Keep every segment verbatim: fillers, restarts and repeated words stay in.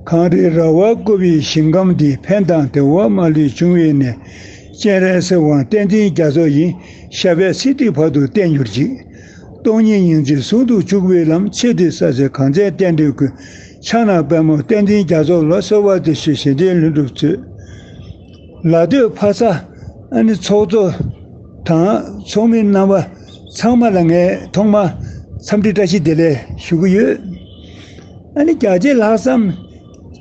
གངས་རི་ར་བས་བསྐོར་བའི་ཞིང་ཁམས་འདི། ཕན་དང་བདེ་བ་མ་ལུས་འབྱུང་བའི་གནས། སྤྱན་རས་གཟིགས་དབང་བསྟན་འཛིན་རྒྱ་མཚོ་ཡི། ཞབས་པད་སྲིད་མཐའི་བར་དུ་བརྟན་གྱུར་ཅིག། སྟོང་ཉིད་སྙིང་རྗེ་ཟུང་དུ་འཇུག་པའི་ལམ། ཆེས་མཐོའི་ས་ཆེན་གངས་ཅན་བསྟན་འགྲོའི་ཀུན། ཕྱག་ན་པདྨོ་བསྟན་འཛིན་རྒྱ་མཚོ་ལ། གསོལ་བ་འདེབས་ཞུ་བཞེད་དོན་ལྷུན་གྲུབ་མཛོད། ལ་སྟོད་ཕ་ས། ཨ་ནི་ཚོགས་གཙོ་དང་ཚོགས་མི་རྣམ་པ་ཚང་མ་ལ་ངས་ཐོག་མར་འཚམས་འདྲི་བཀྲ་ཤིས་བདེ་ལེགས་ཞུ་གི་ཡོད། ཨ་ནི་རྒྱ་ཆེ་ལྷག་བསམ་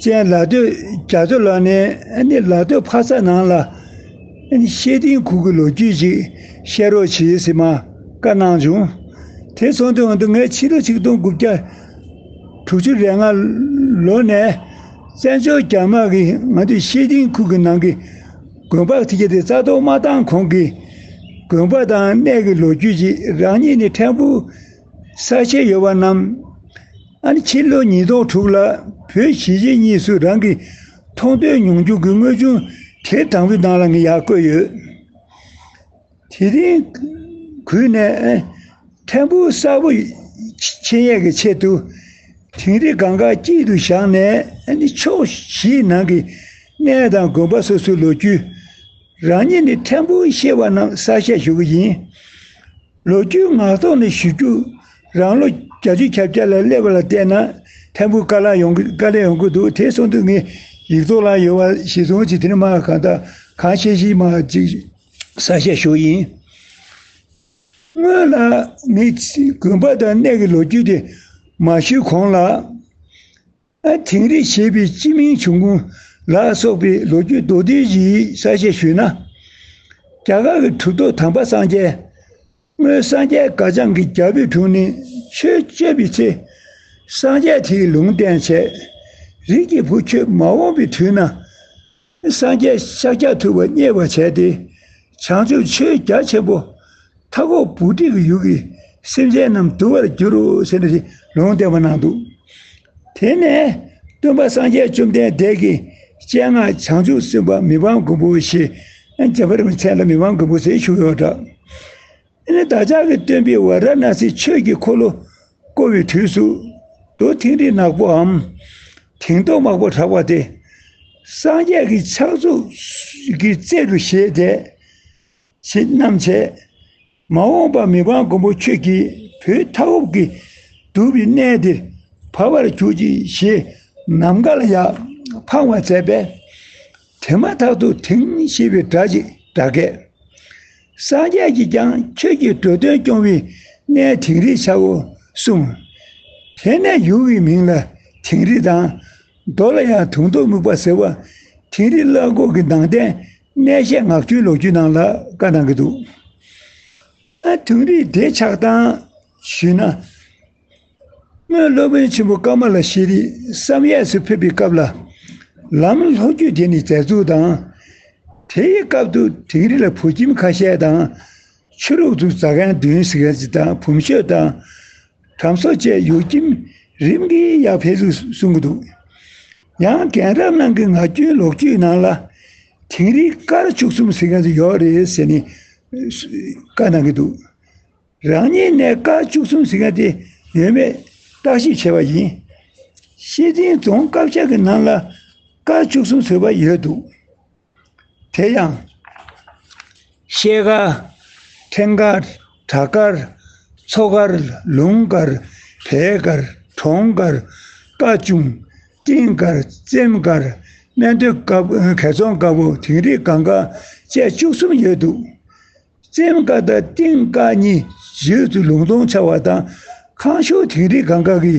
ཅན་ལ་སྟོད་རྒྱ་མཚོ་ལགས་ནས་ཨ་ནི་ལ་སྟོད་ཕ་ས་ནང་ལ་ཨ་ནི་ཤེས་ལྡན་ཁུལ་གྱི་ལོ་རྒྱུས་ཅིག་བཤད་རོགས་བྱེད་ཟེར་མར་བཀའ་གནང་བྱུང་། དེ་སོང་དུས་ང་ཚོ་ངས་ཕྱི་ལོ་ཆིག་སྟོང་དགུ་བརྒྱ་དྲུག་ཅུ་རེ་ལྔ་ལོ་ནས་བཙན་བྱོལ་རྒྱ་དམར་གྱིས་ང་ཚོའི་ཤེས་ལྡན་ཁུལ་གྱི་ནང་གི་དགོན་པ་དེ་ག་དེ་རྩ་གཏོར་མ་བཏང་གོང་གི་དགོན་པ་དང་གནས་ཀྱི་ལོ་རྒྱུས་ཀྱི་རང་ཉིད་ནས་ཕྲན་བུ་གསལ་བཤད་ཡོད་པ་རྣམས། ཨ་ནི་ཕྱི་ལོ་ཉིས་སྟོང་དྲུག་ལ་བོད་གཞིས་བྱེས་གཉིས་སུ་རང་གི་མཐོང་ཐོས་མྱོང་འགྱུར་གྱི་དངོས་བྱུང་དེབ་དང་པོའི་ནང་ལ་ངས་ཡར་བཀོད་ཡོད། དེ་རིང་ཁུལ་ནས་ཕྲན་བུ་གསལ་པོ་མཁྱེན་ཡས་ཀྱི་ཆེད་དུ། དིང་རི་སྒང་ག་དཀྱིལ་དུ་བཞག་ནས་ཕྱོགས་བཞིའི་ནང་གི་གནས་དང་དགོན་པ་སོ་སོའི་ལོ་རྒྱུས་རང་ཉིད་ནས་ཕྲན་བུ་ཤེས་པ་རྣམས་གསལ་བཤད་ཞུ་གི་ཡིན། ལོ་རྒྱུས་ངག་ཐོག་ནས་ཞུ་རྒྱུ་རང་ལོ་བརྒྱད་ཅུ་གྱ་བརྒྱད་ལ་སླེབས་པ་ལ་བལྟས་ན་ཕྲན་བུ་དཀའ་ལས་ཡོང་གི་དཀའ་ལས་ཡོང་གི་འདུག་དེ་སོང་དུས་ངས་ཡིག་ཐོག་ལ་ཡོད་པ་ཞིག་བཟུང་ཅིག་དེ་ནས་མར་གང་ལྟར་གང་ཤེས་ཤེས་མར་ཅིག་གསལ་བཤད་ཞུ་ཡིན། སྔོན་ལ་ངས་དགོན་པ་དང་གནས་ཀྱི་ལོ་རྒྱུས་དེ་མ་ཞུས་གོང་ལ། ཨ་དིང་རི་ཞེས་པའི་སྤྱི་མིང་བྱུང་ཁུངས་ལ་སོགས་པའི་ལོ་རྒྱུས་མདོར་བསྡུས་ཤིག་གསལ་བཤད་ཞུས་ན། རྒྱ་གར་གྱི་གྲུབ་ཐོབ་དམ་པ་སངས་རྒྱས། སྔོན་སངས་རྒྱས་དགའ་ལྕམ་གྱི་རྒྱལ་པོའི་དྲུང་ནས་ཆོས་སྤྱོད་པའི་ཚེ། སངས་རྒྱས་དེས་ལུང་བསྟན་བྱས། རིགས་ཀྱི་བུ་ཁྱོད་མ་འོངས་པའི་དུས་ན། སངས་རྒྱས་ཤཱཀྱ་ཐུབ་པ་མཉེས་པར་བྱས་ཏེ། བྱང་ཆུབ་ཆོས་རྒྱ་ཆེན་པོ། མཐའ་འཁོབ་བུ་ཏྲིག་གི་ཡུལ་གྱི་སེམས་ཅན་རྣམས་འདུལ་བར་འགྱུར་རོ་ཟེར་ནས་ལུང་བསྟན་པ་གནང་འདུག་དེ་ནས་སྟོན་པ་སངས་རྒྱས་བཅོམ་ལྡན་འདས་ཀྱི་སྤྱན་སྔར་བྱང་ཆུབ་སེམས་དཔའ་མི་ཕམ་མགོན་པོ་ཞེས། རྒྱ་གར་གྱི་མཚན་ལ་མི་ཕམ་མགོན་པོ་ཟེར་ཞུ་ཡོད་འདྲ། དེ་ནས་བདག་ཅག་གི་སྟོན་པས་ཝཱ་ར་ཎཱ་སིའི་ཆོས་ཀྱི་འཁོར་ལོ་བསྐོར་བའི་དུས་སུ། རྡོ་དིང་རི་ནག་པོའམ་དིང་ཏོག་དམར་པོ་གྲགས་པ་དེ། སངས་རྒྱས་ཀྱི་ཕྱག་མཛུབ་ཀྱི་རྩེ་རུ་བཞེས་ཏེ། ཞེས་གནང་བྱས། མ་འོངས་པར་མི་ཕམ་མགོན་པོ་ཁྱོད་ཀྱིས་བོད་མཐའ་འཁོབ་ཀྱི་འདུལ་བའི་གནས་འདིར་བབས་པར་གྱུར་ཅིག་ཞེས་ནམ་མཁའ་ལ་ཡར་འཕངས་པ་མཛད་པས། དེ་མ་ཐག་ཏུ་དིང་ཞེས་པའི་སྒྲ་ཅིག་སྒྲ་སྐད། སངས་རྒྱས་ཀྱིས་ཀྱང་ཁྱོད་ཀྱི་འགྲོ་དོན་སྐྱོང་བའི་གནས་དིང་རི་བྱའོ་གསུངས། དེ་ནས་ཡུལ་གྱི་མིང་ལ་དིང་རི་དང་། མདོ་ལ་ཡང་དུང་སྟོང་སྨུག་པ་ཟེར་བ། དིང་རི་བླ་འགུགས་ཀྱི་ནང་བསྟན་གནས་བཤད་ངག་རྒྱུན་ལོ་རྒྱུས་ནང་ལ་བཀའ་གནང་གི་འདུག་ཨ་དིང་རི་དེ་ཆགས་སྟངས་ཞུས་ན། སྔོན་སློབ་དཔོན་ཆེན་པོ་ཀ་མ་ལ་ཤཱི་རིས་བསམ་ཡས་སུ་ཕེབས་པའི་སྐབས་ལ། ལམ་ལྷོ་རྒྱུད་དེ་ནི་མཛད་འཛུགས་དང་། དེའི་སྐབས་སུ་དིང་རི་ལ་བུ་ཁྱིམ་ཁ་ཤས་དང་། ཆོས་ལུགས་སུ་ཟ་མཁན་བདུན་ཟེར་མཁན་ཅིག་དང་བུམ་ཤོད་དང་། གྲམ་སོ་བཅས་ཡུལ་ཁྱིམ་རིམ་གྱིས་ཡར་འཕེལ་ཚུལ་གསུང་གི་འདུག་ཡང་རྒན་རབས་རྣམས་ཀྱི་ངག་རྒྱུན་ལོ་རྒྱུས་ནང་ལ་དིང་རིའི་སྐར་བཅུ་གསུམ་ཟེར་མཁན་ཅིག་ཡོད་རེད་ཟེར་ནས་བཀའ་གནང་གི་འདུག་རང་ཉིད་ནས་སྐར་བཅུ་གསུམ་ཟེར་མཁན་དེ་ཡོད་མེད་བརྟག་ཞིབ་བྱས་པ་ཡིན། ཤེས་ལྡན་རྫོང་དཀར་ཆག་གི་ནང་ལ་སྐར་བཅུ་གསུམ་ཟེར་བ་ཡོད་འདུག་དེ་ཡང་། ཤེལ་དཀར། ཕྲེང་དཀར། བྲག་དཀར། མཚོ་དཀར། ལུང་དཀར། བལ་དཀར། གྲོང་དཀར། དཀར་ཆུང་། སྤྲིན་དཀར། རྩེམ་དཀར། སྨད་སྟོད་དཀར་པོ། གད་རྫོང་དཀར་པོ། དིང་རི་སྒང་དཀར་བཅས་བཅུ་གསུམ་ཡོད་འདུག་རྩེམ་དཀར་དང་སྤྲིན་དཀར་གཉིས་རྗེས་སུ་ལུང་སྟོང་ཆགས་པ་དང་། ཁང་ཤོར་དིང་རི་སྒང་དཀར་གྱི་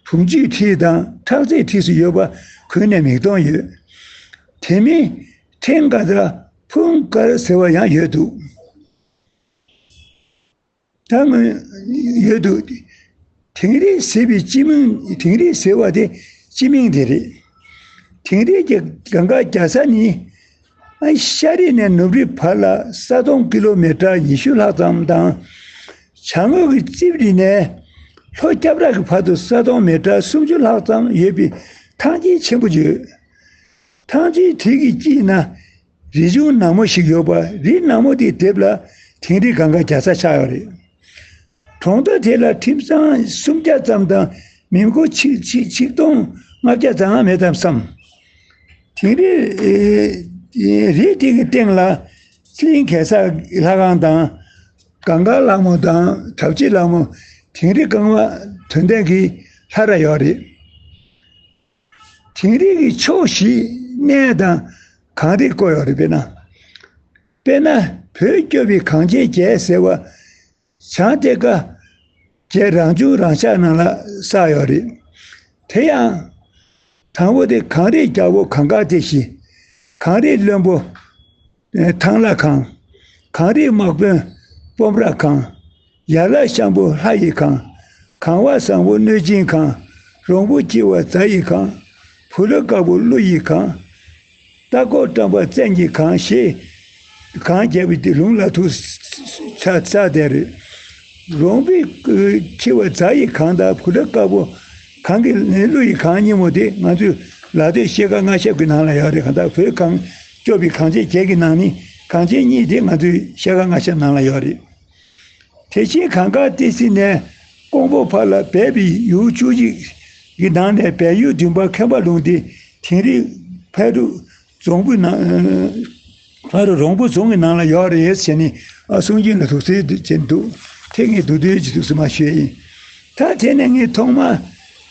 བུམ་ཆུའི་འཁྲིས་དང་ཁྲག་རྩའི་འཁྲིས་སུ་ཡོད་པ་ཁུལ་ནས་མིག་མཐོང་ཡོད། དེ་མིན་ཕྲེང་དཀར་དང་ཕུང་དཀར་ཟེར་བ་ཡང་ཡོད་འདུག་ད་སྔོན་ཡོད་འདུག་དིང་རི་ཟེར་བའི་སྤྱི་མིང་། དིང་རི་ཟེར་བ་དེ་སྤྱི་མིང་དེ་རེད། དིང་རི་གི་སྒང་དཀར་རྒྱལ་ས་ནི། ཨ་ཤར་རི་ནས་ནུབ་རི་བར་ལ་ས་སྟོང་ཀི་ལོ་མི་ཊར་ཉི་ཤུ་ལྷག་ཙམ་དང་། བྱང་ངོས་ཀྱི་རྩིབས་རི་ནས་ལྷོ་སྐྱ་བྲག་གི་བར་དུ་ས་སྟོང་མི་ཊར་སུམ་ཅུ་ལྷག་ཙམ་ཡོད་པའི་ཐང་དཀྱིལ་ཆེན་པོ་ཡོད། ཐང་དཀྱིལ་དེ་གི་དཀྱིལ་ན་རི་ཆུང་ནག་མོ་ཞིག་ཡོད་པ། རི་ནག་མོ་དེའི་ལྡེབས་ལ་དིང་རི་སྒང་དཀར་རྒྱལ་ས་ཆགས་ཡོད་རེད། གྲོང་རྡལ་དེ་ལ་ཁྲིམས་གཙང་སུམ་བརྒྱ་ཙམ་དང་མི་མགོ་ཆིག་ཆིག་ཆིག་སྟོང་ ལྔ་བརྒྱ་ཙམ་མེད་དམ་བསམ། དིང་རི་ཨེ་ཨེ་རི་དེ་གི་སྟེང་ལ་གླིང་གེ་སར་ལྷ་ཁང་དང་། གངས་དཀར་ལྷ་མོ་དང་གྲབ་ཆེ་ལྷ་མོ། དིང་རི་རྐང་པ་དོན་ལྡན་གྱི་ལྷ་ར་ཡོད་རེད། དིང་རི་གི་ཕྱོགས་བཞི་གནས་དང་གངས་རིས་བསྐོར་ཡོད་རེད། དཔེར་ན། དཔེར་ན་བོད་སྐྱོབ་པའི་གངས་ཅན་རྒྱལ་ཟེར་བ། བྱང་གཏེར་ཁ་རྒྱལ་རང་བྱུང་རང་ཤར་ནང་ལ་བསགས་ཡོད་རེད། དེ་ཡང་། དང་པོ་དེ་གངས་རིའི་རྒྱལ་པོ་གངས་དཀར་སྡེ་བཞི། གངས་རིའི་བློན་པོ་ཨེ་ཐང་ལྷ་ཁང་། གངས་རིའི་དམག་དཔོན་སྤོམ་ར་ཁང་། ཡར་ལྷ་ཤམ་པོ་ལྷ་ཡི་ཁང་། གངས་བ་བཟང་པོ་གནོད་སྦྱིན་ཁང་། རོང་པོ་སྐྱིད་པ་རྫ་ཡི་ཁང་། བུ་ལྷ་དཀར་པོ་ཀླུ་ཡི་ཁང་། རྟ་མགོ་སྐྲངས་པ་བཙན་གྱི་ཁང་ཞེས་གང་རྒྱས་པའི་དེ་ལུང་ལ་ཐུག་ཆ་ཆ་དེ་རེད། རོང་པོའི་ཁྱི་བ་རྫ་ཡི་ཁང་དང་བུ་ལྷ་དཀར་པོ་གང་གི་ཀླུ་ཡི་ཁང་གཉིས་མོ་དེ་ང་ཚོས་ལ་སྟོད་ཤེལ་དཀར་མངའ་ཞབས་ཀྱི་ནང་ལ་ཡོད་རེད། གང་ལྟར་བོད་གངས་སྐྱོབ་པའི་གངས་ཅན་བརྒྱད་ཀྱི་ནང་ནས་གངས་ཅན་གཉིས་དེ་ང་ཚོའི་ཤེལ་དཀར་མངའ་ཞབས་ནང་ལ་ཡོད་རེད། དེ་བཞིན་གངས་དཀར་ཏི་སེ་ནས་ཀོང་པོ་བར་ལ་སྦས་པའི་ཡུལ་བཅུ་གཅིག་གི་ནང་ནས་སྦས་ཡུལ་བདུན་པ་མཁན་པ་ལུང་དེ་དིང་རི་ཕ་རུ་རྫོང་དཔོན་ནང་ཕ་རུ་རོང་པོ་རྫོང་གི་ནང་ལ་ཡོད་རེད་ཟེར་ནས། ཨ་གསུང་རྒྱུན་ལ་འདུག་ཟེར་དུ་བྱེད་འདུག་དེ་ངས་མདོར་བསྡུས་ཀྱི་འདུག་ཟེར་མ་ཞུས་ཡིན། ད་དེ་ནས་ངས་ཐོག་མ་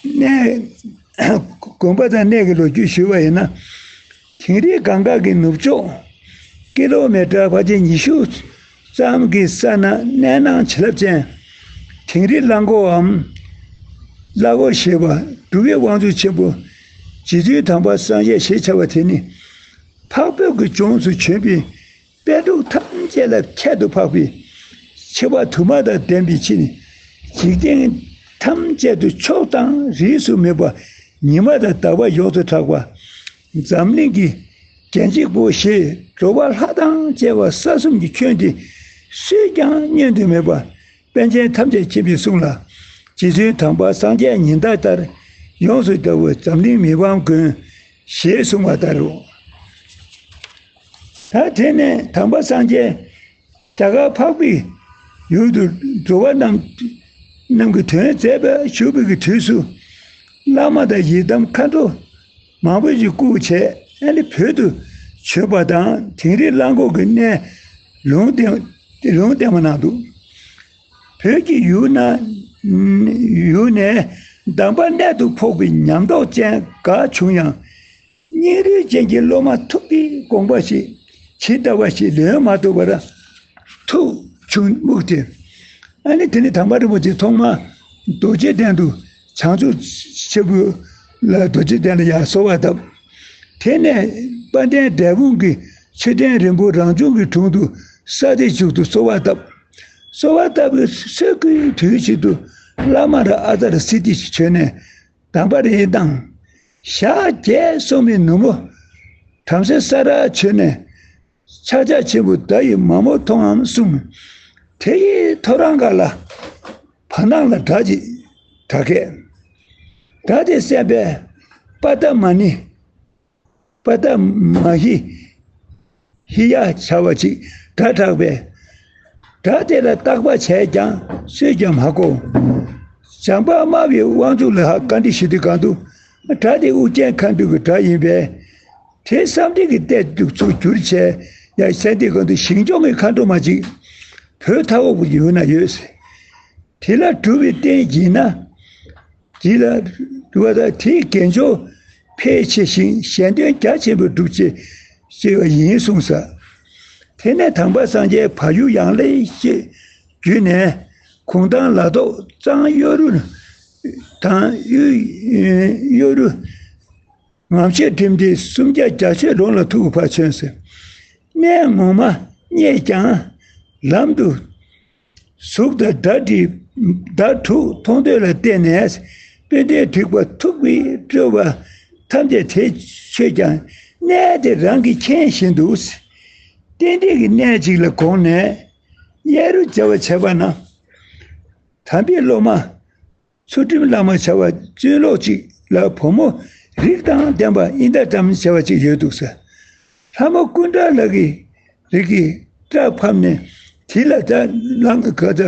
གནས་དགོན་པ་དང་གནས་ཀྱི་ལོ་རྒྱུས་ཞུས་པ་ཡིན་ན། དིང་རི་གངས་དཀར་གྱི་ནུབ་ཕྱོགས་ཀི་ལོ་མི་ཊར་ཕལ་ཆེར་ཉི་ཤུ་ཙམ་གྱི་ས་ན་གནས་སྣང་བྱིན་རླབས་ཅན་དིང་རི་གླང་མགོའམ་གླ་མགོ་ཞེས་པ་འབྲུག་པའི་དབང་ཕྱུག་ཆེན་པོ་རྗེ་བཙུན་དམ་པ་སངས་རྒྱས་ཞེས་བྱ་བ་དེ་ནི། འཕགས་བོད་ཀྱི་ལྗོངས་སུ་བྱོན་པའི་པཎ་གྲུབ་ཐམས་ཅད་ལ་ཁྱད་དུ་འཕགས་པའི་ཆེ་བ་དུ་མ་དང་ལྡན་པའི་ཕྱིར། འཇིག་རྟེན་ཐམས་ཅད་དུ་ཕྱོགས་དང་རིས་སུ་མེད་པ་ཉི་མ་དང་ཟླ་བ་ཡོངས་སུ་གྲགས་པ། འཛམ་གླིང་གི་རྒྱན་གཅིག་པོ་ཞེས་འགྲོ་བ་ལྷ་དང་བཅས་པ་ས་གསུམ་གྱི་ཁྱོན་ཏེ་སུས་ཀྱང་བསྙོན་དུ་མེད་པ། པཎ་ཆེན་ཐམས་ཅད་མཁྱེན་པའི་གསུང་ལ། རྗེ་བཙུན་དམ་པ་སངས་རྒྱས་ཉི་ཟླ་ལྟར་ཡོངས་སུ་གྲགས་པའི་འཛམ་གླིང་མི་ཕམ་མགོན་ཞེས་གསུངས་པ་ལྟར་རོ། ད་དེ་ནས་དམ་པ་སངས་རྒྱས་རྒྱ་གར་འཕགས་པའི་ཡུལ་དུ་འགྲོ་བ་རྣམས་རྣམས་ཀྱི་དོན་མཛད་པར་བཞུགས་པའི་གི་དུས་སུ། བླ་མ་དང་ཡི་དམ་མཁའ་འགྲོ་མང་པོ་ཞིག་བཀུག་བྱས། ཨ་ནི་བོད་དུ་བྱོན་པ་དང་དིང་རི་གླང་མགོ་གི་གནས་ལུང་བསྟན་ལུང་བསྟན་པ་གནང་འདུག་བོད་ཀྱི་ཡུལ་ན་ཡུལ་ནས་གདམས་པ་གནད་དུ་ཕོག་པའི་ཉམས་རྟོགས་ཅན་འགའ་བྱུང་ཡང་། སྙིང་རུས་ཅན་གྱི་སློབ་མ་ཐུགས་ཀྱི་དགོངས་པ་ཞིག་ཇི་ལྟ་བ་ཞིག་ལེན་མ་ཐུབ་པར་ཐུགས་ཆུང་སྨུག་སྟེ། ཨ་ནི་དེ་ནི་དམ་པ་རིན་པོ་ཆེ་ཐོག་མ་རྡོ་རྗེ་གདན་དུ་བྱང་ཆུབ་ཆེན་པོ་ལ་རྡོ་རྗེ་གདན་ལ་ཡར་གསོལ་བ་བཏབ། དེ་ནས་དཔལ་ལྡན་འབྲས་སྤུངས་ཀྱི་མཆོད་རྟེན་རིན་པོ་རང་བྱུང་གི་དྲུང་དུ་ས་སྡེ་བཞུགས་སུ་གསོལ་བ་བཏབ། གསོལ་བ་བཏབ་པའི་སྲོད་ཀྱི་དུས་ཤིག་ཏུ་བླ་མ་ར་ཨ་ཙརྐ་སིདྡྷི་ཞིག་བྱོན་ནས་གདམས་པ་རེ་བཏང་། ཞག་བརྒྱད་སོང་བའི་ནུབ་མོ་བྲམ་ཟེ་ས་རཱ་བྱོན་ནས་ཕྱག་རྒྱ་ཆེན་པོ་བརྡ་ཡི་མ་མོ་མཐོང་ངམ་གསུངས། དེ་ཡི་ཐོ་རངས་ཁ་ལ་བར་སྣང་ལ་སྒྲ་ཅིག་གྲགས་སྐད། སྒྲ་དེ་གསན་པས། པ་ཏ་མ་ནི། པ་ཏ་མ་ཧི། ཧི་ཡ་བྱ་བ་ཅིག་སྒྲ་གྲགས་པས། སྒྲ་དེ་ལ་བརྟག་པ་བྱས་ཀྱང་སུས་ཀྱང་མ་གོ། བྱམས་པ་སྨྲ་བའི་དབང་ཕྱུག་ལ་ཧ་བཀའ་འདྲི་ཞུ་དུས་སྒང་དུ། སྒྲ་དེ་ཨུ་རྒྱན་མཁའ་འགྲོ་གི་སྒྲ་ཡིན་པས། དེ་བསམ་གཏན་གྱི་གཏེར་དུ་ཚུར་བསྒྱུར་བྱས། ཡང་གསན་དུས་སྒང་དུ་ཞིང་སྐྱོང་གི་མཁའ་འགྲོ་མ་ཅིག་བོད་མཐའ་འོག་གི་ཡུལ་ན་ཡོད། དེ་ལ་སྒྲུབ་པའི་རྟེན་བགྱིས་ན། དེ་ལ་སྒྲུབ་པ་དང་དེའི་དགེ་སྦྱོར་འཕེལ་ཆེ་ཞིང་གཞན་དོན་རྒྱ་ཆེན་པོ་སྒྲུབ་ཅེས་བྱས་པ་ཡིན་གསུངས་ས། དེ་ནས་དམ་པ་སངས་རྒྱས་བར་ཡུལ་ཡང་ལེ་ཤོད་བརྒྱུད་ནས་གུང་ཐང་ལ་ཐོག་གཙང་གཡོ་རུ་དང་གཡོ་གཡོ་རུ་ངམ་ཤོད་ཁྲིམས་སྡེ་སུམ་བརྒྱ་བརྒྱད་ཅུའི་ལུང་ལ་ཐུག་གི་ཕར་བྱོན་ཟེར། གནས་ངོ་མ་རྙེད་ཀྱང་ལམ་དུ། གཟུགས་དང་སྒྲ་དྲི་ཟླ་དྲུག་མཐོང་འདོད་ལ་བརྟེན་ནས་དཔེ་དོན་དྲེགས་པ་ཐུག་པའི་སྤྲོས་པ་ཐམས་ཅད་དེ་ཆོད་ཀྱང་གནས་དེ་རང་གིས་མཁྱེན་བཞིན་དུ། རྟེན་འབྲེལ་གྱི་གནས་གཅིག་ལ་དགོངས་ནས་གཡས་རུ་མཇལ་བར་བྱེད་པ་ན། དམ་པའི་སློབ་མ་ཚུལ་ཁྲིམས་བླ་མ་བྱ་བ་གཅེར་ལོག་ཅིག་ལ་བུ་མོ་རིགས་དང་ལྡན་པ་ཨིན་ད་ཏམ་བྱ་བ་ཅིག་ཡོད་འདུག་ཟེར། ལྷ་མོ་ཀུན་དགའ་ལགས་ཀྱི་རིགས་ཀྱི་སྐྲ་ཕབ་ནས་དེ་ལ་ད་གླང་ག་ད་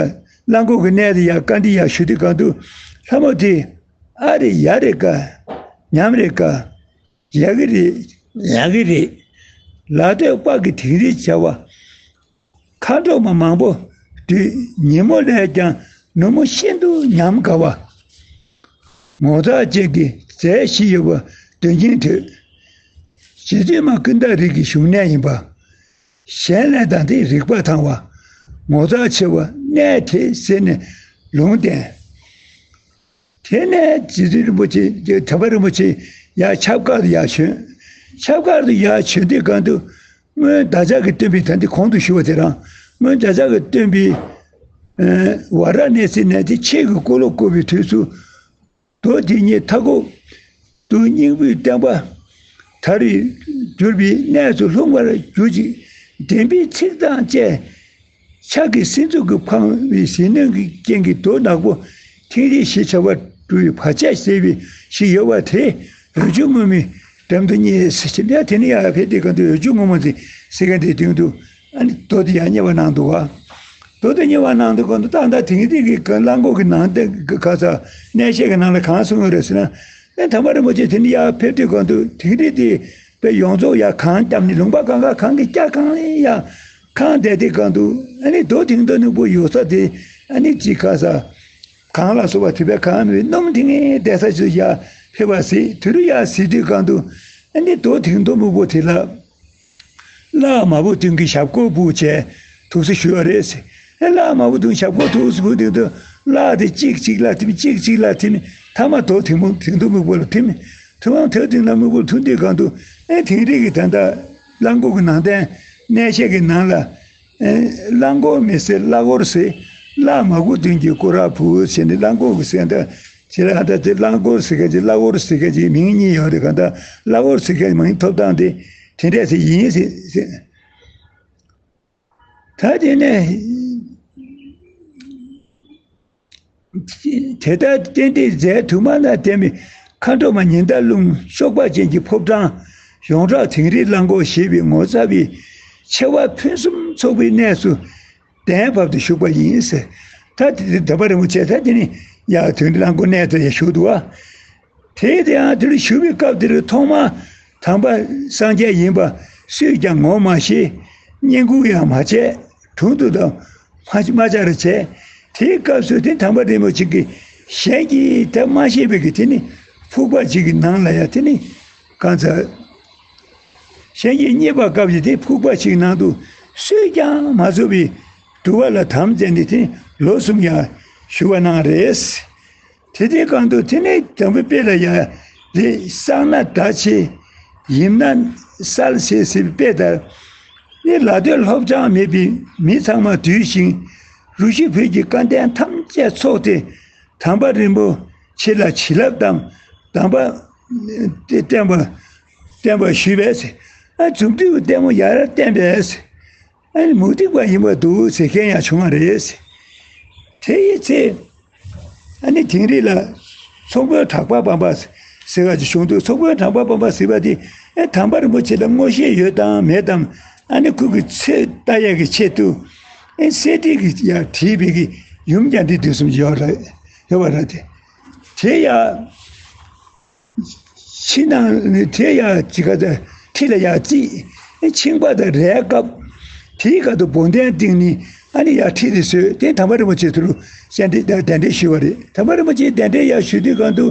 གླང་མགོ་གི་གནས་དེ་ཡར་བཀའ་འདྲི་ཡར་ཞུ་དུས་སྒང་དུ་ལྷ་མོ་དེ་ཨ་རེ་ཡ་རེ་ཀ་ ཉམས་རེ་དཀའ། ཡག་གི་རེད། ཡག་གི་རེད། ལ་སྟོད་དཔག་གི་དིང་རི་བྱ་བ། མཁའ་འགྲོ་མ་མང་པོ་འདུས། ཉིན་མོ་ལས་ཀྱང་ནུབ་མོ་ཤིན་ཏུ་ཉམས་དགའ་བ། ངོ་མཚར་ཅན་གྱི་རྫས་བཞི་ཡོད་པ་དོན་སྙིང་འདོད། རྗེ་བཙུན་མ་ཀུན་བརྟགས་རིགས་ཀྱི་བཞུགས་གནས་ཡིན་པ། གཞན་ལས་དང་དེ་རིག་པ་དྭངས་པ། ངོ་མཚར་ཆེ་བ་གནས་དེ་ཟེར་ནས་ལུང་བསྟན། དེ་ནས་རྗེ་བཙུན་རིན་པོ་ཆེ། དམ་པ་རིན་པོ་ཆེ་ཡར་ཆབ་སྒར་དུ་ཡར་བྱོན། ཆབ་སྒར་དུ་ཡར་བྱོན་དུས་སྒང་དུ་སྔོན་བདག་ཅག་གིས་སྟོན་པའི། ད་འདི་གོང་དུ་ཞུ་བ་དེ་རང་། སྔོན་བདག་ཅག་གིས་སྟོན་པའི་ཨ་ཝཱ་ར་ཎཱ་སི་ནས་དེ་ཆོས་ཀྱི་འཁོར་ལོ་བསྐོར་བའི་དུས་སུ། རྡོ་དེ་ཉིད་མཐའ་འཁོབ་ཏུ་སྙིང་པོའི་བསྟན་པ་དར་བའི་གྱུར་པའི་གནས་སུ་ལྷུང་བར་གྱུར་ཅིག་བདེན་པའི་ཚིག་དང་བཅས། ཕྱག་གི་སྲིན་མཛུབ་ཀྱིས་འཕངས་པའི་ཟིལ་གནོན་གྱི་རྐྱེན་གྱིས་རྡོ་ནག་པོ་ཐིང་རི་ཞེས་བྱ་བར་གྲུབ་པའི་བར་ཆད་ཟེར་བའི་ཞིག་ཡོད་པ་དེ། འོད་ཆུང་ངུར་སྨྲིག་འགྲམ་དུ་བརྙེས་ཟེར་གྱིན། དེ་ནས་ཡར་ཕེབས་དུས་སྒང་དུ་འོད་ཆུང་ངུར་སྨྲིག་ཟེར་མཁན་དེའི་མདུན་དུ་ཨ་ནི་རྡོ་དེ་ཡར་བརྙེས་པ་གནང་འདུག་ག་རྡོ་དེ་བརྙེས་པ་གནང་དུས་སྒང་དུ་ད་ལྟ་དིང་རི་གི་ག་གླང་གོག་གི་ནང་དེ་ག་ས་གནས་བཤད་ཀྱི་ནང་ལ་གང་གསུངས་ཡོད་རེད་ཟེར་ན། ཨེ་དམ་པ་རིན་པོ་ཆེ་དེ་ནས་ཡར་ཕེབས་དུས་སྒང་དུ་དིང་རི་དེ་དཔེ་ཡོངས་རྫོགས་ཡར་གངས་བརྒྱབ་ནས། ལུང་པ་གང་ག་གངས་ཀྱིས་བཀྱགས། གངས་ལ་ཡར་གངས་བསྡད་དུས་སྒང་དུ་ཨ་ནི་རྡོ་དེ་འདྲ་སྣུག་པོ་ཡོད་ས་དེ་ཨ་ནི་ཅིག་ག་ས་གངས་ལ་སོགས་པ་དེ་བས་གངས་མེད་པའི་སྣུམ་ཐིང་ངེ་བསྡད་ས་ཅིག་ཡར་ཕེབས་པ་གཟིགས། དེ་རུ་ཡར་གཟིགས་དུས་སྒང་དུ་ཨ་ནི་རྡོ་དེ་འདྲ་སྣུག་པོ་དེ་ལ་གླགས་དམར་པོ་བདུན་གྱི་ཞབས་ཀྱུ་ཕུལ་བྱས་ཐུགས་གསོ་ཞུས་པ་རེད་ཟེར། ཨེ་གླགས་དམར་པོ་བདུན་ཞབས་ཀྱུ་ཐུགས་གསོ་ཕུལ་དུས་སྒང་དུ་གླགས་དེ་གཅིག་གཅིག་ལ་ཐིམ། གཅིག་གཅིག་ལ་ཐིམ། མཐའ་མ་རྡོ་དེ་འདྲ་སྣུག་པོ་ལ་ཐིམ། ཐུབ་དབང་ཐོག་ཐིམ་ལ་སྣུག་པོ་ལ་ཐིམ་དུས་སྒང་དུ་ཨེ་དིང་རི་གི་ད་ལྟ་གླང་གོག་གི་ནང་རྟེན་གནས་བཤད་ཀྱི་ནང་ལ། ཨེ་གླང་གོག་མི་ཟེར་གླགས་འཁོར་ཟེར། གླགས་དམར་པོ་བདུན་གྱི་སྐུ་རགས་ཕུལ་ཟེར་ནས། གླང་གོག་གི་ཟེར་ད་ཅི་ལ་ད་དེ་གླང་གོག་ཟེར་མཁན་ཅིག་གླགས་འཁོར་ཟེར་མཁན་ཅིག་མིང་གཉིས་ཡོད་རེད། གང་ལྟར་གླགས་འཁོར་ཟེར་མཁན་མིང་ཐོབ་སྟངས་དེ་དེ་འདྲས་ཟེར་ཡིན་ཟེར་ཟེར། ད་དེ་ནས་དེ་ལྟར་རྟེན་འབྲེལ་རྫས་དུ་མ་ལ་བརྟེན་པའི་མཁའ་འགྲོ་མ་ཉི་ཟླ་རླུང་གཤོག་པ་ཅན་གྱི་ཕོ་བྲང་ཡོངས་གྲགས་དིང་རི་གླང་གོག་ཞེས་པའི་ངོ་མཚར་བའི་ཆེ་བ་ཕུན་སུམ་ཚོགས་པའི་གནས་སུ་གདན་བབ་སྟེ་བཞུགས་པ་ཡིན་ཟེར། ད་དེ་དམ་པ་རིན་པོ་ཆེ་ད་དེ་ནི་ཡར་དིང་རི་གླང་གོག་གནས་དེར་ཡར་བཞུགས་འདུག་པ། དེ་དེའང་དེ་ལ་བཞུགས་པའི་སྐབས་དེར་ཐོག་མར་དམ་པ་སངས་རྒྱས་ཡིན་པ་སུས་ཀྱང་ངོ་མ་ཤེས། བསྙེན་བཀུར་ཡང་མ་བྱས། དྲུང་དུ་དང་མ་མ་བཅར་བྱས། དེའི་སྐབས་སུ་དེ་དམ་པ་རིན་པོ་ཆེ་གིས་གཞན་གྱིས་ད་མ་ཤེས་པའི་གི་དེ་ནི་ཕུག་པ་ཅིག་གི་ནང་ལ་ཡང་དེ་ནི་གང་ཚ། གཞན་གྱིས་རྙེད་པའི་སྐབས་ཀྱི་དེ་ཕུག་པ་ཅིག་ནང་དུ་སུས་ཀྱང་མ་ཚུགས་པའི་དུ་བ་ལ་དམ་བཅས་ནས་དེ་ལོ་གསུམ་ཡང་བཞུགས་པ་གནང་རེད། དེ་དེའི་སྒང་དུ་དེ་ནས་དམ་པའི་དཔལ་ལ་ཡང་རེ་གསང་ན་ཟླ་ཕྱེད། ཡིབ་ན་གསལ་ཞེས་ཟེར་བའི་དཔེ་ལྟར། ནི་ལ་སྟོད་ལྷོ་བྱང་མེད་པའི་མི་ཚང་མ་འདུས་ཤིང་། རུ་བཞི་བོད་ཀྱི་སྐལ་ལྡན་ཐམས་ཅད་ཚོགས་ཏེ་དམ་པ་རིན་པོ་ཆེ་ལ་བྱིན་རླབས་དང་དམ་པ་བསྟན་པ་བསྟན་པ་ཞུས་པས། ཨ་མཛུབ་ཐེལ་ལྟད་མོ་ཡར་བསྟན་པས། ཨ་ནི་མུ་སྟེགས་པ་ཡིན་པར་འདུག་ཟེར་མཁན་ཡང་བྱུང་བ་རེད། དེ་ཡི་ཚེ་ཨ་ནི་དིང་རི་ལ་ཚོང་དཔོན་གྲགས་པ་སྤངས་པ་ཟེར་བ་ཅིག་བྱུང་འདུག་ཚོང་དཔོན་གྲགས་པ་སྤངས་པ་ཟེར་བ་དེ་ཨེ་དམ་པ་རིན་པོ་ཆེ་ལ་མངོན་ཤེས་ཡོད་དམ་མེད་དམ། ཨ་ནི་ཁོ་གི་ཚེ་ལྟ་ཡག་གི་ཆེད་དུ་ཨེ་གསེར་བྲིས་ཀྱི་ཡར་བྲིས་པའི་གི་ཡུམ་གྱང་འདི་དུས་གསུམ་ཡོད་རེད། ཡོད་པ་རེད་དེ། དེ་ཡང་། ཕྱི་ནང་ནི་དེ་ཡང་ཅི་ག་དང་ཁྲི་ལ་ཡང་རྩིས། ཕྱིང་པ་དང་རས་བཀབ། དེའི་ཁ་དུ་བོ་ལྡན་བཏིང་ནི། ཨ་ནི་ཡང་ཁྲི་དེ་བཟོས་ཏེ་དམ་པ་རིན་པོ་ཆེ་ཚུར་གདན་འདྲེན་གདན་འདྲེན་ཞུས་པ་རེད། དམ་པ་རིན་པོ་ཆེ་གདན་འདྲེན་ཡང་ཞུ་དུས་སྒང་དུ་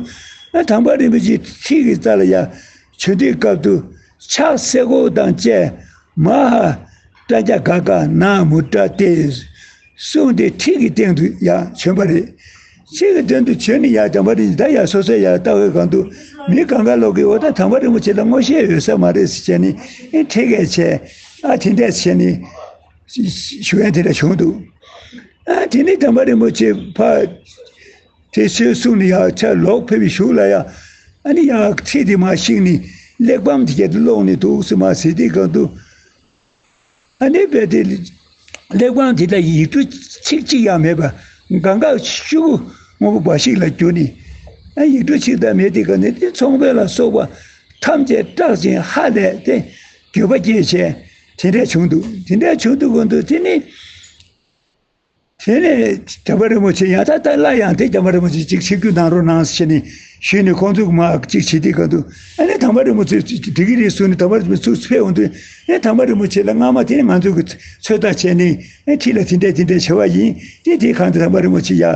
ཨ་དམ་པ་རིན་པོ་ཆེ་ཁྲི་གི་རྩ་ལ་ཡང་བྱོན་དུས་སྐབས་དུ་ཕྱག་སེ་གོལ་དང་བཅས་མ་ཧཱ་པྲཛྙཱ་གྷ་གྷ་ན་མུ་དྲ་སྟེ། གསུངས་ཏེ་ཁྲི་གི་སྟེང་དུ་ཡང་བྱོན་པ་རེད། ཁྲི་གི་སྟེང་དུ་བྱོན་ནས་ཡང་དམ་པ་རིན་ད་ཡང་སོ་སོས་ཡང་ལྟ་བའི་སྒང་དུ་མི་གང་ག་ལོག་གིས་འོ་ད་དམ་པ་རིན་པོ་ཆེ་ལ་མངོན་ཤེས་ཡོད་ས་མ་རེད་ཟེར་བྱས་ནས་ཨེ་ཁྲི་གས་བྱས། ཨ་དེ་འདྲས་བྱས་ནས་ཞུ་ཡན་དེ་འདྲ་བྱུང་འདུག་ཨ་དེ་ནས་དམ་པ་རིན་པོ་ཆེ་ཕ་དེ་ཚོའི་གསུང་ནས་ཡང་ཕྱིར་ལོག་ཕེབས་པའི་གཞུག་ལ་ཡང་ཨ་ནི་ཡང་ཁྲི་དེ་མར་བཤིག་ནས་གླེགས་བམ་དེ་གྱད་དུ་ཀློག་ནས་འདུག་སེ་མར་གཟིགས་དུས་སྒང་དུ། ཨ་ནི་དཔེ་དེ་གླེགས་བམ་དེ་ལ་ཡིག་འབྲུ་ཚིག་གཅིག་ཀྱང་མེད་པ། གང་ག་ཤུ་གུ་སྔོན་པོ་འབའ་ཞིག་ལ་གྱུར་ནས། ཨ་ཡིག་འབྲུ་གཅིག་ཀྱང་མེད་དུས་སྒང་ནས་དེ་ཚོང་དཔོན་ལ་སོགས་པ་ཐམས་ཅད་སྐྲག་ཅིང་ཧ་ལས་ཏེ་འགྱོད་པ་སྐྱེས་བྱས་དེ་འདྲས་བྱུང་འདུག་དེ་འདྲས་བྱུང་དུས་སྒང་དུ་དེ་ནི། དེ་ནས་དམ་པ་རིན་པོ་ཆེ་ཡང་ད་ལྟ་སླར་ཡང་དེ་དམ་པ་རིན་པོ་ཆེ་གཅིག་ཆིབས་བསྒྱུར་གནང་རོགས་གནང་ཟེར་ནས་ཞུས་ནས་ཁོང་ཚོས་མར་གཅིག་བྱེད་དུས་སྐབས་དུ། ཨ་ནི་དམ་པ་རིན་པོ་ཆེ་འགྲིག་གི་རེད་གསུངས་ནས། དམ་པ་རིན་པོ་ཆེ་ཚུར་ཕེབས་འོང་དུས། ཨེ་དམ་པ་རིན་པོ་ཆེ་ལ་སྔ་མ་དེ་ནི་ང་ཚོས་ཀྱི་ཚོད་ལྟ་བྱས་ནས། ཨེ་ཁྲིད་ལ་དེ་འདྲས་དེ་འདྲས་བྱ་བ་ཡིན། དེ་དེའི་གང་དུ་དམ་པ་རིན་པོ་ཆེ་ཡ་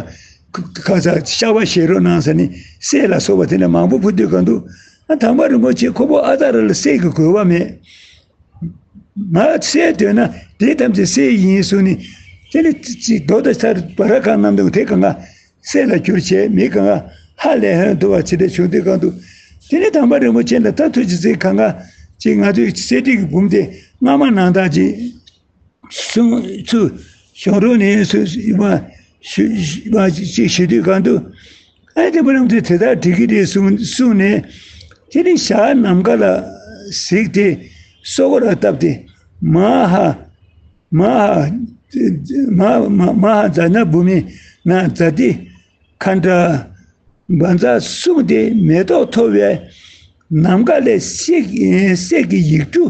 ག་ས་བཤགས་པ་བཞེས་རོགས་གནང་ཟེར་ནས། གསེར་ལ་སོགས་པ་དེ་འདྲ་མང་པོ་ཕུལ་དུས་སྐབས་དུ། ཨ་དམ་པ་རིན་པོ་ཆེ་ཁོ་བོ་ཨ་ཙ་ར་ལ་གསེར་གྱི་དགོས་པ་མེད། ང་གསེར་འདོད་ན་དེ་ཐམས་ཅད་གསེར་ཡིན་གསུངས་ནས། དེ་ནི་ཅིག་རྡོ་དང་ས་རུ་བ་ར་གང་བསྣམས་འདུག་དེ་གང་ག་གསེར་ལ་བསྒྱུར་བྱས། མི་གང་ག་ཧ་ལས་ཧོན་ཐུབ་པ་ཇི་འདྲ་བྱུང་དུས་སྐབས་དུ། དེ་ནི་དམ་པ་རིན་པོ་ཆེ་ལ་ད་ཐུགས་རྗེ་ཆེ། གང་ག་ཅིག་ང་ཚོའི་གསེར་ཁྲི་གི་འབུམ་དེ་སྔ་མ་ནང་ལྟར་ཅིག་གསུང་ཚུལ་བྱུང་རོགས་ནས་སུ་མ་ཞུ་མ་ཅིག་ཞུ་དུས་སྐབས་དུ། ཨ་དེ་པ་རང་དུ་དེ་ལྟར་འགྲིག་གི་རེད་གསུངས་གསུངས་ནས། དེ་ནི་ཞྭ་ནམ་མཁའ་ལ་གཟིགས་ཏེ་སོ་སྒོར་བཏབ་སྟེ། མ་ཧ་མ་ཧ་མ་མ་མ་ཧ་ཛ་ན་བྷུ་མི་ན་ཛ་ཏི་ཁ་ནྡྲ་བཛྲ་གསུངས་ཏེ་མེ་ཏོག་འཐོར་བའི་ནམ་མཁའ་ལས་གསེར་གྱི་ཡིག་འབྲུ་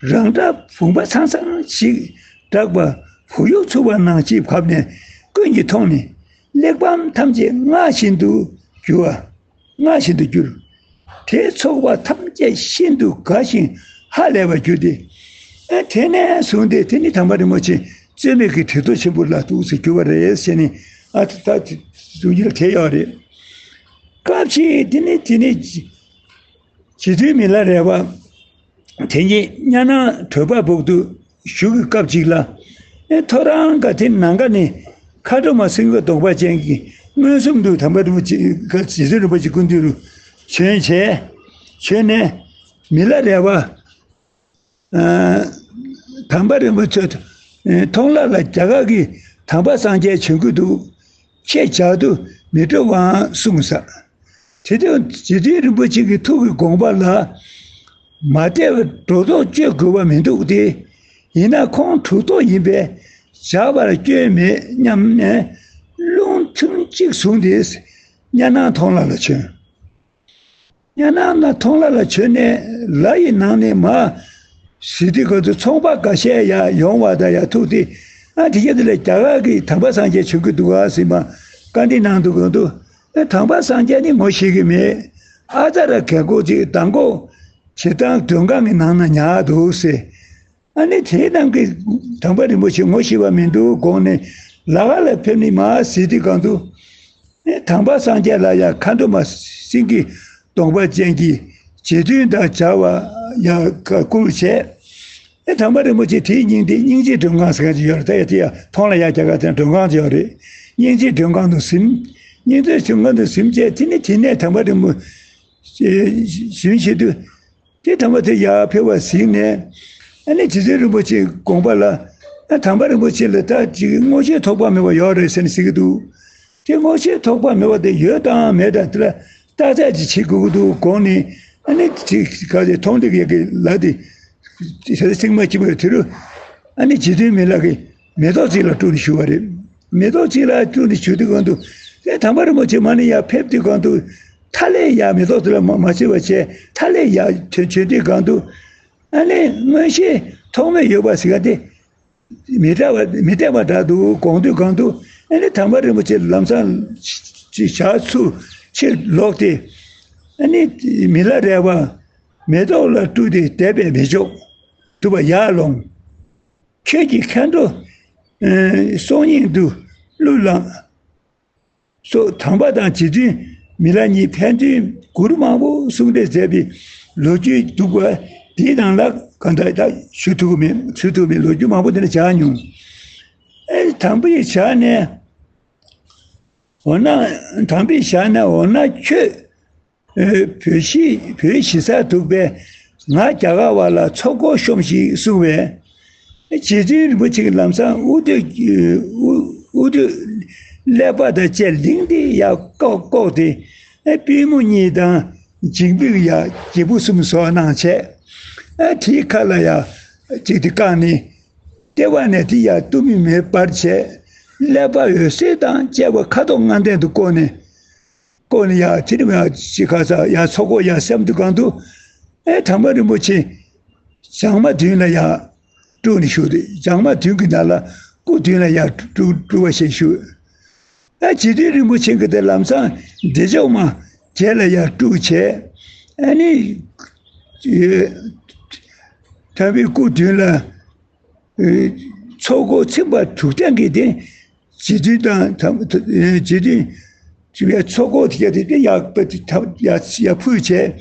རང་འདྲ་བུམ་པ་ཚང་ཚང་ཞིག་བསྒྲགས་པ་བུ་ཡུག་འཚུབ་པ་ནང་བཞིན་བབས་ནས། ཀུན་གྱིས་མཐོང་ནས་གླེགས་བམ་ཐམས་ཅད་སྔར་བཞིན་དུ་གྱུར་པ། སྔར་བཞིན་དུ་གྱུར། དེ་ཚོགས་པ་ཐམས་ཅད་ཤིན་ཏུ་དགའ་ཞིང་ཧ་ལས་པར་གྱུར་ཏེ། ཨ་དེ་ནས་བཟུང་སྟེ་དེ་ནི་དམ་པ་རིན་པོ་ཆེ་རྩོད་མེད་ཀྱི་གྲི་ཐོགས་ཆེན་པོ་ལ་འདུག་སེ་གྱུར་པ་རེད་ཟེར་ནས། ཨ་ད་ད་གཟུགས་འགྱུར་དེ་ཡོད་རེད། སྐབས་ཤིག་དེ་ནི་དེ་ནི་རྗེ་བཙུན་མི་ལ་རས་པ་དེ་ཉིད་གཉའ་ནང་གྲོད་པ་སྦུག་ཏུ་བཞུགས་ཀྱི་སྐབས་ཅིག་ལ། ཨེ་ཐོ་རངས་ཀ་དེ་ནང་ཀ་ནས་མཁའ་འགྲོ་མ་སེང་གེ་གདོང་པ་ཅན་གྱིས་མངོན་སུམ་དུ་དམ་པ་རིན་པོ་ཆེ་རྗེ་བཙུན་རིན་པོ་ཆེ་སྐུ་མདུན་དུ་བྱོན་བྱས། བྱོན་ནས་མི་ལ་རས་པ། ཨ་དམ་པ་རིན་པོ་ཆེ་མཐོང་ལ་ལ་རྒྱ་གར་གྱི་དམ་པ་སངས་རྒྱས་བྱོན་གྱི་འདུག་ཁྱེད་ཇག་ཏུ་མི་འགྲོ་བའང་གསུངས་ས། དེ་དུས་རྗེ་བཙུན་རིན་པོ་ཆེ་གི་ཐུགས་ཀྱི་དགོངས་པ་ལ་མ་དད་པའི་སྒྲོ་འདོགས་གཅོད་དགོས་པ་མི་འདུག་སྟེ། ཡིན་ན་ཁོང་གྲུབ་ཐོབ་ཡིན་པས་ཇག་པར་སྐྱོན་མེད་སྙམ་ནས། རླུང་ཐུང་གཅིག་བཟུང་སྟེ་གཉའ་ནང་མཐོང་ལ་ལ་བྱོན། གཉའ་ནང་ན་མཐོང་ལ་ལ་བྱོན་ནས་ལ་ཡི་ནང་ནས་མར་གཟིགས་དུས་སྐབས་སུ་ཚོང་པ་འགའ་ཤས་ཡར་ཡོང་བ་དང་ཡར་ཐུག་སྟེ། ཨ་དེ་ག་དེ་ལ་རྒྱ་གར་གྱི་དམ་པ་སངས་རྒྱས་བྱོན་གྱི་འདུག་ག་ཟེར་མར་བཀའ་འདྲི་གནང་དུས་སྐབས་སུ། ཨ་དམ་པ་སངས་རྒྱས་ནི་ངོ་ཤེས་ཀྱི་མེད། ཨ་ཙ་ར་རྒད་མགོ་ཅིག་མདང་དགོང་བྱེ་ཐང་མགྲོན་ཁང་གི་ནང་ན་ཉལ་འདུག་ཟེར། ཨ་ནི་དེ་རྣམས་ཀྱིས་དམ་པ་རིན་པོ་ཆེ་ངོ་ཤེས་པ་མི་འདུག་དགོངས་ནས་ལ་ཁ་ལ་ཕེབས་ནས་མར་གཟིགས་དུས་སྐབས་སུ། ཨེ་དམ་པ་སངས་རྒྱས་ལ་ཡང་མཁའ་འགྲོ་མ་སེང་གེ་གདོང་པ་ཅན་གྱིས་རྗེ་བཙུན་དང་བྱ་བ་ཡང་བཀུར་བྱས། ཨེ་དམ་པ་རིན་པོ་ཆེ་དེའི་སྙིང་དེ་སྙིང་རྗེའི་མགྲོན་ཁང་ཟེར་མཁན་ཅིག་ཡོད་རེད། ད་ཡ་དེ་ཡ་མཐོང་ལ་ཡ་རྒྱ་གར་དེ་མགྲོན་ཁང་ཅིག་ཡོད་རེད། སྙིང་རྗེའི་མགྲོན་ཁང་དུ་གཟིམས། སྙིང་རྗེའི་མགྲོན་ཁང་དུ་གཟིམས་བྱས། དེ་ནས་དེ་ནས་དམ་པ་རིན་པོ་ཆེ་གཟིམས་བྱེད་དུས། དེ་དམ་པ་དེ་ཡར་ཕེབས་པ་གཟིགས་ནས། ཨ་ནི་རྗེ་བཙུན་རིན་པོ་ཆེའི་དགོངས་པ་ལ། ཨ་དམ་པ་རིན་པོ་ཆེ་ལ་ད་ཅིག་མངོན་ཤེས་ཐོགས་པ་མེད་པ་ཡོད་རེད་ཟེར་ནས་གཟིགས་ཀྱི་འདུག་དེ་མངོན་ཤེས་ཐོགས་པ་མེད་པ་དེ་ཡོད་དང་མེད་དང་དེ་ལ་བརྟག་དཔྱད་ཅིག་བྱེད་དགོས་ཀྱི་འདུག་དགོངས་ནས། ཨ་ནི་ཅིག་ག་ཚོད་མཐོང་ལྡན་གྱི་ལ་དེ་ད་ལྟ་ཚིགས་མ་གཅིག་པ་དེ་རུ། ཨ་ནི་རྗེ་བཙུན་མི་ལ་གིས་མེ་ཏོག་ཅིག་ལ་སྤྲུལ་ནས་བཞུགས་པ་རེད། མེ་ཏོག་ཅིག་ལ་སྤྲུལ་ནས་བཞུགས་དུས་སྒང་དུ། དེ་དམ་པ་རིན་པོ་ཆེ་མར་ནས་ཡར་ཕེབས་དུས་སྒང་དུ། མཐའ་ལས་ཡར་མེ་ཏོག་དེ་ལ་མ་མ་ཆེ་བ་བྱས། མཐའ་ལས་ཡར་བྱོན་བྱོན་དུས་སྒང་དུ། ཨ་ནི་མངོན་ཤེས་ཐོགས་མེད་ཡོད་པ་ཟེར་མཁན་དེ་མི་འདྲ་བ་མི་བདེན་པ་འདྲ་འདུག་དགོངས་དུས་སྒང་དུ། ཨ་ནི་དམ་པ་རིན་པོ་ཆེ་ལམ་སང་ཅིག་ཞག་ཚུར་ཕྱིར་ལོག་སྟེ། ཨ་ནི་མི་ལ་རས་པ་མེ་ཏོག་ལ་སྤྲུལ་ཏེ་དད་པས་མི་ལྕོགས། དུ་བ་ཡར་ལོངས། ཁྱོད་ཀྱི་མཁའ་འགྲོ་ཨ་སྲོག་སྙིང་དུ་གླུ་བླངས་སོ། དམ་པ་དང་རྗེ་བཙུན་མི་ལ་གཉིས་ཕན་ཚུན་མགུར་མང་པོ་གསུང་གྲོས་མཛད་པའི་ལོ་རྒྱུས་འདུག་པ། དེའི་ནང་ལ་གང་ལྟར་ཞུ་ཐུབ་མེད། ཞུ་ཐུབ་མེད། ལོ་རྒྱུས་མང་པོ་དེ་འདྲ་བྱུང་མྱོང་། ཨེ་དམ་པའི་ཞག་ནས། འོ་ན། དམ་པའི་ཞག་ན་འོ་ན་ཁྱོད། ཨེ་བོད་གཞིས་བོད་གཞིས་ས་འདུག་པས། ང་རྒྱ་གར་བ་ལ་ཚོགས་འཁོར་ཤོམས་ཤིག་གསུངས་པས། རྗེ་བཙུན་རིན་པོ་ཆེ་གིས་ལམ་སང་དབུ་སྟོད་དབུ་དབུ་སྟོད་ཀླད་པ་དང་བཅས་ལིང་སྟེ་ཡར་བཀོག་བཀོག་སྟེ། ཨེ་པུས་མོ་གཉིས་དང་འཇིང་པོས་ཡར་སྒྱེད་པུ་གསུམ་བཟོ་གནང་བྱས། ཨེ་དེའི་ཁ་ལ་ཡར་ཅིག་དེ་བཀག་ནས། ལྟེ་བ་ནས་དེ་ཡར་གཏུམ་མོའི་མེ་འབར་བྱས། ཀླད་པ་འོད་ཟེར་དང་བཅས་པ་ཁ་དོག་ལྔ་ལྡན་དུ་བཀོད་ནས། བཀོད་ནས་ཡར་དེ་ནས་ཡར་ཅིག་ག་ས་ཡར་ཚོགས་འཁོར་ཡར་བཤམས་དུས་སྒང་དུ། ཨེ་དམ་པ་རིན་པོ་ཆེ་བྱང་མ་བདུན་ལ་ཡར་སྤྲུལ་ནས་བཞུགས་ཏེ། བྱང་མ་བདུན་གྱི་ནང་ལ་ སྐུ་མདུན་ལ་ཡར་སྤྲུལ་སྤྲུལ་བ་ཞིག་བཞུགས། ཨ་རྗེ་བཙུན་རིན་པོ་ཆེ་གིས་དེ་ལམ་སང་བདེ་མཆོག་མ་རྗེ་ལ་ཡར་སྤྲུལ་བྱས། ཨ་ནི་དམ་པའི་སྐུ་མདུན་ལ་ཚོགས་འཁོར་ཚན་པ་དྲུག་སྟེང་གི་དེ་རྗེ་བཙུན་དང་དམ་རྗེ་བཙུན་ཅིག་ཡ་ཚོགས་འཁོར་དེ་ག་དེ་དེ་ཡར་ཡར་ཕུལ་བྱས།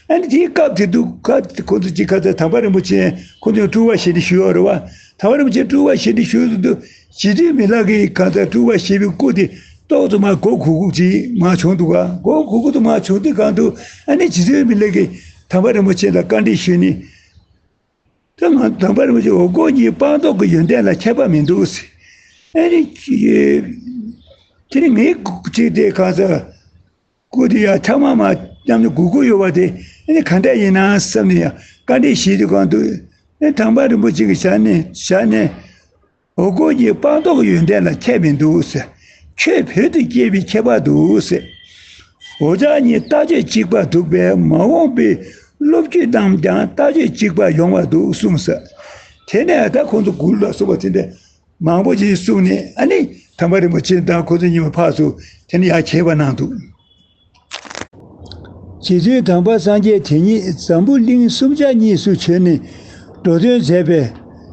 ཨ་ནི་དེའི་སྐབས་དེ་འདུག་ག་ཁོ་ཚོ་ཅིག་ག་ཚ་དམ་པ་རིན་པོ་ཆེ་ཁོ་ཚོས་སྤྲུལ་བ་ཞལ་འདྲེན་ཞུས་ཡོད་རེད་བ། དམ་པ་རིན་པོ་ཆེ་སྤྲུལ་བ་ཞལ་འདྲེན་ཞུས་འདུག་རྗེ་བཙུན་མི་ལ་གིས་ག་ཚ་སྤྲུལ་བ་ཞེས་པའི་སྐུ་དེ་ཏོག་ཙམ་མར་མགོ་གུག་གུག་ཅིག་མར་བྱུང་འདུག་ག་མགོ་གུག་གུག་ཏུ་མར་བྱུང་དུས་གང་དུ་ཨ་ནི་རྗེ་བཙུན་མི་ལ་གིས་དམ་པ་རིན་པོ་ཆེ་ལ་བཀའ་འདྲི་ཞུས་ནས། ད་ང་དམ་པ་རིན་པོ་ཆེ་འོ་སྐོལ་གཉིས་སྤངས་རྟོགས་ཀྱི་ཡོན་ཏན་ལ་ཁྱད་པར་མི་འདུག་ཟེར། ཨ་ནི་དེ་ནི་ངའི་གཅིག་དེ་གང་ཟེར། སྐུ་དེ་ཡང་ཐ་མག་མ་བསྣམས་ནས་སྒུར་སྒུར་ཡོད་པ་དེ་ཨ་ནི་ག་འདྲ་ཡིན་ན་བསམ་ནས་ཡང་བཀའ་འདྲི་ཞུས་དུས་གང་དུ་ཨ་ནི་དམ་པ་རིན་པོ་ཆེ་གི་ཞལ་ནས་ཞལ་ནས། འོ་སྐོལ་གཉིས་སྤངས་རྟོགས་ཀྱི་ཡོན་ཏན་ལ་ཁྱད་མི་འདུག་ཟེར། ཆོས་བོད་དུ་སྐྱེས་པའི་ཁྱད་པར་འདུག་ཟེར། འོ་ཅག་གཉིས་ལྟ་སྤྱོད་གཅིག་པ་འདུག་པས་མ་འོངས་པའི་སློབ་བརྒྱུད་རྣམས་ཀྱང་ལྟ་སྤྱོད་གཅིག་པ་ཡོང་བ་འདུག་གསུངས་ཟེར། དེ་ནས་ད་ཁོང་ཚོ་གུར་ལ་སོགས་པ་དེ་འདྲ་མང་པོ་ཞིག་གསུངས་ནས་ཨ་ནི་དམ་པ་རིན་པོ་ཆེ་དང་ཁོ་ཚོ་གཉིས་པོ་ཕར་ཚུར་དེ་ནས་ཡར་གྱེས་པ་གནང་འདུག་རྗེ་བཙུན་དམ་པ་སངས་རྒྱས་དེ་ཉིད་འཛམ་བུ་གླིང་སུམ་བརྒྱ་གཉིས་སུ་བྱོན་ནས་འགྲོ་དོན་མཛད་པས་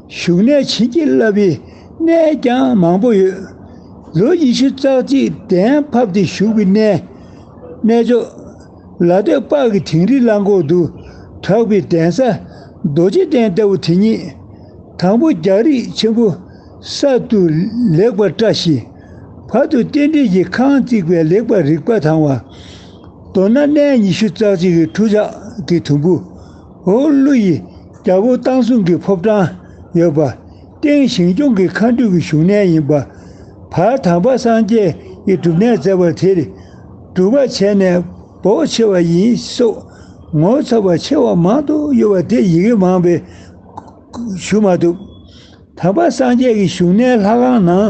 བཞུགས་གནས་བྱིན་གྱིས་བརླབས་པའི་གནས་ཀྱང་མང་པོ་ཡོད། ལོ་ཉི་ཤུ་རྩ་གཅིག་གདན་ཕབ་སྟེ་བཞུགས་པའི་གནས་གནས་མཆོག་ལ་སྟོད་དཔག་གི་དིང་རི་གླང་གོག་ཏུ་གྲགས་པའི་གདན་ས་རྡོ་རྗེ་གདན་ལྟ་བུ་དེ་ཉིད། དང་པོ་རྒྱ་རིགས་ཆེན་པོ་གསར་དུ་ལེགས་པར་བཀྲ་ཞིང་། བར་དུ་རྟེན་འབྲེལ་གྱི་ཁང་བརྩིགས་པས་ལེགས་པར་རིག་པ་དྭངས་པ། མདོར་ན་གནས་ཉི་ཤུ་རྩ་གཅིག་གི་ཁྲུས་ཆག་གི་དུམ་བུ། འོག་ཀླུ་ཡི་རྒྱལ་པོ་བཏང་བཟུང་གི་ཕོ་བྲང་ཡོད་པ། སྟེང་ཞིང་སྐྱོང་གི་མཁའ་འགྲོ་གི་བཞུགས་གནས་ཡིན་པ། བར་དམ་པ་སངས་རྒྱས་ཀྱི་སྒྲུབ་གནས་མཛད་པ་དེར་སྒྲུབ་པ་བྱས་ནས་བོགས་ཆེ་བ་ཡིན་སོགས་ངོ་མཚར་བ་ཆེ་བ་མང་དུ་ཡོད་པ་དེ་ཡི་གེ་མང་པས་ཞུ་མ་ཐུབ། དམ་པ་སངས་རྒྱས་ཀྱི་བཞུགས་གནས་ལྷ་ཁང་ནང་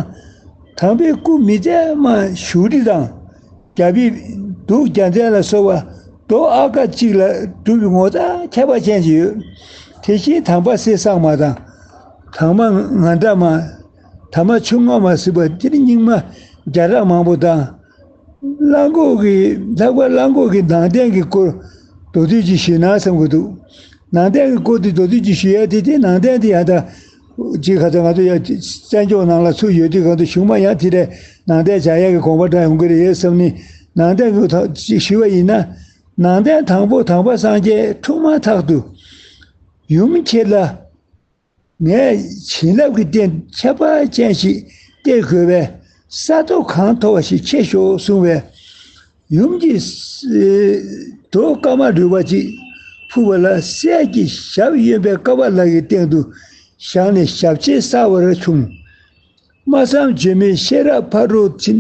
དམ་པའི་སྐུ་མི་མཛེས་མ་བཞུགས་ཁྲི་དང་། རྒྱ་ཕིབས་གདུགས་རྒྱལ་མཚན་ལ་སོགས་པ་རྡོ་ཨ་ཀ་གཅིག་ལ་གྲུབ་པའི་ངོ་མཚར་ཁྱད་པར་ཅན་ཞིག་ཡོད། དེ་བཞིན་དམ་པ་གསེར་ཟངས་མ་དང་། དམ་པ་ང་འདྲ་མ། དམ་པ་ཆུ་སྔོན་མ་ཟེར་བ་དེ་ནི་རྙིང་མ་བརྒྱ་ཕྲག་མང་པོ་དང་། གླང་གོག་གི་ལྷག་པར་གླང་གོག་གི་ནང་རྟེན་གྱི་སྐོར་མདོར་བསྡུས་ཅིག་ཞུས་ན་བསམ་གྱི་འདུག་ནང་རྟེན་གྱི་སྐོར་དེ་མདོར་བསྡུས་ཅིག་ཞུ་ཡ་དེ་དེ་ནང་རྟེན་དེ་ཡང་ད་ཅིག་ག་ཚོད་ང་ཚོ་ཡ་བཙན་འཇོག་ནང་ལ་ཚུད་ཡོད་དུས་གང་དུ་གཞུག་མ་ཡང་དེ་འདྲའི་ནང་རྟེན་བྱ་ཡ་གི་དགོངས་པ་འདྲ་ཡོང་གི་རེད་བསམ་ནི། ནང་རྟེན་གྱི་ཐོག་ཅིག་ཞུས་པ་ཡིན་ན། ནང་རྟེན་དང་པོ་དམ་པ་སངས་རྒྱས་འཁྲུངས་མ་ཐག་ཏུ་ཡུམ་ཁྱེད་ལ། ངས་བྱིན་རླབས་ཀྱི་རྟེན་ཁྱད་པར་ཅན་ཞིག་སྟེར་དགོས་པས་ས་རྡོ་གང་མཐོ་བ་ཞིག་ཁྱེར་ཤོག་གསུངས་པས། ཡུམ་གྱིས་རྡོ་དཀར་དམར་རུལ་བ་ཅིག་ཕུལ་བ་ལ་གསེར་གྱི་ཞབས་གཡོན་པའི་ཀ་པ་ལ་ཡི་སྟེང་དུ་བཞག་ནས་ཞབས་རྗེས་གསར་བར་བྱུང་། སྨྲ་བསམ་བརྗོད་མེད་ཤེས་རབ་ཕ་རོལ་ཕྱིན།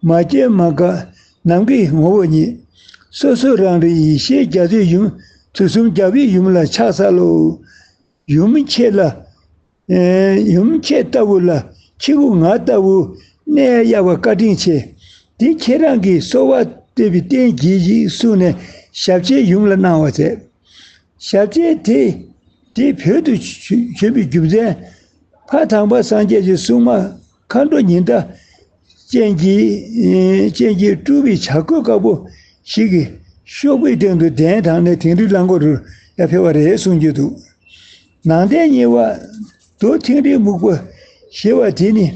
མ་སྐྱེས་མ་འགགས་ནམ་མཁའི་ངོ་བོ་ཉིད། སོ་སོ་རང་རིག་ཡེ་ཤེས་རྒྱ་མཚོའི་ཡུམ། དུས་གསུམ་རྒྱལ་བའི་ཡུམ་ལ་ཕྱག་འཚལ་ལོ། ཡུམ་ཁྱེད་ལ། ཨེ། ཡུམ་ཁྱེད་ལྟ་བུ་ལ་ཁྱེད་སྐུ་ང་ལྟ་བུ་གནས་གཡར་བ་བཀའ་དྲིན་ཆེ། འདི་ཁྱེད་རང་གིས་གསོལ་བ་འདེབས་པའི་རྟེན་གྱིས་ཤིག་གསུངས་ནས་ཞབས་རྗེས་ཡུམ་ལ་གནང་བ་མཛད། ཞབས་རྗེས་དེ་དེ་བོད་དུ་བྱོན་པའི་རྒྱུ་མཚན། ཕ་དམ་པ་སངས་རྒྱས་ཀྱི་སྲུང་མ་མཁའ་འགྲོ་ཉི་ཟླ་ཅན་གྱིས་ཅན་གྱིས་སྤྲུལ་པའི་བྱ་རྒོད་དཀར་པོ་ཞིག་གིས་གཤོག་པའི་སྟེང་དུ་གདན་དྲངས་ནས་དིང་རི་གླང་གོག་རུ་ཡར་ཕེབས་པ་རེད་གསུང་རྒྱུ་འདུག་ནང་རྟེན་གཉིས་པ་རྡོ་ཐིང་རི་སྨུག་པོ་ཞེས་པ་དེ་ནི།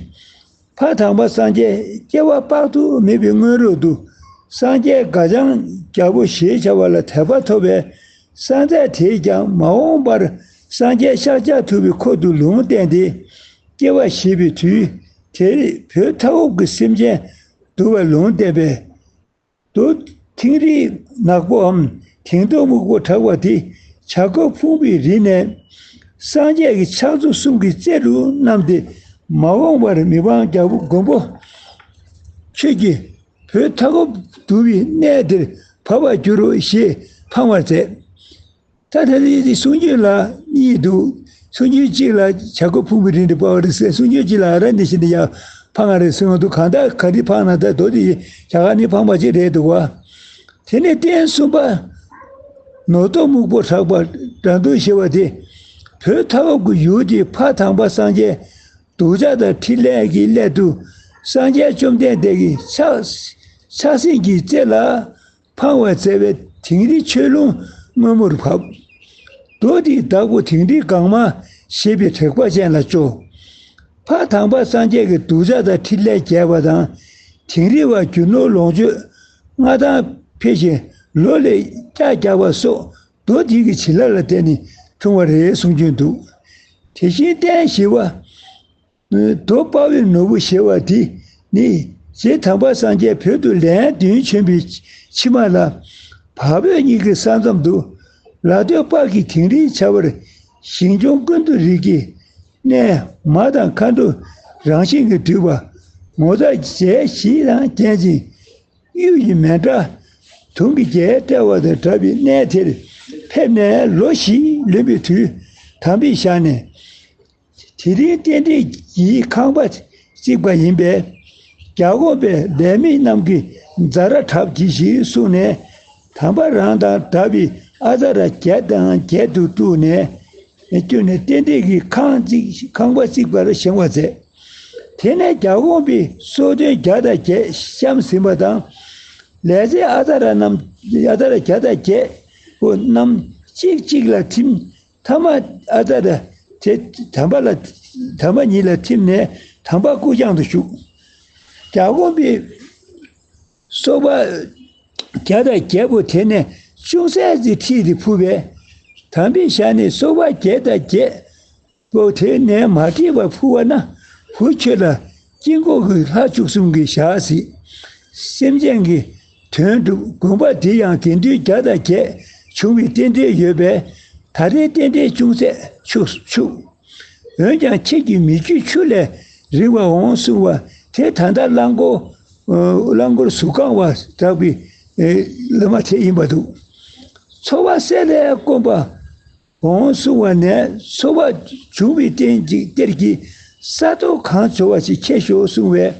ཕ་དམ་པ་སངས་རྒྱས་སྐྱེ་བ་དཔག་ཏུ་མེད་པའི་སྔོན་རོལ་དུ་སངས་རྒྱས་དགའ་ལྗང་རྒྱལ་པོ་ཞེས་བྱ་བ་ལ་དད་པ་ཐོབ་པས། སངས་རྒྱས་དེས་ཀྱང་མ་འོངས་པར་སངས་རྒྱས་ཤཱཀྱ་ཐུབ་པའི་འཁོར་དུ་ལུང་བསྟན་ཏེ། སྐྱེ་བ་བཞེས་པའི་དུས་དེར་བོད་མཐའ་འཁོབ་ཀྱི་སེམས་ཅན་འདུལ་བར་ལུང་བསྟན་པས། རྡོ་ཐིང་རི་ནག་པོའམ་དིང་རྡོ་སྨུག་པོ་གྲགས་པ་དེ་བྱ་རྒོད་ཕུང་པོའི་རི་ནས་སངས་རྒྱས་ཀྱི་ཕྱག་མཛུབ་གསུམ་གྱི་རྩེ་རུ་བསྣམས་ཏེ་མ་འོངས་པར་མི་ཕམ་རྒྱལ་པོ་མགོན་པོ་ཁྱོད་ཀྱིས་བོད་མཐའ་འཁོབ་འདུལ་བའི་གནས་འདིར་བབས་པར་འགྱུར་རོ་ཞེས་འཕང་བར་མཛད། ད་ལྟ་འདི་གསུང་རྒྱུན་ལ་གཉིས་འདུག་གསུང་རྒྱུན་གཅིག་ལ་བྱ་རྒོད་ཕུང་པོའི་རི་འདི་སྤར་བ་རེད་ཟེར། གསུང་རྒྱུན་གཅིག་ལ་ཨ་ར་འདི་བཞིན་དུ་ཡང་འཕང་བ་རེད་གསུང་འདུག་གང་ལྟར་ག་རེ་འཕང་ན་ད་རྡོ་འདི་བྱ་རྒོད་ནི་འཕང་བ་ཅིག་རེད་འདུག་བ། དེ་ནས་རྟེན་གསུམ་པ། ནོར་རྡོ་སྨུག་པོ་གྲགས་པ་དགྲ་འདུལ་ཞེས་པ་དེ། བོད་མཐའ་འཁོབ་ཀྱི་ཡུལ་དེའི་ཕ་དམ་པ་སངས་རྒྱས། གདུལ་བྱ་དང་ཕྲིན་ལས་ཀྱི་སླད་དུ། སངས་རྒྱས་བཅོམ་ལྡན་འདས་ཀྱི་ཕྱག་ཕྱག་སེན་གྱི་རྩེ་ལ་འཕང་བར་མཛད་པའི་དིང་རི་ཆོས་ལུང་སྔོན་མོར་བབས། རྡོ་འདིའི་བདག་པོ་དིང་རི་གང་མ་ཞེས་པའི་དྲེགས་པ་ཅན་ལ་སྐྱོ། ཕ་དམ་པ་སངས་རྒྱས་ཀྱི་གདུལ་བྱ་དང་ཕྲིན་ལས་རྒྱས་པ་དང་། དིང་རི་བ་རྒྱུ་ནོར་ལོངས་སྤྱོད་མངའ་ཐང་འཕེལ་ཞིང་ལོ་ལེགས་སྐྱ་རྒྱག་པ་སོགས་རྡོ་འདི་གི་བྱིན་རླབས་ལ་བརྟེན་ནས་འཁྲུངས་པ་རེད་གསུང་རྒྱུན་འདུག། དེ་བཞིན་རྟེན་བཞི་པ། རྡོ་དཔའ་བོའི་ནོར་བུ་ཞེས་པ་འདི་ནི། རྗེ་དམ་པ་སངས་རྒྱས་བོད་དུ་ལན་བདུན་བྱོན་པའི་ཕྱི་མ་ལ། བར་བོད་གཉིས་ཀྱི་ས་མཚམས་དུ་ལ་སྟོད་སྤགས་ཀྱི་དིང་རིའི་བྱ་བར་ཞིང་སྐྱོང་ཀུན་ཏུ་རིག་གི་གནས་མ་དང་མཁའ་འགྲོ་རང་བཞིན་གྱིས་སྤྲུལ་པ་ངོ་མཚར་རྒྱན་བཞི་དང་ལྡན་ཅིང་། གཡུ་ཡི་མཎྜལ་དུང་གི་རྒྱན་སྤྲས་པ་དང་འདྲ་བའི་གནས་དེར་ཕེབས་ནས་ལོ་བཞི་ལོན་པའི་དུས་དམ་པའི་ཞག་ནས། དེ་རིང་རྟེན་འབྲེལ་གྱི་ཁང་པ་བརྩིགས་པ་ཡིན་པས། རྒྱལ་འགོང་པའི་ལས་མི་རྣམས་ཀྱིས་ཛ་དྲག་གྲབས་གྱིས་ཤིག་གསུངས་ནས། དམ་པ་རང་དང་འདྲ་བའི་ཨ་ཙ་ར་བརྒྱད་དང་བརྒྱད་དུ་བསྐྲུན་ནས། བསྐྲུན་ནས་རྟེན་འབྲེལ་གྱི་ཁང་བརྩིགས་ཁང་པ་བརྩིགས་པར་བཞེངས་པ་མཛད། དེ་ནས་རྒྱལ་འགོང་པའི་སོ་སྡོང་བརྒྱ་དང་བརྒྱད་བཤམས་ཟིན་པ་དང་། ལས་མཛད་ཨ་ཙ་ར་རྣམས་ཨ་ཙ་ར་བརྒྱ་དང་བརྒྱད་པོ་རྣམས་གཅིག་གཅིག་ལ་ཐིམ། ཐ་མ་ཨ་ཙ་ར་དེ་དམ་པ་ལ་དམ་པ་ཉིད་ལ་ཐིམ་ནས་དམ་པ་སྐུ་རྐྱང་དུ་བཞུགས། རྒྱལ་འགོང་པའི་སོ་པ་བརྒྱ་དང་བརྒྱད་པོ་དེ་ནས་ཅུང་ཟད་ཅིག་ཁྲིད་དེ་ཕུབ་པས། དམ་པའི་ཞག་ནས་སོ་པ་བརྒྱད་དང་བརྒྱད་པོ་དེ་ནས་མ་ཁྲིད་པར་ཕུབ་པ་ན། བུ་ཁྱོད་ལ་དཀྱིལ་འཁོར་གྱི་ལྷ་བཅུ་གསུམ་གྱི་ཞག་གཟིགས། སེམས་ཅན་གྱི་དོན་སྒྲུབ། དགོན་པ་འདི་ཡང་དགེ་འདུན་བརྒྱ་དང་བརྒྱད་བྱུང་བའི་རྟེན་འབྲེལ་ཡོད་པས། ད་རེས་རྟེན་འབྲེལ་ཅུང་ཟད་འཆུགས་འཆུགས། འོན་ཀྱང་ཁྱེད་ཀྱི་མི་རྒྱུད་ཆུ་ལས་རིང་བ་འོང་གསུང་བ་དེ་ད་ལྟ་རླངས་འཁོར་རླངས་འཁོར་གཟུགས་ཁང་བ་དག་པའི་བླ་མ་དེ་ཡིན་པ་འདུག། འཚོ་བ་གསེར་ལས་དཀོན་པ་འོང་གསུང་བ་ནས། འཚོ་བ་འབྱུང་བའི་རྟེན་ཅིག་གཏེར་གྱི་ས་རྡོ་གང་འཚོ་བ་ཞིག་ཁྱེར་ཤོག་གསུང་བས།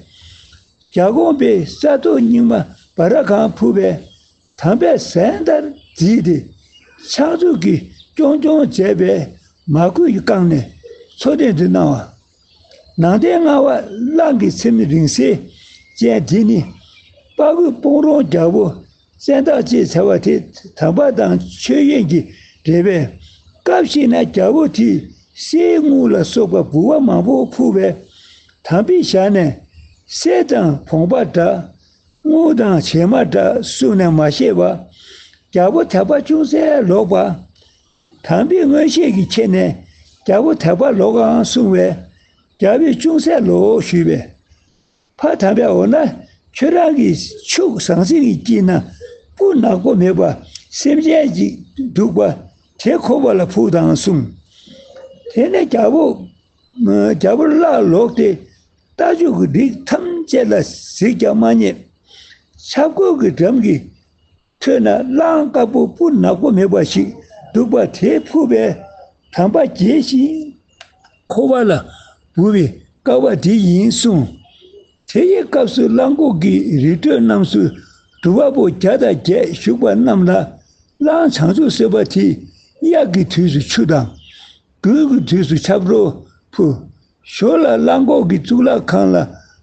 རྒྱལ་འགོང་པས་ས་རྡོ་རྙིང་མ་སྦ་ར་གང་ཕུབ་པས། དམ་པས་ཟན་ལྟར་བརྫིས་ཏེ་ཕྱག་མཛུབ་ཀྱིས་ཀྱོང་ཀྱོང་བྱས་པས་མ་གོས་ཀྱིས་བཀང་ནས་འཚོ་རྟེན་དུ་གནང་བ། ནང་རྟེན་ལྔ་པ་གླང་གི་ཚེམས་རིང་བསྲེལ་ཅན་འདི་ནི་དཔའ་རྒོད་སྤུངས་རོང་རྒྱལ་པོ་བཙན་བདག་ཅེས་བྱ་བ་དེ་དམ་པ་དང་མཆོད་ཡོན་གྱི་འབྲེལ་བས། སྐབས་ཤིག་ན་རྒྱལ་པོ་དེས་གསེར་དངུལ་ལ་སོགས་པ་ལྦུ་བ་མང་པོ་ཕུལ་བས། དམ་པའི་ཞལ་ནས་གསེར་དང་བོང་བ་འདྲ། དངུལ་དང་བྱེ་མ་འདྲ་གསུངས་ནས་མ་བཞེས་པ། རྒྱལ་པོ་དད་པ་ཅུང་ཟད་ལོག་པ། དམ་པའི་མངོན་ཤེས་ཀྱིས་མཁྱེན་ནས་རྒྱལ་པོ་དད་པ་ལོག་གམ་གསུང་བས། རྒྱལ་པོས་ཅུང་ཟད་ལོག་ཞུས་པས། ཕ་དམ་པས། འོ་ན་ཁྱོད་རང་གི་ཕྱུགས་ཟང་ཟིང་གི་དཀྱིལ་ན་སྤུ་ནག་པོ་མེད་པ་སེམས་ཅན་ཅིག་འདུག་པ་དེ་ཁོ་པ་ལ་ཕུལ་དང་གསུངས། དེ་ནས་རྒྱལ་པོ་རྒྱལ་པོ་སླར་ལོག་སྟེ་རྟ་མཆོག་གི་རིགས་ཐམས་ཅད་ལ་གཟིགས་ཀྱང་མ་རྙེད། ཆབ་སྒོ་གི་འགྲམ་གྱི་ཁྲོད་ན་གླང་དཀར་པོ་སྤུ་ནག་པོ་མེད་པ་ཞིག་འདུག་པ་དེ་ཕུབ་པས། དམ་པ་དགྱེས་ཤིང་འཁོར་བ་ལ་འབུལ་བའི་དཀའ་བ་འདི་ཡིན་གསུངས། དེ་ཡི་སྐབས་སུ་གླང་གོག་གི་རི་ཁྲོད་རྣམས་སུ་སྒྲུབ་པ་པོ་བརྒྱ་དང་བརྒྱད་བཞུགས་པ་རྣམས་ལ་གླང་བྱང་ཆུབ་སེམས་དཔའ་དེས་དབྱར་གྱི་དུས་སུ་ཆུ་དང་། དགུན་གྱི་དུས་སུ་ཆབ་རོ་ཕུལ། ཞོར་ལ་གླང་གོག་གི་གཙུག་ལག་ཁང་ལ་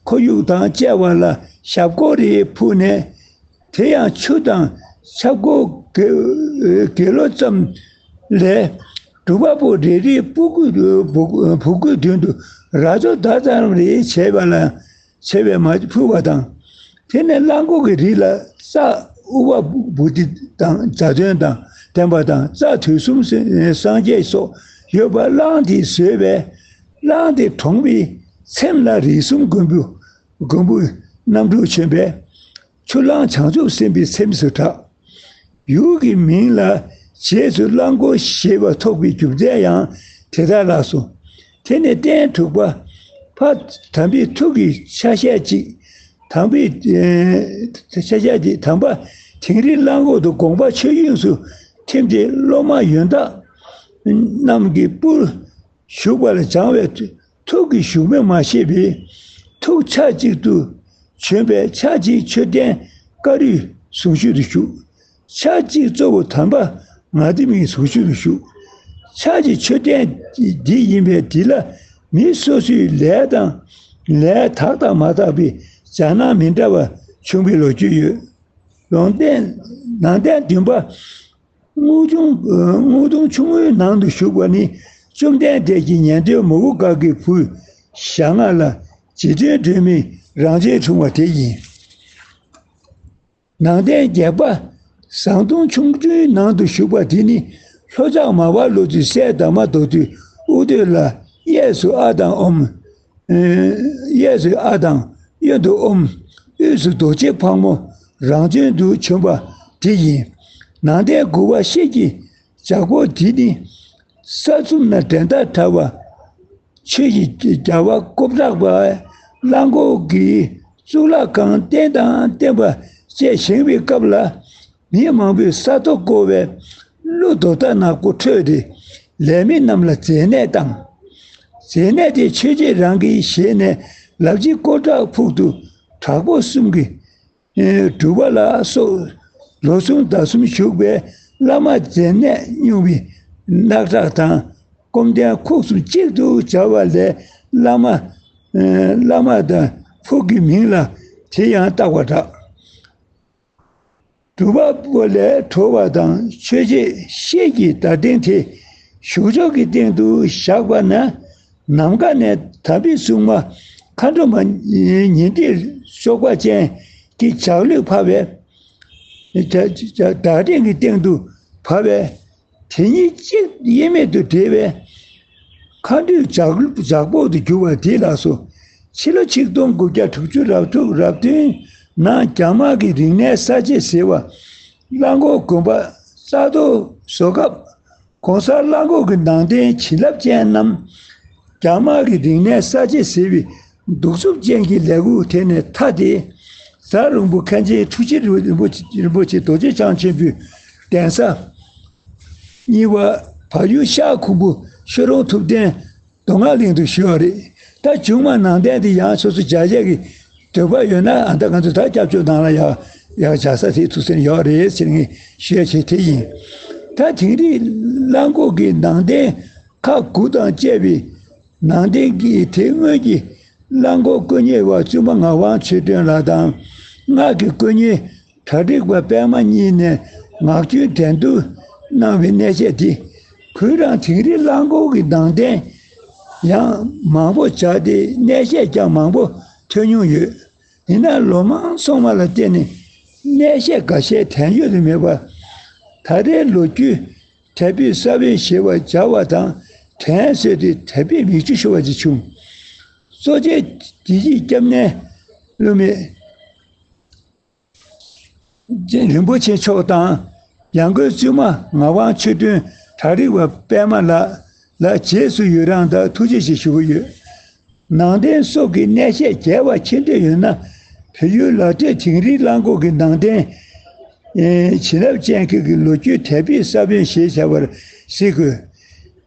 ཁོར་ཡུག་དང་བཅས་པ་ལ་ཞབས་སྐོར་རེ་ཕུལ་ནས། དེ་ཡང་ཆུ་དང་ཆབ་སྒོ་དགེ་དགེ་སློང་ཙམ་ལས། སྒྲུབ་པ་པོ་རེ་རེའི་སྤུ་གུ་བུ་བུ་གུའི་མདུན་དུ་རྭ་ཅོ་བརྡར་ཙམ་རེ་བྱས་པ་ལ་བྱས་པས་མ་ཕུལ་བ་དང་། དེ་ནས་གླང་གོག་གི་རིགས་ལ་རྩྭ་ཨུ་པ་བུ་ཏི་དང་མཛའ་གདོན་དང་ལྡན་པ་དང་། རྩྭ་དུས་གསུམ་སངས་རྒྱས་སོགས་ཡོད་པ་གླང་དེས་ཟོས་པས། གླང་དེ་གྲོང་པའི་ཚེམས་ལ་རིགས་གསུམ་མགོན་པོ་མགོན་པོ་རྣམ་དྲུག་བྱོན་པས། ཆུ་གླང་བྱང་ཆུབ་སེམས་དཔའི་ཚེམས་སུ་གྲགས། ཡུལ་གྱི་མིང་ལ་རྗེས་སུ་གླང་གོག་ཞེས་པ་ཐོགས་པའི་རྒྱུ་མཚན་ཡང་དེ་ལྟར་ལགས་སོ། དེ་ནས་རྟེན་དྲུག་པ། ཕ་དམ་པའི་ཐུགས་ཀྱི་ཆ་ཤས་ཅིག། དམ་པའི་ཆ་ཤས་ཅིག་དམ་པ་དིང་རི་གླང་གོག་ཏུ་དགོངས་པ་ཆོས་དབྱིངས་སུ་ཐིམ་སྟེ། སློབ་མ་ཡོན་བདག་རྣམས་ཀྱི་སྤུར་ཞུགས་པ་ལ་སྦྱང་བའི་ཐུགས་ཀྱི་ཞུགས་མེད་མ་ཤེས་པས། ཐུགས་ཆ་གཅིག་ཏུ་བྱོན་པས། ཆ་གཅིག་མཆོད་རྟེན་ཀ་རུས་གཟུངས་གཞུག་ཏུ་བཞུགས། ཆ་གཅིག་གཙོ་བོ་དམ་པ་ངག་ལྡེམ་གྱི་གཟུངས་གཞུག་ཏུ་བཞུགས། ཆ་གཅིག་མཆོད་རྟེན་འདི་ཡིན་པས། འདི་ལ་ མི་སོ་སོའི་ལས་དང་ལས་དག་དང་མ་དག་པའི་རྒྱ་ནག་མི་འདྲ་བ་བྱུང་བའི་ལོ་རྒྱུས་ཡོད། ལུང་བསྟན་ནང་བསྟན་བདུན་པ། དངུལ་ཆུང་དངུལ་གདུང་ཆུང་ངུའི་ནང་དུ་བཞུགས་པ་ནི་བཅོམ་ལྡན་འདས་ཀྱི་ཉན་ཐོས་མོའུ་འགལ་གྱི་བུ་ཞྭ་ལྔ་ལ་རྗེ་བཙུན་སྒྲོལ་མའི་རང་རྗེས་འཁྲུངས་པ་དེ་ཡིན། ནང་བསྟན་བརྒྱད་པ། ཟངས་གདུང་ཆུང་ཆུང་ནང་དུ་བཞུགས་པ་དེ་ནི་ལྷོ་བྲག་མར་པ་ལོ་ཙཱའི་སྲས་དར་མ་མདོ་སྟོད་དབུ་སྟོད་ལ་གཡས་སུ་ཨ་དང་ཨོཾ། གཡས་སུ་ཨ་དང་གཡོན་དུ་ཨོཾ། དབུས་སུ་རྡོ་རྗེ་ཕག་མོ་རང་བྱོན་དུ་བྱོན་པ་དེ་ཡིན། ནང་བསྟན་དགུ་པ་ཤེལ་གྱི་ལྗགས་ཕོར་དེ་ནི་ས་ཚུམ་ན་འགྲན་ཟླ་བྲལ་བ། ཆོས་ཀྱི་རྒྱལ་བ་སྐུ་བཀྲག་པ་གླང་གོག་གིས་གཙུག་ལག་ཁང་རྟེན་དང་བརྟེན་པ་བཅས་བཞེངས་པའི་སྐབས་ལ། མི་མང་པོས་ས་རྡོ་བརྐོ་བའི་གླུ་རྡོ་རྟ་ནག་པོ་འཕྲོས་ཏེ་ལས་མི་རྣམས་ལ་མཛེ་ནད་བཏང་། མཛེ་ནད་དེ་ཆོས་རྗེ་རང་གི་ཞལ་ནས་ལབ་ཅིག་ཀོ་བྲག་ཕུག་ཏུ་དྲག་པོ་གསུམ་གྱིས། གྲུབ་པ་ལ་སོགས་ལོ་གསུམ་ཟླ་གསུམ་བཞུགས་པའི་བླ་མ་མཛེ་ནད་སྨྱུང་བའི་རྣག་ཁྲག་དང་སྐོམ་ལྡན་ཁུག་གསུམ་གཅིག་ཏུ་སྦྱར་བ་ལས་བླ་མ། བླ་མ་དང་ཕུག་གི་མིང་ལ་དེ་ཡང་བཏགས་པར་གྲགས། སྒྲུབ་པ་པོ་ལས་གྲོལ་བ་དང་ཆོས་རྗེ་ཤེལ་གྱི་བརྡ་རྟེན་དེ་བཞུགས་ཕྱོགས་ཀྱི་སྟེང་དུ་བཞག་པ་ན། ནམ་མཁའ་ནས་དམ་པའི་སྲུང་མ་མཁའ་འགྲོ་མ་ཉི་ཟླའི་གཤོག་པ་ཅན་གྱི་ལྗགས་ལུད་ཕབ་པས། བརྡ་རྟེན་གྱི་སྟེང་དུ་བབས་པས། དེ་གཉིས་གཅིག་དབྱེར་མེད་དུ་འདྲེས་པས། མཁའ་འགྲོའི་ལྗགས་ལྗགས་ཕོར་དུ་གྱུར་པ་དེ་ལགས་སོ། ཕྱི་ལོ་ཆིག་སྟོང་དགུ་བརྒྱ་དྲུག་ཅུ་རེ་དྲུག་རེ་བདུན་ནང་རྒྱ་དམག་གི་རིག་གནས་གསར་བརྗེ་ཟེར་བ། གླང་གོག་དགོན་པ་རྩ་གཏོར་བཟོ་སྐབས། གོང་གསར་གླང་གོག་གི་ནང་རྟེན་བྱིན་རླབས་ཅན་རྣམས་རྒྱ་དམག་གི་རིག་གནས་གསར་བརྗེ་ཟེར་བའི་གདུག་རྩུབ་ཅན་གྱི་ལས་འགུལ་དེ་ནས་ཐར་ཏེ། རྫ་རོང་པོ་མཁན་ཆེན་ཐུགས་རྗེ་རིན་པོ་ཆེ་རྡོ་རྗེ་འཆང་ཆེན་པོའི་གདན་ས། གཉིས་པ། བལ་ཡུལ་ཤར་ཁུམ་བུ་ཤོ་རོང་ཐུབ་བསྟན་མདོ་སྔགས་གླིང་དུ་ཞུ་བ་རེད། ད་བྱུང་མ་ནང་བསྟན་དེ་ཡང་སོ་སོ་རྒྱ་ཆས་ཀྱི་འདོད་པ་ཡོད་ན། ཨ་ད་ང་ཚོ་ད་སྐྱབས་བཅོལ་ནང་ལ་ཡག་ཡག་བྱ་ས་དེ་ཐུགས་སེམས་ཡོད་རེད་ཟེར་ངས་ཞུ་ཡ་བྱེད་དེ་ཡིན། ད་དིང་རི་གླང་གོག་གི་ནང་རྟེན་ཁག་དགུ་དང་བཅས་པའི་ནང་རྟེན་གྱི་དེ་སྔོན་གྱི་གླང་གོག་བཀོད་གཉེར་བ་བཙུན་མ་ངག་དབང་ཆོས་སྒྲོན་ལགས་དང་། སྔགས་ཀྱི་བཀོད་གཉེར་གྲ་སྒྲིག་པ་པད་མ་གཉིས་ནས་ངག་རྒྱུན་འགྲན་བསྡུར་གནང་བའི་གནས་བཤད་འདི། གུ་རུ་རང་དིང་རི་གླང་གོག་གི་ནང་རྟེན་ཡང་མང་པོ་སྦྱར་ཏེ་གནས་བཤད་ཀྱང་མང་པོ་ཐོན་མྱོང་ཡོད། ཡིན་ན་ལོ་མང་སོང་བ་ལ་བརྟེན་ནས་གནས་བཤད་འགའ་ཤས་དྲན་ཡོད་དུ་མེད་པ། ད་རེས་ལོ་རྒྱུས་དད་པའི་ས་བོན་ཞེས་པ་སྦྱར་བ་དང་དྲན་གསོས་ཏེ་དད་པའི་མིག་ཆུ་ཤོར་བ་ཅིག་བྱུང་། གཙོ་ཆེ་དགེ་བཤེས་སྐྱབས་གནས་བླུ་མེད་རིན་པོ་ཆེ་མཆོག་དང་། ཡང་སྒོས་བཙུན་མ་ངག་དབང་ཆོས་སྒྲོན་གྲ་སྒྲིག་པ་པད་མ་ལགས་ལ་རྗེས་སུ་ཡི་རང་དང་ཐུགས་རྗེ་ཆེ་ཞུ་གི་ཡོད། ནང་རྟེན་སོགས་ཀྱི་གནས་བཤད་རྒྱས་པ་མཁྱེན་འདོད་ཡོད་ན། བལ་ཡུལ་ལ་སྟོད་དིང་རི་གླང་གོག་གི་ནང་རྟེན་བྱིན་རླབས་ཅན་གྱི་ལོ་རྒྱུས་དད་པའི་ས་བོན་ཞེས་བྱ་བར་གཟིགས་དགོས།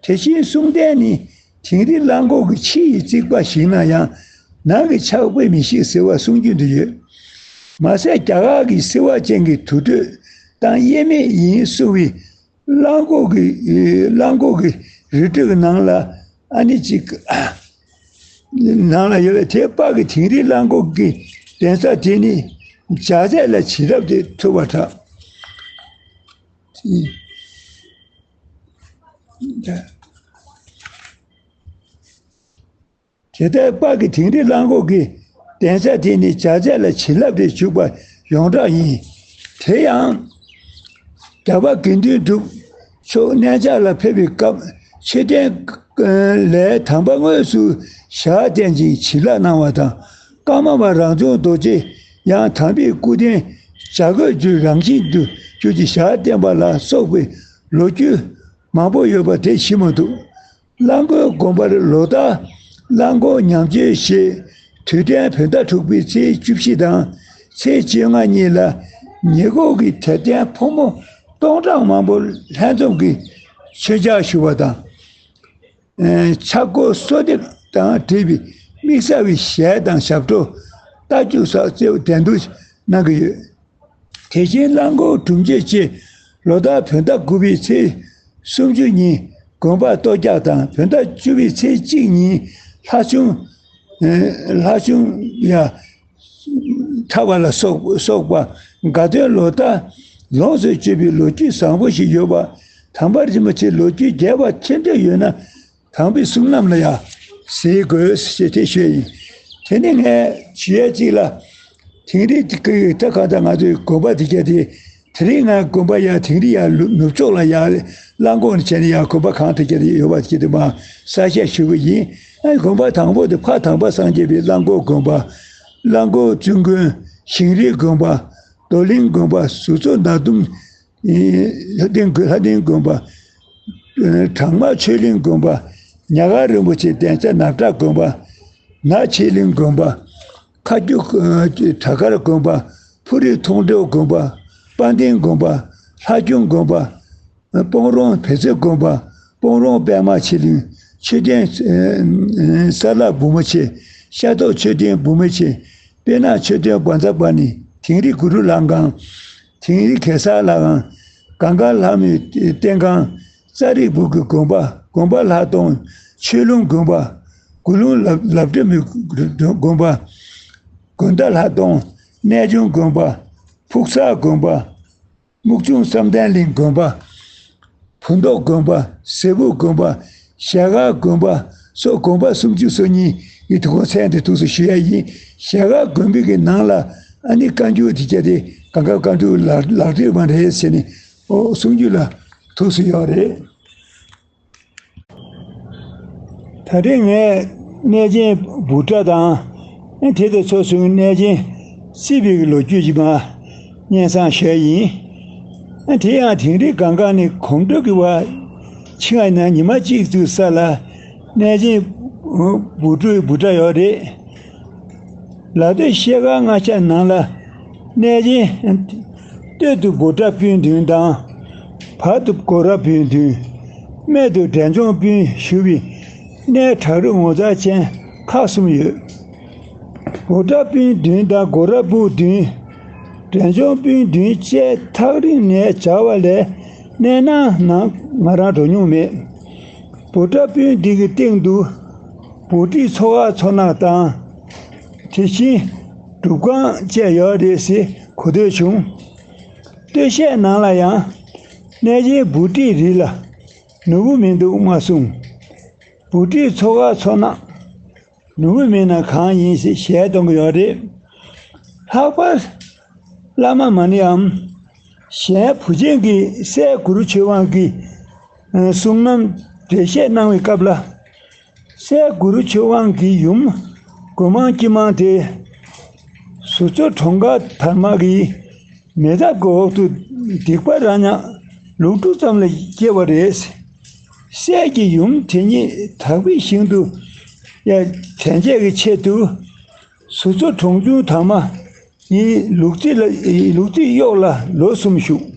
དེ་བཞིན་གསུང་རྟེན་ནི་དིང་རི་གླང་གོག་གི་ཕྱི་ཡི་རྩིག་པ་ཞིག་ན་ཡང་ནང་གི་ཕྱག་དཔེ་མི་ཤིགས་ཟེར་བ་གསུང་རྒྱུན་དུ་ཡོད། མ་ཟད་རྒྱ་གར་གྱི་བསིལ་བ་ཅན་གྱི་དུར་ཁྲོད་དང་དབྱེར་མེད་ཡིན་གསུང་བའི་གླང་གོག་གི་གླང་གོག་གི་རི་ཁྲོད་ཀྱི་ནང་ལ་ཨ་ནི་གཅིག་ནང་ལ་ཡོད་པའི་དེ་དཔག་གི་དིང་རི་གླང་གོག་གི་གདན་ས་དེ་ནི་ལྗགས་རྩལ་ལ་བྱིན་རླབས་དེ་ཐུབ་པར་གྲགས། དེ་ལྟར་དཔག་གི་དིང་རི་གླང་གོག་གི་གདན་ས་དེ་ནི་ལྗགས་རྩལ་ལ་བྱིན་རླབས་རེ་འཇུག་པ་ཡོངས་གྲགས་ཡིན། དེ་ཡང་། རྒྱལ་བ་དགེ་འདུན་གྲུབ་མཆོག་གནས་མཇལ་ལ་ཕེབས་པའི་སྐབས་མཆོད་རྟེན་ལས་དམ་པ་དངོས་སུ་ཞལ་བསྟན་ཅིང་བྱིན་རླབས་གནང་བ་དང་། ཀརྨ་པ་རང་བྱུང་རྡོ་རྗེ་ཡང་དམ་པའི་སྐུ་རྟེན་བྱ་རྒོད་ཀྱི་རང་བཞིན་དུ་གྱུར་ཅིང་ཞལ་བསྟན་པ་ལ་སོགས་པའི་ལོ་རྒྱུས་མང་པོ་ཡོད་པ་དེ་ཞིག་མ་གཏོགས། གླང་གོག་དགོན་པར་ལོ་ལྟར་གླང་གོག་ཉམས་བཅོས་ཞེས་དུས་དྲན་བོད་ཟླ་དྲུག་པའི་ཚེས་བཅུ་བཞི་དང་ཚེས་བཅོ་ལྔ་གཉིས་ལ་ཉེ་འཁོར་གྱི་དད་ལྡན་ཕོ་མོ་སྟོང་ཕྲག་མང་པོ་ལྷན་འཛོམས་ཀྱིས་མཆོད་མཇལ་ཞུ་བ་དང་། ཕྱག་སྐོར་གསོལ་འདེབས་དང་འབྲེལ་བའི་དམིགས་བསལ་བའི་ཞལ་དང་ཞབས་བྲོ་རྟ་རྒྱུག་སོགས་རྩེ་བ་འགྲན་བསྡུར་གནང་གི་ཡོད། དེ་བཞིན་གླང་གོག་སྒྲུབ་མཆོད་ཆེད་ལོ་ལྟར་བོད་ཟླ་དགུ་པའི་ཚེས་སུམ་ཅུ་ཉིན་དགོན་པར་གཏོར་རྒྱག་དང་། བོད་ཟླ་བཅུ་པའི་ཚེས་གཅིག་ཉིན་ ལྷ་ཆུང་། ལྷ་ཆུང་ཡ། ཁྲ་བ་ལ་སོགས་སོགས་པ་དགའ་སྟོན་ལོ་ལྟར་ལོངས་སུ་སྤྱོད་པའི་ལོ་རྒྱུས་བཟང་པོ་ཞིག་ཡོད་པ། དམ་པ་རིན་པོ་ཆེ་ལོ་རྒྱུས་རྒྱས་པ་ཆེ་འདོད་ཡོད་ན། དམ་པའི་གསུང་རྣམས་ལ་ཡང་གཟིགས་དགོས་ཞེས་དེ་ཞུས་ཡིན། དེ་ནི་ངས་ཞུ་ཡས་གཅིག་ལ། དིང་རི་གི་ད་ག་ད་ང་ཚོའི་དགོན་པ་དེ་ག་དེ། དེ་རིང་ང་དགོན་པ་ཡ་དིང་རི་ཡ་ནུབ་ཕྱོགས་ལ་ཡ་གླང་གོག་ནས་བྱས་ནས་ཡ་དགོན་པ་གང་དེ་ག་དེ་ཡོད་པ་དེ་ག་དེ་མ་གསལ་བཤད་ཞུ་གི་ཡིན། ཨ་དགོན་པ་དང་པོ་དེ་ཕ་དམ་པ་སངས་རྒྱས་པའི་གླང་གོག་དགོན་པ། གླང་གོག་བཙུན་དགོན། ཞིང་རིའི་དགོན་པ། རྡོར་གླིང་དགོན་པ། གཟུགས་མཚོ་ནག་དུམ། ལྷ་ལྡན་དགོན་ལྷ་ལྡན་དགོན་པ། བྲག་དམར་ཆོས་གླིང་དགོན་པ། ཉ་གར་རིན་པོ་ཆེ་གདན་ས་ནགས་བྲག་དགོན་པ། ནག་ཆོས་གླིང་དགོན་པ། ཁ་རྒྱུ་བྲག་དཀར་དགོན་པ། ཕུ་རི་མཐོང་གྲོལ་དགོན་པ། དཔལ་ལྡན་དགོན་པ། ལྷ་སྐྱོང་དགོན་པ། སྤང་རོང་བེ་ཚེ་དགོན་པ། སྤང་རོང་པདྨ་ཆོས་གླིང་། མཆོད་རྟེན་ས་ལ་བུ་མོ་ཆེ། ཤ་ཐོག་མཆོད་རྟེན་བུ་མོ་ཆེ། སྤོས་ནག་མཆོད་རྟེན་བཛྲ་པཱ་ཎི། དིང་རི་གུ་རུ་ལྷ་ཁང་། དིང་རི་གེ་སར་ལྷ་ཁང་། གངས་དཀར་ལྷ་མོའི་རྟེན་ཁང་། ཙཱ་རིག་སྦུག་གི་དགོན་པ། དགོན་པ་ལྷ་སྟོང་། ཆོས་ལུང་དགོན་པ། དགུ་ལུང་ལབ་ལབ་སྒྲ་མའི་དགོན་པ། དགོན་མདའ་ལྷ་སྟོང་། གནས་ཆུང་དགོན་པ། ཕུག་གསར་དགོན་པ། སྨུག་ཆུང་བསམ་གཏན་གླིང་དགོན་པ། བུ་མདོག་དགོན་པ། ཟེ་བུ་དགོན་པ། ཞལ་དཀར་དགོན་པ་སོགས་དགོན་པ་སུམ་ཅུ་སོ་གཉིས་ཀྱི་དུ་ཁོང་མཚན་དེ་ཐུགས་སུ་ཞུ་ཡ་ཡིན། ཞལ་དཀར་དགོན་པའི་གི་ནང་ལ་ཨ་ནི་བཀའ་འགྱུར་དེ་བྱས་ཏེ་གངས་དཀར་བཀའ་འགྱུར་ལག་ལག་བྲིས་མ་རེད་ཟེར་ནས་ཨོ་གསུང་རྒྱུ་ལ་ཐུགས་སུ་ཡོད་རེད། ད་རེས་ངས་གནས་ཆེན་བུ་ཊ་དང་། དེ་དང་ཕྱོགས་མཚུངས་གནས་ཆེན་སི་པའི་ལོ་རྒྱུས་ཀྱི་མ་སྙན་སེང་ཞུས་ཡིན། དེ་ཡང་དིང་རི་གངས་དཀར་ནས་གོམ་བགྲོད་ཀྱི་བར་ཕྱི་ང་ན་ཉི་མ་གཅིག་ཙམ་ས་ལ་གནས་ཆེན་བུ་ཊ་བུ་ཊ་ཡོད་རེད། ལ་སྟོད་ཤེལ་དཀར་མངའ་ཆ་ནང་ལ་གནས་ཆེན། སྟོད་དུ་བུ་ཊ་སྤུན་བདུན་དང་། བར་དུ་སྒོ་ར་སྤུན་བདུན། སྨད་དུ་འབྲས་ལྗོངས་སྤུན་ཞུ་བའི་གནས་བྲག་རི་ངོ་མཚར་ཅན་ཁག་གསུམ་ཡོད། བུ་ཊ་སྤུན་བདུན་དང་སྒོ་ར་སྤུན་བདུན། འབྲས་ལྗོངས་སྤུན་བདུན་བཅས་ཐག་རིང་ནས་མཇལ་བ་ལས་གནས་ནང་ནང་ང་རང་འགྲོ་མྱོང་མེད། བུ་ཊ་སྤུན་འདི་གི་སྟེང་དུ་བུ་ཊའི་ཚོགས་ཁང་ཚོགས་ནག་དང་། དེ་བཞིན་སྒྲུབ་ཁང་བཅས་ཡོད་རེད་ཟེར་གོ་ཐོས་བྱུང་། སྟོད་གཞས་ནང་ལ་ཡང་གནས་ཆེན་བུ་ཊའི་རི་ལ་ནོར་བུ་མི་འདུག་མ་གསུངས། བུ་ཊའི་ཚོགས་ཁང་ཚོགས་ནག་ནོར་བུ་མེད་ན་གང་ཡིན་ཞེས་ཞལ་གཏོང་གི་ཡོད་རེད། ལྷག་པར་བླ་མ་མ་ཎི་འམ་གཞན་བུ་ཆེན་གྱིས་སྲས་གུ་རུ་ཆོས་དབང་གི་གསུང་རྣམ་འགྲེལ་བཤད་གནང་བའི་སྐབས་ལ། སྲས་གུ་རུ་ཆོས་དབང་གི་ཡུམ་སྒོ་མང་དཀྱིལ་མང་དེ་ཟུར་ཚོ་གྲོང་ཁ་དར་མ་གི་མེ་ཐབ་ཀྱི་འོག་ཏུ་སྡིག་པ་ར་ཉག་ལུག་ཕྲུག་ཙམ་ལ་སྐྱེས་པ་རེད། སྲས་ཀྱི་ཡུམ་དེ་ཉིད་དག་པའི་ཞིང་དུ་ཡ་དྲན་བྱེད་ཀྱི་ཆེད་དུ་ཟུར་ཚོ་གྲོང་ཆུང་དར་མ་ཡི་ལུག་རྫི་ལ་ལུག་རྫི་གཡོག་ལ་ལོ་གསུམ་བཞུགས།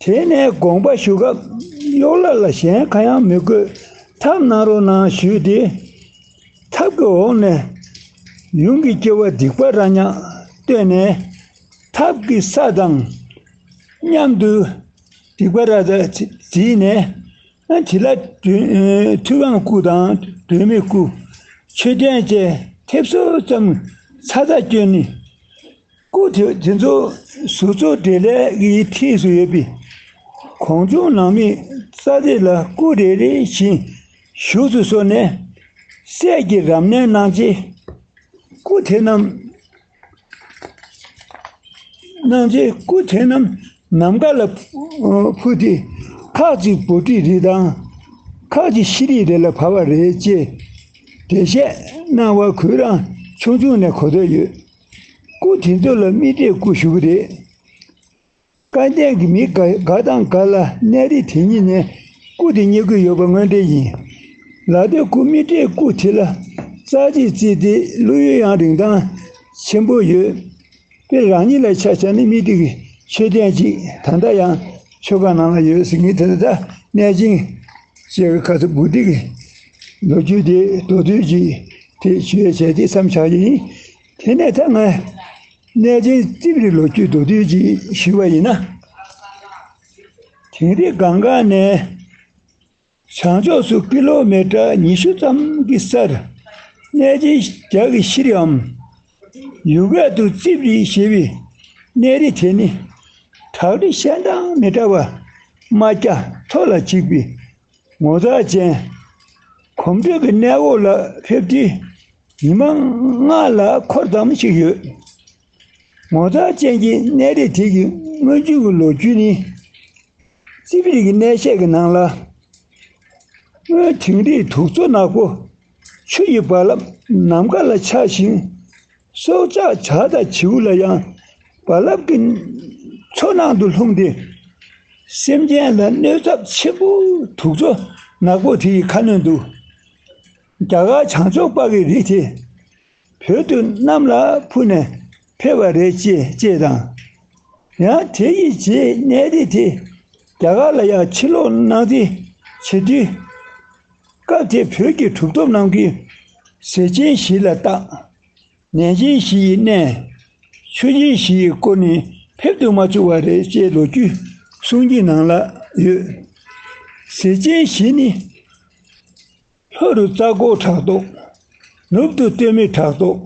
དེ་ནས་དགོངས་པ་ཞུ་སྐབས་གཡོག་ལ་ལ་གཞན་གང་ཡང་མི་དགོས་ཐབས་གནང་རོགས་གནང་ཞུས་ཏེ། ཐབ་ཀྱི་འོག་ནས་ཡུམ་གྱི་སྐྱེ་བ་སྡིག་པ་ར་ཉག་བཏོན་ནས་ཐབ་ཀྱི་ས་དང་མཉམ་དུ་སྡིག་པ་ར་ད་བརྫིས་ནས་དེ་ལ་མཐུ་དབང་སྐུ་དང་སྒྲོལ་མའི་སྐུ་མཆོད་རྟེན་བཅས་ཐེབས་གསུམ་ཙམ་ཚ་ཚ་བསྐྱོན་ནས། སྐུ་དེ་དེ་ཚོ་ཟུར་ཚོ་འབྲེལ་ལས་ཀྱི་འཁྲིས་སུ་ཡོད་པའི་གོང་ཆུང་ནང་མི་རྩ་དེ་ལ་སྐུ་རེ་རེ་བཞིན་བཞུགས་སུ་གསོལ་ནས། སྲས་ཀྱི་རབ་གནས་གནང་རྗེས་སྐུ་དེ་རྣམས་གནང་རྗེས་སྐུ་དེ་རྣམས་ནམ་མཁའ་ལ་འཕུར་ཏེ་ཁ་ཅིག་བུ་ཊའི་རི་དང་ཁ་ཅིག་ཤི་རི་རི་ལ་བབས་པ་རེད་ཅེས་འགྲེལ་བཤད་གནང་བ་ཁོས་རང་ཆུང་ཆུང་ནས་གོ་ཐོས་ཡོད། སྐུ་དེ་ཚོ་ལ་རྨེ་སྤྲེལ་སྐུ་ཞུ་གི་རེད། སྐལ་ལྡན་གྱི་མི་འགའ་འགའ་དང་འགའ་ལ་གནས་རི་དེ་ཉིད་ནས་སྐུ་དེ་རྙེད་ཀྱི་ཡོད་པ་དངོས་འབྲེལ་ཡིན། ལ་སྟོད་སྐུ་རྨེ་སྤྲེལ་སྐུ་དེ་ལ་རྩ་ཆེ་བརྩིས་ཏེ་བློ་ཡུལ་ཡང་རིན་ཐང་ཆེན་པོ་ཡོད། དཔེ་རང་ཉིད་ལ་ཆ་བཞག་ན་རྨེ་སྤྲེལ་གྱི་མཆོད་རྟེན་ཅིག་ད་ལྟ་ཡང་ཆོས་ཁང་ནང་ལ་ཡོད་ཟེར་ངས་དེ་ལྟ་གནས་ཆེན་ཞེས་ཁ་ཚ་བུ་ཊའི་གི་ལོ་རྒྱུས་དེ་མདོར་བསྡུས་ཅིག་དེ་ཞུ་ཡས་བྱས་ཏེ་མཚམས་བཞག་ཡིན། དེ་ནས་ད་ང་གནས་ཆེན་རྩིབ་རི་ལོ་རྒྱུས་མདོར་བསྡུས་ཅིག་ཞུས་པ་ཡིན་ན། དིང་རི་གངས་དཀར་ནས་ བྱང་ཕྱོགས་སུ་ཀི་ལོ་མི་ཊར་ཉི་ཤུ་ཙམ་གྱི་སར་གནས་ཆེན་བརྒྱ་གི་ཤྲཱི་རིའམ། ཡུ་གུར་དུ་ཙིབ་རི་ཞེས་པའི་གནས་རི་དེ་ནི་བྲག་རི་གཞན་དང་མི་འདྲ་བར་རྨ་བརྒྱ་མཐོ་ལ་འཇིགས་པའི་ངོ་མཚར་ཅན། གོམ་བགྲོད་ཀྱི་གནས་འོག་ལ་ཕེབས་དུས་ཉི་མ་ལྔ་ལ་འཁོར་ཙམ་ཞིག་ཡོད། ངོ་མཚར་ཅན་གྱི་གནས་རི་དེ་གི་སྔོན་བྱུང་གི་ལོ་རྒྱུས་ནི། ཙིབ་རི་གི་གནས་བཤད་ཀྱི་ནང་ལ། སྔོན་དིང་རིའི་དུག་མཚོ་ནག་པོ་ཆུ་ཡི་རྦ་རླབས་ནམ་མཁའ་ལ་འཕྱར་ཞིང་། སྲོག་ཆགས་བྱ་དང་བྱིའུ་ལ་ཡང་རྦ་རླབས་ཀྱི་མཚོ་ནང་དུ་ལྷུང་སྟེ། སེམས་ཅན་ལ་གནོད་ཚབས་ཆེན་པོ་དུག་མཚོ་ནག་པོ་དེ་ཡི་ཁ་གནོན་དུ། རྒྱ་གར་བྱང་ཕྱོགས་པ་གི་རི་དེ་བོད་དུ་གནམ་ལ་འཕུར་ནས་ཕེབས་པ་རེད་ཅེས་ཅེས་དང་། ཡང་དེ་ཡི་རྗེས་གནས་རི་དེ་རྒྱ་གར་ལ་ཡང་ཕྱིར་ལོག་གནང་རྩིས་བྱེད་དུས། སྐབས་དེ་བོད་ཀྱི་གྲུབ་ཐོབ་རྣམས་ཀྱིས་ཟས་ཆེན་བཞི་ལ་བརྟག་ནན་ཆེན་བཞི་ཡི་གནས། མཆོད་ཆེན་བཞི་ཡི་སྐོར་ནས་ཕེབས་དུ་མ་བཅུག་པ་རེད་ཅེས་ལོ་རྒྱུས་གསུང་རྒྱུན་ནང་ལ་ཡོད། ཟས་ཆེན་བཞི་ནི། ལྷོ་རུ་རྩ་སྒོ་བྲག་ཐོག་ནུབ་ཏུ་སྟོད་སྨད་བྲག་ཐོག་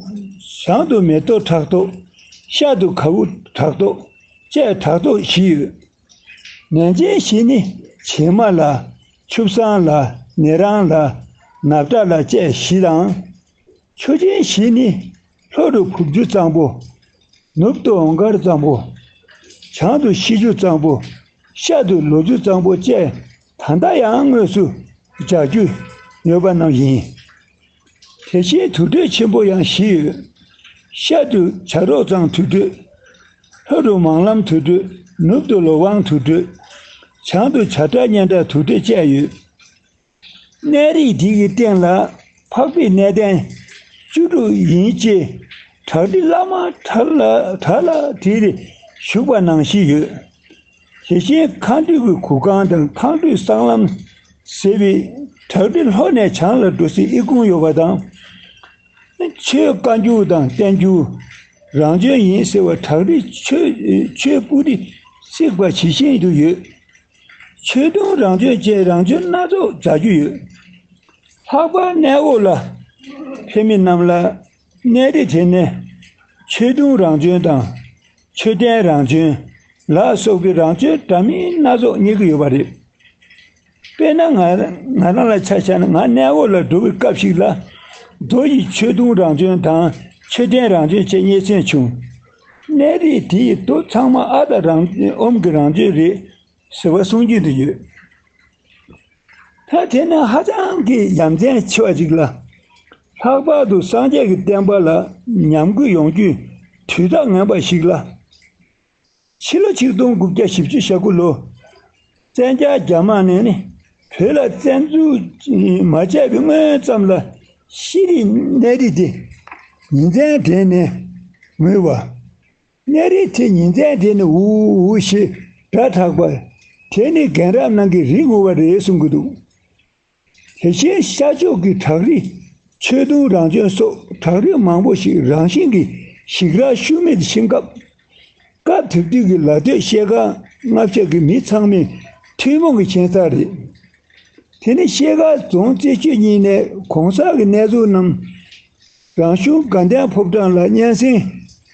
བྱང་དུ་མེ་ཏོག་བྲག་ཐོག་ཤར་དུ་གའུ་བྲག་ཐོག་བཅས་བྲག་ཐོག་བཞི་ཡོད། ནན་ཆེན་བཞི་ནི་བྱེ་མ་ལ། ཆུ་བཟང་ལ། ནེ་རང་ལ། ནབ་ཏ་ལ་བཅས་བཞི་དང་། མཆོད་ཆེན་བཞི་ནི་ལྷོ་རུ་བུམ་ཆུ་གཙང་པོ། ནུབ་ཏུ་འོང་སྐར་གཙང་པོ། བྱང་དུ་ཤིས་ཆུ་གཙང་པོ། ཤར་དུ་ལོ་ཆུ་གཙང་པོ་བཅས་ད་ལྟ་ཡང་དངོས་སུ་མཇལ་རྒྱུ་ཡོད་པ་རྣམས་ཡིན། དེ་བཞིན་དུར་ཁྲོད་ཆེན་པོ་ཡང་བཞི་ཡོད། ཤར་དུ་བྱ་རོག་གཙང་དུར་ཁྲོད། ལྷོ་རུ་མང་ལམ་དུར་ཁྲོད། ནུབ་ཏུ་ལོ་དབང་དུར་ཁྲོད། བྱང་དུ་བྱ་བྲག་སྙན་གྲགས་དུར་ཁྲོད་བཅས་ཡོད། གནས་རི་དེ་གི་སྟེང་ལ་འཕགས་པའི་གནས་བརྟན་བཅུ་དྲུག་ཡིན་ཅེས་བྲག་རི་བླ་མ་བྲག་ལ་བྲག་ལ་དེར་བཞུགས་པ་ནང་བཞིན་ཡོད། དེ་བཞིན་མཁའ་འགྲོའི་གུར་ཁང་དང་མཁའ་འགྲོའི་གསང་ལམ་ཟེར་བའི་བྲག་རི་ལྷོ་ནས་བྱང་ལ་འགྲོ་སའི་ཨི་ཁུང་ཡོད་པ་དང་། ཆོས་བཀའ་འགྱུར་དང་བསྟན་འགྱུར་རང་བྱོན་ཡིན་ཟེར་བ་བྲག་རི་ཆོས་ཆོས་སྤུ་གྲི་བརྩིགས་པ་ཇི་བཞིན་དུ་ཡོད། ཆོས་དུང་རང་བྱོན་བཅས་རང་བྱོན་སྣ་ཚོགས་མཛད་རྒྱུ་ཡོད། ལྷག་པར་གནས་འོག་ལ་ཕེབས་མི་རྣམས་ལ་གནས་རི་དེ་ནས་ཆོས་དུང་རང་བྱོན་དང་མཆོད་རྟེན་རང་བྱོན་ལ་སོགས་པའི་རང་བྱོན་འདྲ་མིན་སྣ་ཚོགས་རྙེད་ཀྱི་ཡོད་པ་རེད། དཔེར་ན་ང་ང་རང་ལ་ཆ་བཞག་ན། ང་གནས་འོག་ལ་འགྲོ་བའི་སྐབས་ཤིག་ལ་རྡོ་ཡི་ཆོས་དུང་རང་བྱོན་དང་མཆོད་རྟེན་རང་བྱོན་བཅས་རྙེད་སོན་བྱུང་། གནས་རི་དེ་ཡི་རྡོ་ཚང་མ་ཨ་ཏི་རང་ཨོམ་གྱི་རང་བྱོན་རེད་ཟེར་བ་གསུང་རྒྱུན་དུ་ཡོད། ད་དེ་ནི་ཧ་ཅང་གི་ཡ་མཚན་ཆེ་བ་ཅིག་ལ། ལྷག་པར་དུ་སངས་རྒྱས་ཀྱི་བསྟན་པ་ལ་ཉམས་རྒུད་ཡོང་རྒྱུའི་དུས་རྟགས་ངན་པ་ཞིག་ལ། ཕྱི་ལོ་ཆིག་སྟོང་དགུ་བརྒྱ་བཞི་བཅུ་ཞེ་དགུ་ལོ། བཙན་རྒྱལ་རྒྱ་དམར་ནས་ནི་བོད་ལ་བཙན་འཛུལ་མ་བྱས་པའི་སྔོན་ཙམ་ལ་ཤེས་རིག་གནས་རིག་དེ་ཉིན་མཚན་དྲན་ནས་ངུས་པ། གནས་རི་དེ་ཉིན་མཚན་དེ་ནི་འུ་འུ་ཞེས་སྒྲ་གྲགས་པ། དེ་ནི་རྒན་རབས་རྣམས་ཀྱིས་རི་ངུ་བ་རེད་གསུང་གི་འདུག་དེ་བཞིན་ཤར་ཕྱོགས་ཀྱི་བྲག་རི་ཆོས་དུང་རང་བྱོན་སོགས་བྲག་རི་མང་པོ་ཞིག་རང་བཞིན་གྱིས་ཞིག་རལ་ཤུལ་མེད་དུ་ཕྱིན་སྐབས། སྐབས་དེ་དུས་ཀྱི་ལ་སྟོད་ཤེལ་དཀར་ལྔ་ཆ་གི་མི་ཚང་མས་ཐུན་མོང་གི་མཁྱེན་གསལ་རེད། དེ་ནི་ཤེལ་དཀར་རྫོང་རྩེ་ཆུས་གཉིས་ནས་གོང་ས་གི་གནས་ཚུལ་རྣམས། རང་གཞུང་དགའ་ལྡན་ཕོ་བྲང་ལ་སྙན་སེང་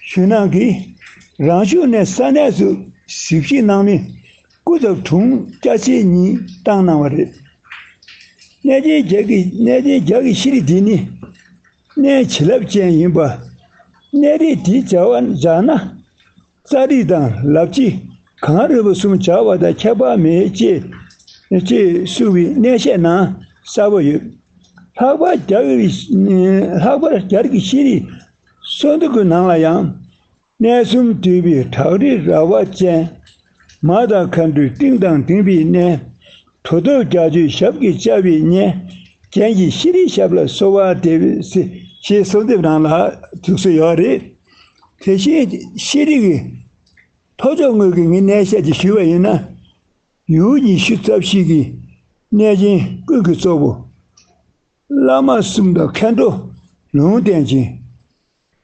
ཞུ་གནང་གིས། རང་གཞུང་ནས་ས་གནས་སུ་གཟིགས་ཞིབ་གནང་མི་སྐུ་ཚབ་དྲུང་སྐྱ་ཆེན་གཉིས་བཏང་གནང་བ་རེད། གནས་ཆེན་བརྒྱད་ཀྱི་གནས་ཆེན་བརྒྱད་ཀྱི་ཤེས་རིག་འདི་ནི་གནས་བྱིན་རླབས་ཅན་ཡིན་པ། གནས་རི་འདི་བྱ་བ་བཞག་ན། རྩ་རིག་དང་ལབ་རྩེ་གངས་རིལ་པོ་གསུམ་བྱ་བ་དང་ཁྱད་པར་མེད་ཅེས་ཅེས་གསུངས་པའི་གནས་བཤད་ནང་གསལ་པོ་ཡོད། ལྷག་པར་རྒྱ་གི་ལྷག་པར་རྒྱ་གི་ཤེས་རིག་སྲོལ་འདི་གི་ནང་ལ་ཡང་། གནས་གསུམ་འདུས་པའི་བྲག་རི་ར་བ་ཅན། མ་དང་མཁའ་འགྲོའི་སྤྲིན་དང་ལྡན་པའི་གནས། གྲུབ་ཐོབ་རྒྱ་མཚོའི་ཞབས་ཀྱིས་བཅགས་པའི་གནས། རྒྱན་གྱི་ཤེས་རིག་ཞབས་ལ་གསོལ་བ་འདེབས། ཞེས་གསོལ་འདེབས་ནང་ལ་འདུག་སེ་ཡོད་རེད། དེ་བཞིན་ཤེས་རིག་གི་ལྷོ་ཕྱོགས་ངོས་ཀྱི་ངའི་གནས་བཤད་ཅིག་ཞུས་པ་ཡིན་ན། ཡུལ་ཉི་ཤུ་རྩ་བཞི་གི་གནས་ཆེན་ཀུན་གྱི་གཙོ་བོ། བླ་མ་གསུམ་དང་མཁན་སྤྲུལ་ལུང་བསྟན་ཅིང་།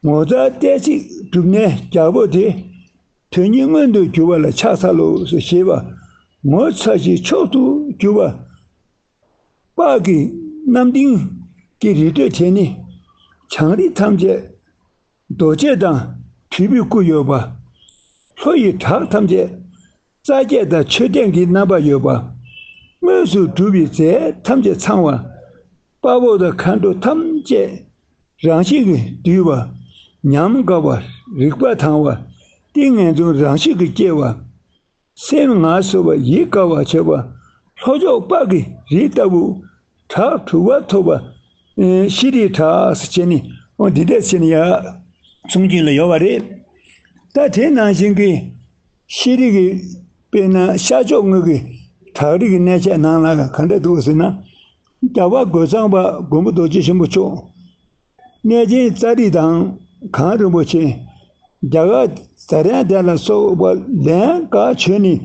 ངོ་མཚར་ལྟས་གཅིག་སྒྲུབ་གནས་རྒྱལ་པོ་དེ། དོན་གཉིས་མངོན་དུ་གྱུར་པ་ལ་ཕྱག་འཚལ་ལོ་ཞེས་པ། ངོ་མཚར་ཞིང་མཆོག་ཏུ་གྱུར་པ། དཔག་གི་རྣམ་སྡིངས་ཀྱི་རི་ཁྲོད་དེ་ནི། བྱང་རིགས་ཐམས་ཅད་རྡོ་རྗེ་དང་བྲིས་པའི་སྐུ་ཡོད་པ། ལྷོ་ཡི་བྲག་ཐམས་ཅད་རྩ་བརྒྱད་དང་མཆོད་རྟེན་གྱི་རྣམ་པ་ཡོད་པ། དངོས་སུ་གྲུབ་པའི་རྫས་ཐམས་ཅད་ཚང་བ། དཔའ་བོ་དང་མཁའ་འགྲོ་ཐམས་ཅད་རང་བཞིན་གྱིས་འདུས་པ། ཉམས་དགའ་བ། རིག་པ་དྭངས་པ། ཏིང་ངེ་འཛིན་རང་བཞིན་གྱིས་སྐྱེ་བ། སེམས་ངལ་གསོ་བ། ཡིད་དགའ་བར་བྱེད་པ། ལྷོ་ཕྱོགས་དཔག་གི་རི་ལྟ་བུ། བྲག་དྲུག་པ་ཐོབ་པ། ཨེ། ཤེས་རིག་བྲག་ཟེར་བྱས་ནས། འོ་འདི་འདྲ་བྱས་ནས་ཡར་གསུང་རྒྱུན་ལ་ཡོད་པ་རེད། ད་དེ་ནང་བཞིན་གྱི་ཤེས་རིག་གི། དཔེར་ན་ཤར་ཕྱོགས་ངོས་ཀྱི་བྲག་རི་གི་གནས་བཤད་ནང་ལ་ག་འདྲ་འདུག་ཟེར་ན། རྒྱ་གར་རྒོད་ཚང་པ་མགོན་པོ་རྡོ་རྗེ་ཆེན་པོ་མཆོག་གནས་ཆེན་ཙཱ་རི་དང་གངས་རིན་པོ་ཆེ། རྒྱ་གར་ཛ་དྲག་དེ་ལ་སོགས་པ་ལན་འགའ་བྱོན་ནས་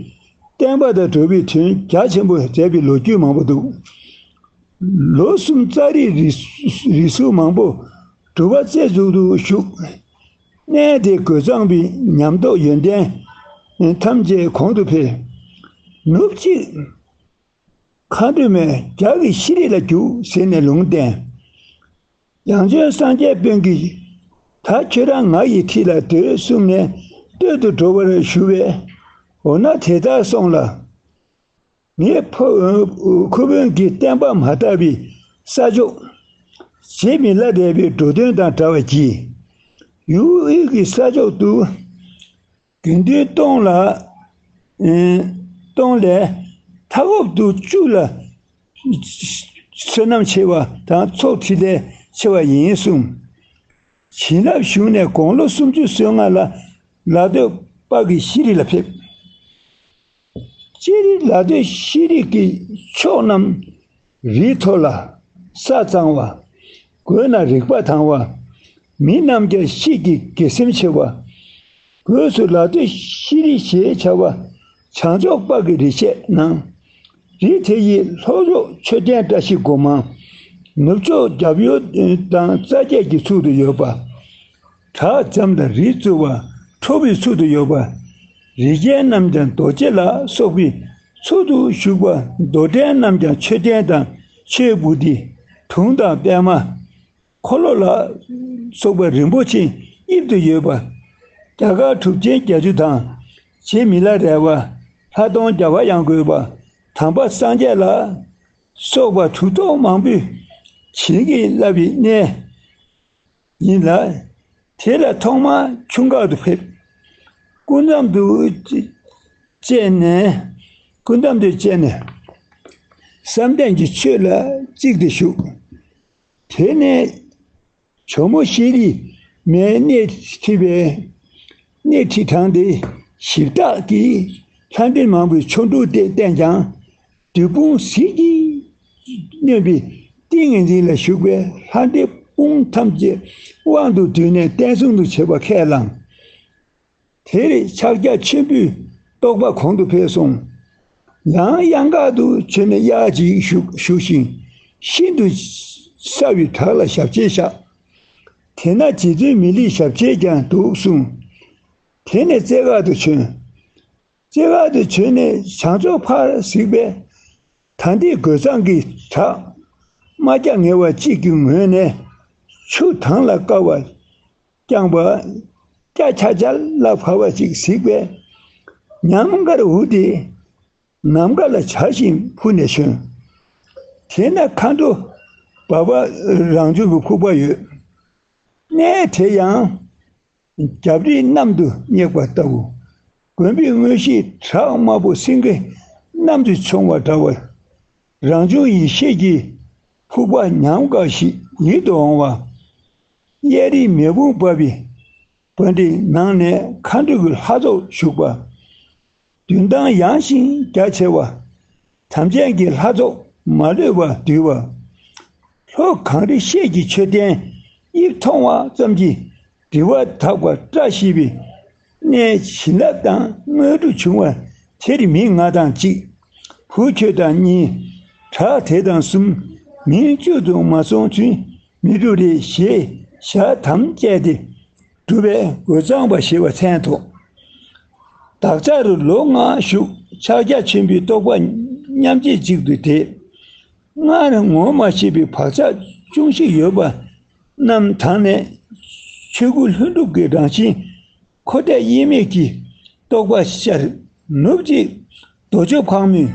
བསྟན་པ་དང་འགྲོ་བའི་དོན་རྒྱ་ཆེན་པོ་མཛད་པའི་ལོ་རྒྱུས་མང་པོ་འདུག་ལོ་གསུམ་ཙཱ་རིའི་རིགས། རིགས་ཟུར་མང་པོ་གྲུབ་པ་རྩེ་གཅིག་ཏུ་བཞུགས། གནས་དེ་རྒོད་ཚང་པའི་ཉམས་རྟོགས་ཡོན་ཏན་ཐམས་ཅད་གོང་དུ་འཕེལ། ནུབ་གཅིག་མཁའ་འགྲོ་མས་རྒྱ་གི་ཤེས་རིག་ལ་རྒྱུགས་ཟེར་ནས་ལུང་བསྟན། ཡང་བྱོན་སངས་རྒྱས་དཔོན་གྱིས་ད་ཁྱོད་རང་ང་ཡི་འཁྲིས་ལ་སྡོད་གསུངས་ནས་སྟོད་དུ་འགྲོ་བར་ཞུ་བས། འོ་ན་དེ་ལྟར་སོང་ལ། ངས་ཕ། ཁུ་དབོན་གྱི་བསྟན་པ་མ་དག་པའི་ས་ཕྱོགས། རྗེ་མི་ལ་རས་པའི་འགྲོ་དོན་དང་འདྲ་བར་གྱིས། ཡུལ་དབུས་ཀྱི་ས་ཕྱོགས་དུ་དགེ་འདུན་སྟོང་ལ། ཨེ། སྟོང་ལས་མཐའ་འཁོབ་ཏུ་བཅུ་ལ་བསོད་ནམས་ཆེ་བ་དང་ཚོགས་ཕྲིན་ལས་ཆེ་བ་ཡིན་གསུངས། བྱིན་རླབས་ཞུགས་ནས་དགུང་ལོ་སུམ་ཅུ་སོ་ལྔ་ལ་ལ་སྟོད་དཔག་གི་ཤེས་རིག་ལ་ཕེབས། སྤྱིར་ལ་སྟོད་ཤེས་རིག་གི་ཕྱོགས་རྣམས་རིའི་ཐོག་ལ་ས་གཙང་བ། རྒོད་ན་རིག་པ་དྭངས་པ། མི་རྣམས་ཀྱང་ཤེས་ཀྱི་དགེ་སེམས་ཆེ་བ། སྒོས་སུ་ལ་སྟོད་ཤེས་རིག་ཞེས་བྱ་བ་བྱང་ཕྱོགས་དཔག་གི་རི་བཤད་ནང་། རི་དེ་ཡི་ལྷོ་ཕྱོགས་མཆོད་རྟེན་བཀྲ་ཤིས་སྒོ་མང་། ནུབ་ཕྱོགས་རྒྱབ་ཡོལ་དང་རྩ་བརྒྱད་ཀྱི་ཚུལ་དུ་ཡོད་པ། བྲག་འཇམ་དང་རི་རྩུབ་པ་ཁྲོ་བོའི་ཚུལ་དུ་ཡོད་པ། རི་རྒྱལ་རྣམས་ཀྱང་རྡོ་རྗེ་ལ་སོགས་པའི་ཚུལ་དུ་བཞུགས་པ། རྡོ་གྲལ་རྣམས་ཀྱང་མཆོད་རྟེན་དང་མཆོད་པུ་ཏི། དུང་དང་པདྨ། འཁོར་ལོ་ལ་སོགས་པ་རིན་པོ་ཆེ་དབྱིབས་དུ་ཡོད་པ། རྒྱ་གར་གྲུབ་ཆེན་བརྒྱད་ཅུ་དང་། རྗེ་མི་ལ་རས་པ། ལྷ་སྟོང་རྒྱ་གར་ཡང་དགོས་པ། དམ་པ་སངས་རྒྱས་ལ་སོགས་པ་གྲུབ་ཐོབ་མང་པོས་བྱིན་གྱིས་བརླབས་པའི་གནས་ཡིན་ལ། དེ་ལ་ཐོག་མར་ཆུ་འགག་ཏུ་ཕེབས། སྐུ་མཚམས་དུ་བཅད་ནས། སྐུ་མཚམས་དུ་བཅད་ནས་བསམ་གཏན་གྱི་ཆོས་ལ་གཅིག་ཏུ་ཞུགས། དེ་ནས་ཇོ་མོ་ཤེས་རིག་མའི་སྣེ་ཁྲིད་པའི། སྣེ་ཁྲིད་དྲངས་ཏེ་ཞིབ་བརྟག་གིས་ལྷ་འདྲེ་མང་པོའི་ཆོ་འཕྲུལ་དེ་བསྟན་ཀྱང་། བདུད་དཔུང་ཟིལ་གྱིས་གནོན་པའི་ཏིང་ངེ་འཛིན་ལ་ཞུགས་པས་ལྷ་འདྲེ་དཔུང་ཐམས་ཅད་དབང་དུ་བསྡུས་ནས་བསྟན་སྲུང་དུ་བྱེད་པ་ཁས་བླངས། དེར་ཕྱག་རྒྱ་ཆེན་པོའི་རྟོགས་པ་གོང་དུ་འཕེལ་སོང་། ཡང་གཡང་འགག་ཏུ་བྱོན་ནས་དབྱར་གཅིག་བཞུགས་བཞུགས་ཤིང་། ཤིན་ཏུ་གསལ་བའི་བྲག་ལ་ཞབས་རྗེས་བཞག། དེ་ན་རྗེ་བཙུན་མི་ལའི་ཞབས་རྗེས་ཀྱང་འདུག་གསུངས། དེ་ནས་རྩེ་འགག་ཏུ་བྱོན། རྩེ་འགག་ཏུ་བྱོན་ནས་བྱང་ཕྱོགས་ཕར་གཟིགས་པས། ད་འདི་རྒོད་ཚང་གི་བྲག་དམར་སྐྱ་ངེ་བ་གཅིག་གི་ངོས་ནས་ཆུ་དྭངས་ལ་དཀར་བ་རྐྱང་པ་སྐྱ་ཆ་ཆ་ལ་བབས་པ་ཅིག་གཟིགས་པས། ཉམས་དགའ་འུར་ཏེ་ནམ་མཁའ་ལ་བྱ་བཞིན་འཕུར་ནས་བྱོན། དེ་ན་མཁའ་འགྲོ་འབར་བ་རང་བྱུང་གི་ཕུག་པ་ཡོད། གནས་དེ་ཡང་རྒྱབ་རི་གནམ་དུ་བསྙེགས་པ་ལྟ་བུ། དགོན་པའི་དངོས་གཞི་བྲག་དམར་པོ་སེང་གེ་གནམ་དུ་མཆོང་བ་འདྲ་བར། རང་བྱུང་ཡེ་ཤེས་ཀྱི་ཕུག་པ་ཉམས་དགའ་ཞིག་ཡིད་དུ་འོང་བ། གཡས་རིའི་མེ་དཔུང་འབར་བའི་བ་འདི་ནང་ནས་མཁའ་འགྲོ་གི་ལྷ་ཚོགས་བཞུགས་པ། འདུན་སྟངས་ཡངས་ཤིང་རྒྱ་ཆེ་བ། དམ་ཅན་གྱི་ལྷ་ཚོགས་མ་ལུས་པར་འདུས་པ། ལྷོ་གངས་རི་ཤེལ་གྱི་མཆོད་རྟེན་དབྱིབས་མཐོང་བ་ཙམ་གྱིས་འདྲི་བ་དག་པ་བཀྲ་ཤིས་པའི་གནས་བྱིན་རླབས་དང་དངོས་གྲུབ་བྱུང་བ་དེར་མི་ལྔ་དང་གཅིག། བུ་ཁྱོད་དང་གཉིས། བྲག་དེ་དང་གསུམ། མིང་བཅུད་དུ་མ་སོང་ཚུལ་མི་འགྲུབ་རེ་ཞེས་ཞལ་དམ་བཅས་ཏེ། སྒྲུབ་པས་རྒོད་ཚང་པ་ཞེས་པ་མཚན་ཐོགས། བདག་ཅག་རུ་ལོ་ལྔ་བཞུགས་ཕྱག་རྒྱ་ཆེན་པོའི་རྟོགས་པ་མཉམ་རྗེས་གཅིག་ཏུ་དེད། སྔར་ངོ་མ་ཤེས་པའི་བག་ཆགས་ཅུང་ཞིག་ཡོད་པ་རྣམས་དག་ནས། ཆོས་སྐུ་ལྷུན་གྲུབ་ཀྱི་རང་བཞིན་འཁོར་འདས་དབྱེར་མེད་ཀྱི་རྟོགས་པ་ཤར། ནུབ་ཅིག་རྡོ་ཆོས་འཕགས་མོས་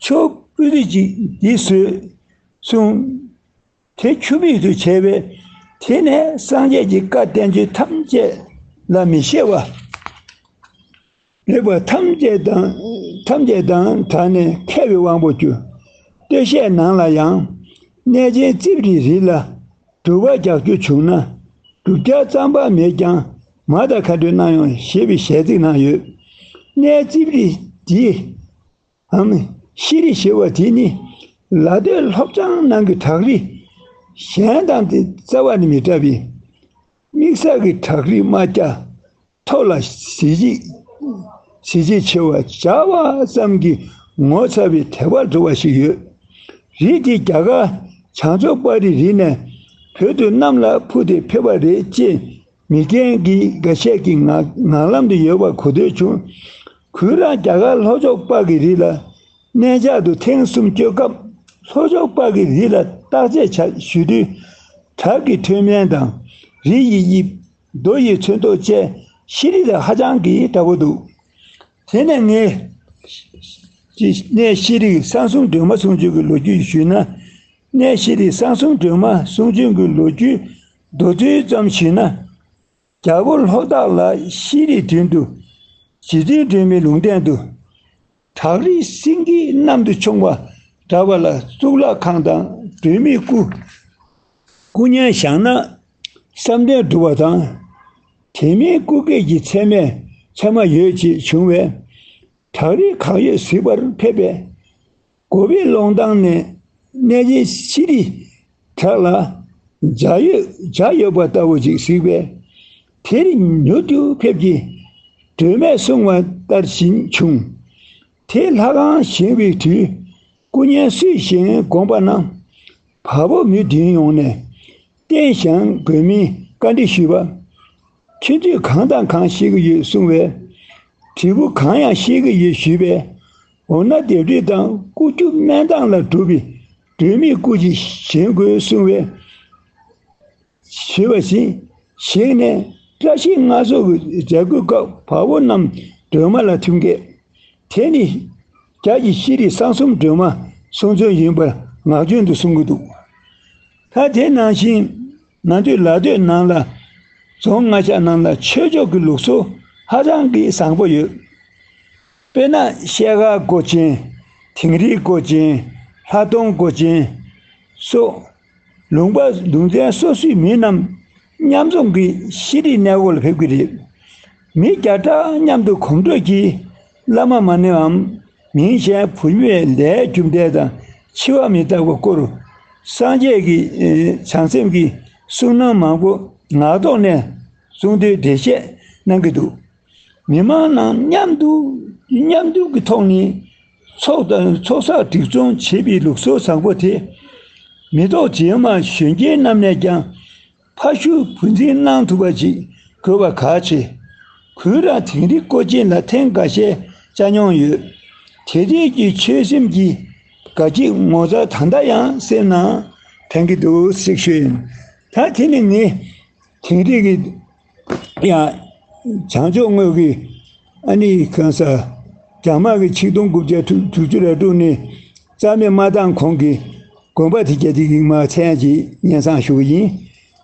ཆོས་སྐུ་རིས་ཅིག་འདི་བཟོས་གསུངས། དེ་ཆུ་མིག་ཏུ་བྱས་པས། དེ་ནས་སངས་རྒྱས་ཀྱི་བཀའ་བསྟན་བཅོས་ཐམས་ཅད་ལ་མི་ཤེས་པ་མེད་པ་ཐམས་ཅད་དང་། ཐམས་ཅད་དང་དག་ནས་མཁས་པའི་དབང་པོ་གྱུར། སྟོད་གཞས་ནང་ལ་ཡང་། གནས་ཆེན་རྩིབས་རིས་རི་ལ་སྒྲུབ་པ་རྒྱག་རྒྱུ་བྱུང་ན། སྒྲུབ་བྱ་རྩམ་པ་མེད་ཀྱང་མ་དང་མཁའ་འགྲོས་གནང་ཡོང་ཞེས་པའི་གཞས་ཚིག་ནང་ཡོད། གནས་རྩིབས་རིས་འདི་འམ་ཤེལ་རི་ཞེས་པ་དེ་ནི། ལ་སྟོད་ལྷོ་བྱང་ནང་གི་བྲག་རི་གཞན་དང་དེ་རྩ་བ་ནས་མི་འདྲ་བས། དམིགས་བསལ་གྱི་བྲག་རི་རྨ་བརྒྱ། མཐོ་ལ་གཟི་བརྗིད། གཟི་བརྗིད་ཆེ་བ་མཇལ་བ་ཙམ་གྱིས་ངོ་མཚར་བའི་དད་པར་འགྲོ་བ་ཞིག་ཡོད། རི་དེ་རྒྱ་གར་བྱང་ཕྱོགས་དཔའ་རིས་རི་ནས་བོད་དུ་གནམ་ལ་འཕུར་ཏེ་ཕེབས་པ་རེད་ཅེས་མི་རྒན་གྱི་འགའ་ཤས་ཀྱིས་ངག་ངག་ལམ་དུ་ཡོད་པ་གོ་ཐོས་བྱུང་། གུས་རང་རྒྱ་གར་ལྷོ་ཕྱོགས་དཔའ་གི་རི་ལ་གནས་མཇལ་དུ་ཐེངས་གསུམ་བསྐྱོད་སྐབས། ལྷོ་ཕྱོགས་དཔའ་གི་རི་ལ་བརྟག་དཔྱད་བྱ་ཞུ་དུས། བྲག་གི་མཐོ་དམན་དང་རི་ཡི་དབྱིབས། རྡོ་ཡི་ཚོན་མདོག་བཅས་ཤེལ་རི་དང་ཧ་ཅང་གི་འདྲ་པོ་འདུག། དེ་ནས་ངས་གནས་ཤེལ་རི་གསང་གསུམ་སྒྲོལ་མ་གསུང་ཆོས་ཀྱི་ལོ་རྒྱུས་ཞུས་ན། གནས་ཤེལ་རི་གསང་གསུམ་སྒྲོལ་མ་གསུང་ཆོས་ཀྱི་ལོ་རྒྱུས་མདོར་བསྡུས་ཙམ་ཞུས་ན། རྒྱལ་པོ་ལྷོ་བྲག་ལ་ཤེལ་རིའི་མདུན་དུ་རྗེ་བཙུན་སྒྲོལ་མའི་ལུང་བསྟན་དུ། བྲག་རི་སེང་གེ་གནམ་དུ་མཆོངས་པ་འདྲ་བ་ལ་གཙུག་ལག་ཁང་དང་སྒྲོལ་མའི་སྐུ། སྐུ་བརྙན་བཞེངས་ན་བསམ་དོན་འགྲུབ་པ་དང་། དེ་མིན་སྐུ་སྐེད་ཀྱི་ཚད་མས་ཚད་མ་ཡོད་ཅེས་བྱུང་བས། བྲག་རི་གང་ཡོད་གཟིགས་པར་ཕེབས་པས། གོ་བེ་ཀློང་ཐང་ནས་གནས་ཆེན་ཤེལ་རི་བྲག་ལ་འཇའ་ཡོད་འཇའ་ཡོད་པ་ལྟ་བུ་ཅིག་གཟིགས་པས། དེར་མྱུར་དུ་ཕེབས་ཀྱིས་སྒྲོལ་མས་གསུངས་པ་ལྟར་བཞིན་བྱུང་། དེ་ལྷ་ཁང་བཞེངས་པའི་དུས། སྐུ་བརྙན་སུས་བཞེངས་དགོངས་པ་གནང་། བལ་པོ་མི་བདུན་ཡོང་ནས་རྟེན་བཞེངས་དགོས་མིན་བཀའ་འདྲི་ཞུས་པ། ཁྱེད་ཚོས་གང་དང་གང་ཤེས་ཀྱི་ཡོད་གསུངས་པས། དྲིལ་བུ་གང་ཡང་ཤེས་ཀྱི་ཡོད་ཞུས་པས། འོ་ན་ལྡེབས་བྲིས་དང་སྐུ་རྒྱུ་སྨན་ཐང་ལ་གྲུབ་པའི་སྒྲོལ་མའི་སྐུ་ཅིག་བཞེངས་དགོས་གསུངས་པས། ཞུས་པ་བཞིན་བཞེངས་ནས་བཀྲ་ཤིས་མངའ་གསོལ་གྱི་མཛད་སྒོའི་སྐབས་བལ་པོ་རྣམས་སྒྲོལ་མ་ལ་ཐིམ་སྐད། དེ་ནི་རྒྱ་ཡི་ཤེལ་རི་གསང་གསུམ་སྒྲོལ་མ་གསུང་ཚུལ་ཡིན་པར་ངག་རྒྱུན་དུ་གསུང་གི་འདུག། ད་དེ་ནང་བཞིན་ན་སྟོད་ལ་སྟོད་ནང་ལ་རྫོང་ལྔ་ཆ་ནང་ལ་ཆོས་ཕྱོགས་ཀྱི་ལུགས་སྲོལ་ཧ་ཅང་གི་བཟང་པོ་ཡོད། དཔེར་ན་ཤེལ་དཀར་སྒོ་ཆེན། དིང་རི་སྒོ་ཆེན། ལྷ་སྡོང་སྒོ་ཆེན་སོགས། ལུང་པ་ལུང་ཚན་སོ་སོའི་མི་རྣམས་མཉམ་འཛོམས་ཀྱིས་ཤེལ་རིའི་གནས་སྐོར་ལ་ཕེབས་ཀྱི་རེད། མི་བརྒྱ་ཕྲག་མཉམ་དུ་གོམ་བགྲོད་ཀྱིས་བླ་མ་མ་ཎི་འམ་མིང་གཞན་བུད་མེད་ལས་རྒྱུ་འབྲས་དང་འཆི་བ་མི་རྟག་པ་སྐོར། སངས་རྒྱས་ཀྱི་ཨེ་བྱང་སེམས་ཀྱི་གསུང་རྣམ་མང་པོ་ངག་ཐོག་ནས་གསུང་དོན་འགྲེལ་བཤད་གནང་གི་འདུག། མི་མང་ནང་མཉམ་དུ་མཉམ་འདུས་ཀྱི་ཐོག་ནས་ཚོགས་དང་ཚོགས་བསགས་སྒྲིག་སྦྱོང་བྱེད་པའི་ལུགས་སྲོལ་བཟང་པོ་དེ། མི་ཐོག་རྗེས་མ་གཞོན་སྐྱེས་རྣམས་ནས་ཀྱང་ཕ་ཤུལ་བུ་འཛིན་གནང་ཐུབ་པ་ཅིག་དགོས་པ་གལ་ཆེ། གུས་རང་དིང་རི་སྐོར་ཆེན་ལ་ཐེངས་འགའ་ཤས་བཅར་མྱོང་ཡོད། དེ་དུས་ཀྱི་ཆོད་སེམས་ཀྱི་དགའ་སྐྱིད་ངོ་མཚར་ད་ལྟ་ཡང་སེམས་ནང་དྲན་གྱི་འདུག་ཟེར་ཞུ་ཡིན། ད་དེ་ནི་ངས། དིང་རི་གི་ཡང་བྱང་ཕྱོགས་ངོས་ཀྱི་ཨ་ནི་གང་ས་རྒྱ་དམག་གི་ཆིག་སྟོང་དགུ་བརྒྱ་དྲུག་ཅུ་རེ་དྲུག་ནས་རྩ་མེད་མ་བཏང་གོང་གི་དགོན་པ་དེ་གྱད་དེ་གི་མ་མཚན་ཅིག་སྙན་སེང་ཞུ་གི་ཡིན།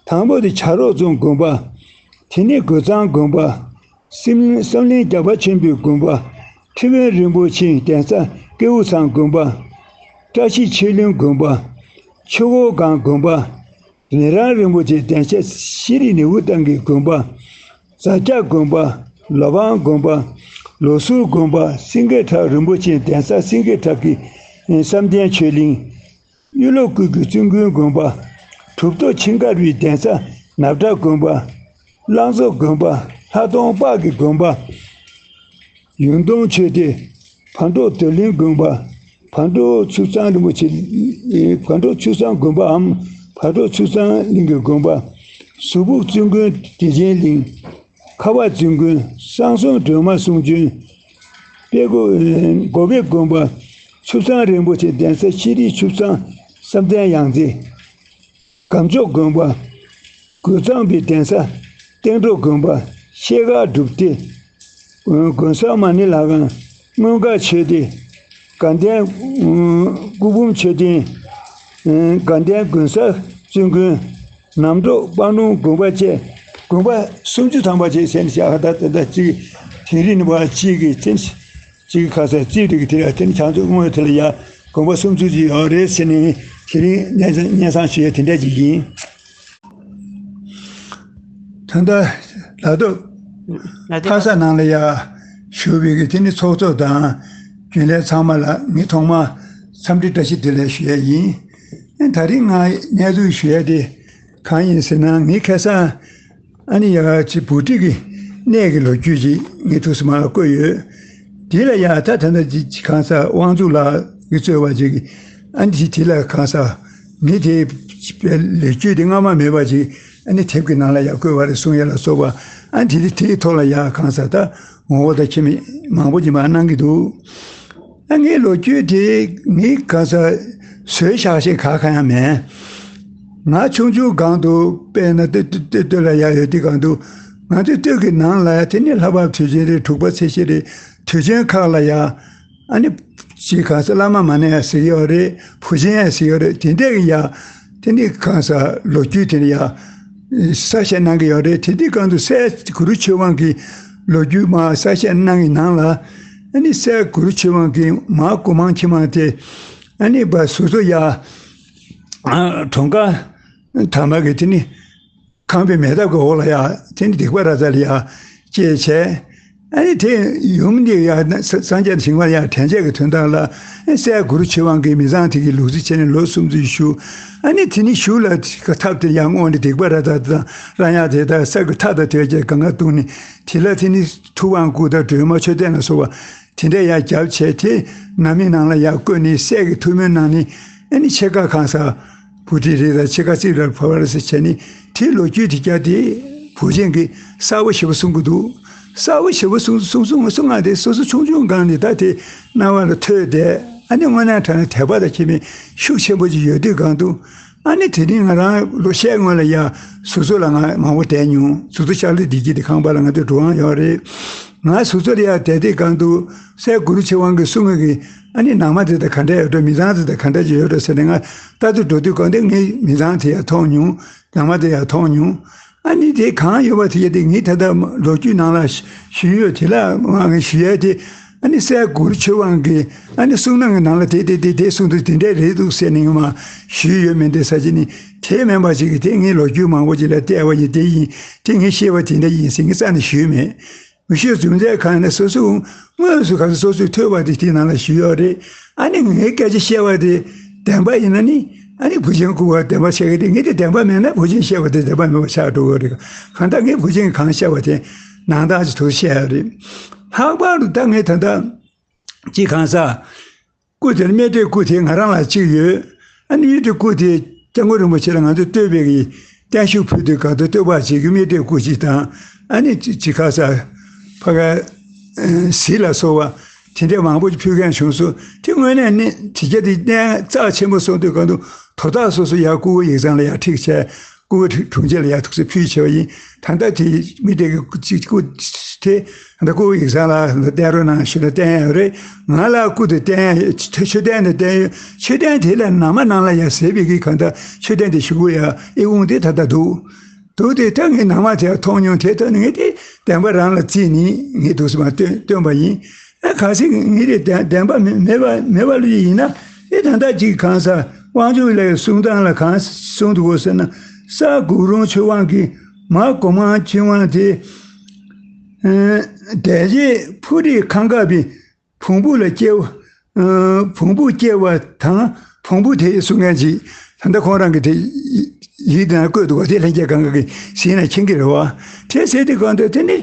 དང་པོ་དེ་བྱ་རོག་རྫོང་དགོན་པ། དེ་ནས་རྒོད་ཚང་དགོན་པ། བསམ་བསམ་གླིང་རྒྱལ་བ་ཆེན་པོའི་དགོན་པ། ཁྲི་དབོན་རིན་པོ་ཆེའི་གདན་ས་ཀེའུ་ཚང་དགོན་པ། བཀྲ་ཤིས་ཆོས་གླིང་དགོན་པ། ཆུ་འགོ་སྒང་དགོན་པ། མི་རང་རིན་པོ་ཆེའི་གདན་ས་ཤེས་རིག་ནེའུ་ཏང་གི་དགོན་པ། རྫ་སྐྱ་དགོན་པ། ལོ་བང་དགོན་པ། ལོ་ཟུར་དགོན་པ། སེང་གེ་བྲག་རིན་པོ་ཆེའི་གདན་ས་སེང་གེ་བྲག་གི་བསམ་གཏན་ཆོས་གླིང་། གཡུ་ལོ་ཀུན་གྱི་བཙུན་དགོན་དགོན་པ། གྲུབ་ཐོབ་ཆིང་དཀར་བའི་གདན་ས་ནབ་བྲག་དགོན་པ། གླང་མཚོ་དགོན་པ། ལྷ་སྡོང་དཔག་གི་དགོན་པ། ཡུང་སྟོང་ཆོས་སྡེ། ཕ་འབྲོག་རྡོར་གླིང་དགོན་པ། ཕ་འབྲོག་ཆུ་གཙང་རིན་པོ་ཆེ། ཕ་འབྲོག་ཆུ་གཙང་དགོན་པའམ་ཕ་འབྲོག་ཆུ་གཙང་གླིང་གི་དགོན་པ། ཟུར་ཕུག་བཙུན་དགོན་བདེ་ཆེན་གླིང་། ཁ་བ་བཙུན་དགོན་གསང་གསུམ་སྒྲོལ་མ་གསུང་བྱོན། དཔལ་སྒོ་སྒོ་བེ་དགོན་པ། ཆུ་གཙང་རིན་པོ་ཆེ་གདན་ས་ཤེས་རིག་ཆུ་གཙང་ བསམ་གཏན་ཡང་རྩེ། སྒམ་ཕྱོགས་དགོན་པ། རྒོད་ཚང་པའི་གདན་ས་སྟེང་འབྲོག་དགོན་པ། ཤེལ་དཀར་སྒྲུབ་སྡེ། དགོན་ས་མ་ཎི་ལྷ་ཁང་། མངོན་དགའ་ཆོས་སྡེ། དགའ་ལྡན་སྐུ་འབུམ་མཆོད་རྟེན། དགའ་ལྡན་དགོན་གསར་བཙུན་དགོན། ནམ་འབྲོག་དཔའ་ལུང་དགོན་པ་བཅས་དགོན་པ་སུམ་ཅུ་ཐམ་པ་ཅིག་ཟེར་ནས་བཞག་ད་ད་ད་ཅིག་དེང་རིང་ནི་བ་གཅིག་གི་ཚན་གཅིག་གི་ཁ་ས་རྩིས་དེ་གི་དེ་ལ་དེ་ནི་བྱང་ཕྱོགས་སྔོན་དེ་ལ་ཡ་དགོན་པ་སུམ་ཅུ་ཅིག་ཡོད་རེད་ཟེར་ནས་དེ་རིང་སྙན་སེང་སྙན་སེང་ཞུ་ཡ་དེ་འདྲ་ཅིག་ཡིན། ད་ལྟ་ལ་དྭགས་ལ་དྭགས་ཕ་ས་ནང་ལ་ཡ་བཞུགས་པའི་གི་དེ་ནི་ཚོགས་གཙོ་དང་རྒྱུན་ལས་ཚང་མ་ལ་ངས་ཐོག་མ་འཚམས་འདྲི་བཀྲ་ཤིས་བདེ་ལེགས་ཞུ་ཡ་ཡིན། ད་རིང་ང་གནས་ཚུལ་ཞུ་ཡ་དེ་གང་ཡིན་ཟེར་ན། ངས་ཁ་སང་ཨ་ནི་ཡ་ཅི་བུ་ཁྲིད་ཀྱི་གནས་ཀྱི་ལོ་རྒྱུས་ཅིག་ངས་ཐུགས་སུ་མ་བཀོད་ཡོད། དེ་ལ་ཡ་ད་ད་ལྟ་ཅི་གང་ཟག་དབང་ཕྱུག་ལགས་ཀྱིས་གཙོས་པ་ཅིག་ཨ་ནི་དེ་ལ་གང་ཟག་ངས་དེ་ལོ་རྒྱུས་དེ་སྔ་མ་མེད་པ་ཅིག་ཨ་ནི་དེབ་ཀྱི་ནང་ལ་ཡ་བཀོད་པ་རེད་གསུང་ཡ་ལ་སོགས་པ། ཨ་ནི་དེ་དེའི་ཐོག་ལ་ཡ་གང་ཟག་ད་ངོ་བོ་དང་ཁྱིམ་མི་མང་པོ་ཅིག་མར་གནང་གི་འདུག་ཨ་ངའི་ལོ་རྒྱུས་དེ་ངའི་ག་ས་བཟོས་བཞག་ཤེས་ག་ག་ཡང་མེད། ང་ཆུང་ཆུང་སྒང་དུ་དཔེར་ན་སྟོད་སྟོད་སྟོད་ལ་ཡ་ཡོད་དུས་སྒང་དུ་ང་ཚོའི་སྟོད་ཀྱི་ནང་ལ་ཡ་དེ་ནི་ལྷ་བབས་དུས་ཆེན་རེད། དྲུག་པ་ཚེས་བཞི་རེད། དུས་ཆེན་ཁག་ལ་ཡ་ཨ་ནི་ཅིག་ག་ས་བླ་མ་མ་ཎི་ཡ་ཟེར་གྱི་ཡོད་རེད། བུ་ཆེན་ཡ་ཟེར་གྱི་ཡོད་རེད། དེ་འདྲས་ཀྱི་ཡ་དེ་ནི་ག་ས་ལོ་རྒྱུས་དེ་ནི་ཡ་གསལ་བཤད་གནང་གི་ཡོད་རེད། དེ་དུས་སྒང་དུ་སྲས་གུ་རུ་ཆོས་དབང་གི་ལོ་རྒྱུས་མར་གསལ་བཤད་གནང་གི་ནང་ལ་ཨ་ནི་སྲས་གུ་རུ་ཆོས་དབང་གི་མར་སྒོ་མང་ཁྱི་མང་དེ་ཨ་ནི་བ་སོ་སོ་ཡ་གྲོང་ཁ་དར་མ་གི་དེ་ནི་ཁང་པའི་མེ་ཐབ་ཀྱི་འོག་ལ་ཡ་དེ་ནི་སྡིག་པ་ར་ཙ་ལ་ཡ་སྐྱེས་བྱས། ཨ་ནི་དེ་ཡུམ་འདི་ཡ་སངས་རྒྱས་ཞིང་པ་ཡ་དྲན་བྱེད་ཀྱི་དོན་དག་ལ་སྲས་གུ་རུ་ཆོས་དབང་གིས་མི་ཚང་དེ་གི་ལུག་རྫི་བྱས་ནས་ལོ་སུམ་ཅུ་བཞུགས། ཨ་ནི་དེ་ནི་གཞུག་ལ་ཐབས་དེ་ཡང་སྔོན་ནས་སྡིག་པ་ར་ཙ་དང་ར་ཉག་དེ་དག་ས་གི་ཐག་དང་དེ་བཅས་གང་ག་བཏུང་ནས་དེ་ལ་དེ་ནི་ཐུབ་དབང་སྐུ་དང་སྒྲོལ་མ་མཆོད་རྟེན་ལ་སོགས་པ་དེ་འདྲ་ཡང་བརྒྱབ་བྱས། དེ་ནང་མི་ནང་ལ་ཡང་བཀོད་ནས་སྲས་ཀྱི་ཐུགས་སྨོན་གནང་ནས་ཨ་ནི་ཕྱེད་ཀ་གང་ཟག་བུ་ཁྲིད་རེད་དང་ཕྱེད་ཀ་རྩིབ་ལ་ཕ་བར་ཟེར་བྱས་ནས་དེའི་ལོ་རྒྱུས་དེ་བརྒྱབ་སྟེ་བུ་ཆེན་གྱིས་གསལ་པོ་ཞེ་པོ་གསུང་གི་འདུག་གསལ་པོ་ཞེ་པོ་གསུང་གསུང་གསུང་གསུང་ང་དེ་སོ་སོ་ཆུང་ཆུང་སྒང་ནས་ད་དེ་རྣ་བ་ལ་ཐོས་ཏེ་ཨ་ནི་དངོས་གནས་དྲང་གནས་དད་པ་དང་ཁྱད་མེད་ཤུགས་ཆེན་པོ་ཅིག་ཡོད་དུས་སྒང་དུ། ཨ་ནི་དེ་རིང་ང་རང་ལོ་ཤས་སྔོན་ལ་ཡ་ཟུར་ཚོགས་ལ་ང་མང་པོ་བསྡད་མྱོང་། ཟུར་ཚོགས་ཤར་ལི་བདེ་སྐྱིད་དེ་ཁང་པ་ལ་ང་ཚོའི་གྲུབ་དབང་ཡོད་རེད། ང་ཟུར་ཚོགས་ལ་ཡ་བསྡད་དུས་སྒང་དུ་སྲས་གུ་རུ་ཆོས་དབང་གིས་གསུང་གི་ཨ་ནི་ནང་མ་དེ་དང་ག་འདྲ་ཡོད་འགྲོ། མི་ཚང་དེ་དང་ག་འདྲ་ཅིག་ཡོད་འགྲོ་ཟེར་ནས་ང་ལྟ་དུ་འགྲོ་དུས་སྒང་དེ་ངས་མི་ཚང་དེ་ཡ་མཐོང་མྱོང་། ནང་མ་དེ་ཡ་མཐོང་མྱོང་། ཨ་ནི་དེ་གང་ཡོད་པ་དེ་ཡ་དེ་ངས་ད་ལྟ་ལོ་རྒྱུས་ནང་ལ་ཞུས་ཡོད། དེ་ལ་ང་གིས་ཞུ་ཡ་དེ། ཨ་ནི་སྲས་གུ་རུ་ཆོས་དབང་གིས་ཨ་ནི་གསུང་ནང་གི་ནང་ལ་དེ་དེ་དེ་དེ་གསུང་དུས་དེ་འདྲས་རེད་འདུག་ཟེར་ནས་ངས་མར་ཞུས་ཡོད་མེད་དེ་ས་ཅི་ནི་དེ་མིན་པ་ཞིག་གིས་དེ་ངས་ལོ་རྒྱུས་མང་པོ་ཅིག་ལ་བལྟས་པ་ཡིན། དེ་ཡིན་དེ་ངས་ཤེས་པ་དེ་འདྲ་ཡིན་ཟེར་ངས་རྩ་ནས་ཞུས་མེད། མི་ཤེས་རྒྱུ་མཚན་གང་ཡིན་ན་སོ་སོ་དངོས་སུ་ག་ཚོད་སོ་སོས་ཐོས་པ་དེ་དེའི་ནང་ལ་ཞུས་ཡོད་རེད། ཨ་ནི་ངའི་སྐད་ཆ་བཤད་པ་དེ་བདེན་པ་ཡིན་ན་ནི་ཨ་ནི་བུ་ཆེན་སྐུ་བ་བདེན་པ་བཤད་གི་རེད། ངས་དེ་བདེན་པ་མེད་ན་བུ་ཆེན་བཤད་པ་དེ་བདེན་པ་མེད་པ་ཆགས་འགྲོ་གི་རེད། གང་ལྟར་ངས་བུ་ཆེན་གང་བཤད་པ་དེ་ནང་ལྟར་ཅིག་ཐུགས་བཤད་ཡོད་རེད། ལྷག་པར་དུ་ད་ངས་ད་ལྟ་ཅིག་གང་ཟག་སྐུ་དེར་རྨེ་སྟོད་སྐུ་དེ་ང་རང་ལ་གཅིག་ཡོད། ཨ་ནི་རྨེ་སྟོད་སྐུ་དེ་སྐྱབས་མགོན་རིན་པོ་ཆེ་ལ་ང་ཚོས་བསྟོད་པའི་གི་བརྟན་བཞུགས་ཕུལ་དུས་སྒང་དུ་བསྟོད་པ་བྱེད་རྒྱུ་རྨེ་སྟོད་སྐུ་གཅིག་དང་། ཨ་ནི་ཅི་ཅི་ཁ་ས་ཕ་ག་གཟི་ལ་སོགས་པ་དེ་འདྲ་མང་པོ་ཅིག་ཕུལ་མཁན་བྱུང་སོང་། དེ་དངོས་གནས་ནི་དེ་རྒྱ་དེ་གནས་རྩ་ཆེན་པོ་སོང་དུས་སྒང་དུ་དོ་བདག་སོ་སོ་ཡར་སྐུ་བོ་ཡིག་ཚང་ལ་ཡར་ཁྲིད་བྱས། སྐུ་བོ་དྲུང་ཆེ་ལ་ཡར་ཐུགས་སྲས་ཕུལ་བྱས་པ་ཡིན། ད་ལྟ་དེ་རྨེ་སྟོད་ཀྱི་སྐུ་ཅིག་སྐུ་དེ་ད་སྐུ་བོ་ཡིག་ཚང་ལ་བསྟན་རོགས་གནང་ཞུས་ན་བསྟན་ཡོད་རེད། ང་ལ་སྐུ་དེ་བསྟན་མཆོད་རྟེན་དེ་བསྟན་ཡོད། མཆོད་རྟེན་དེ་ལ་ནང་མ་ནང་ལ་ཡར་ཟེར་བའི་གི་གང་ལྟར་མཆོད་རྟེན་དེ་ཞུ་གི་ཡ་ཨི་ཁུང་དེ་ད་ལྟ་འདུག་འདུག་དེ་ད་ངས་ནང་མ་དེ་མཐོང་མྱོང་། དེ་ད་ངས་དེ་བདེན་པ་རང་ལ་བརྩིས་ནས་ངས་འདུག་སེ་མར་སྟོན་སྟོན་པ་ཡིན། ཨ་གལ་སྲིད་ངེད་རེ་བདེན་བདེན་པ་མེད་མེད་པ་མེད་པ་ལོས་ཡིན་ན། ཨེ་ད་ལྟ་ཅིག་གང་ཟག་དབང་ཕྱུག་ལགས་གསུང་སྟངས་ལ་གང་གསུང་འདུག་གོ་ཟེར་ན། གསར་གུ་རུ་ཆོས་དབང་གིས་མ་གོ་མང་ཆེ་བ་དེ་ཨ་འདས་རྗེས་ཕུ་རི་ཁང་ཁ་པའི་བོང་བུ་ལ་སྐྱེ་བ་ཨ་བོང་བུ་སྐྱེ་བ་དང་བོང་བུ་དེ་གསུང་མཁན་ཅིག་ད་ལྟ་ཁོང་རང་གི་དེ་ཡིག་དེ་ན་བཀོད་འདུག་ག་དེ་ལྷན་རྒྱས་གང་ག་གིས་གཟིགས་ན་མཁྱེན་གྱི་རེད་བ། དེ་ཟེར་དུས་གང་ལྟར་དེ་ནི།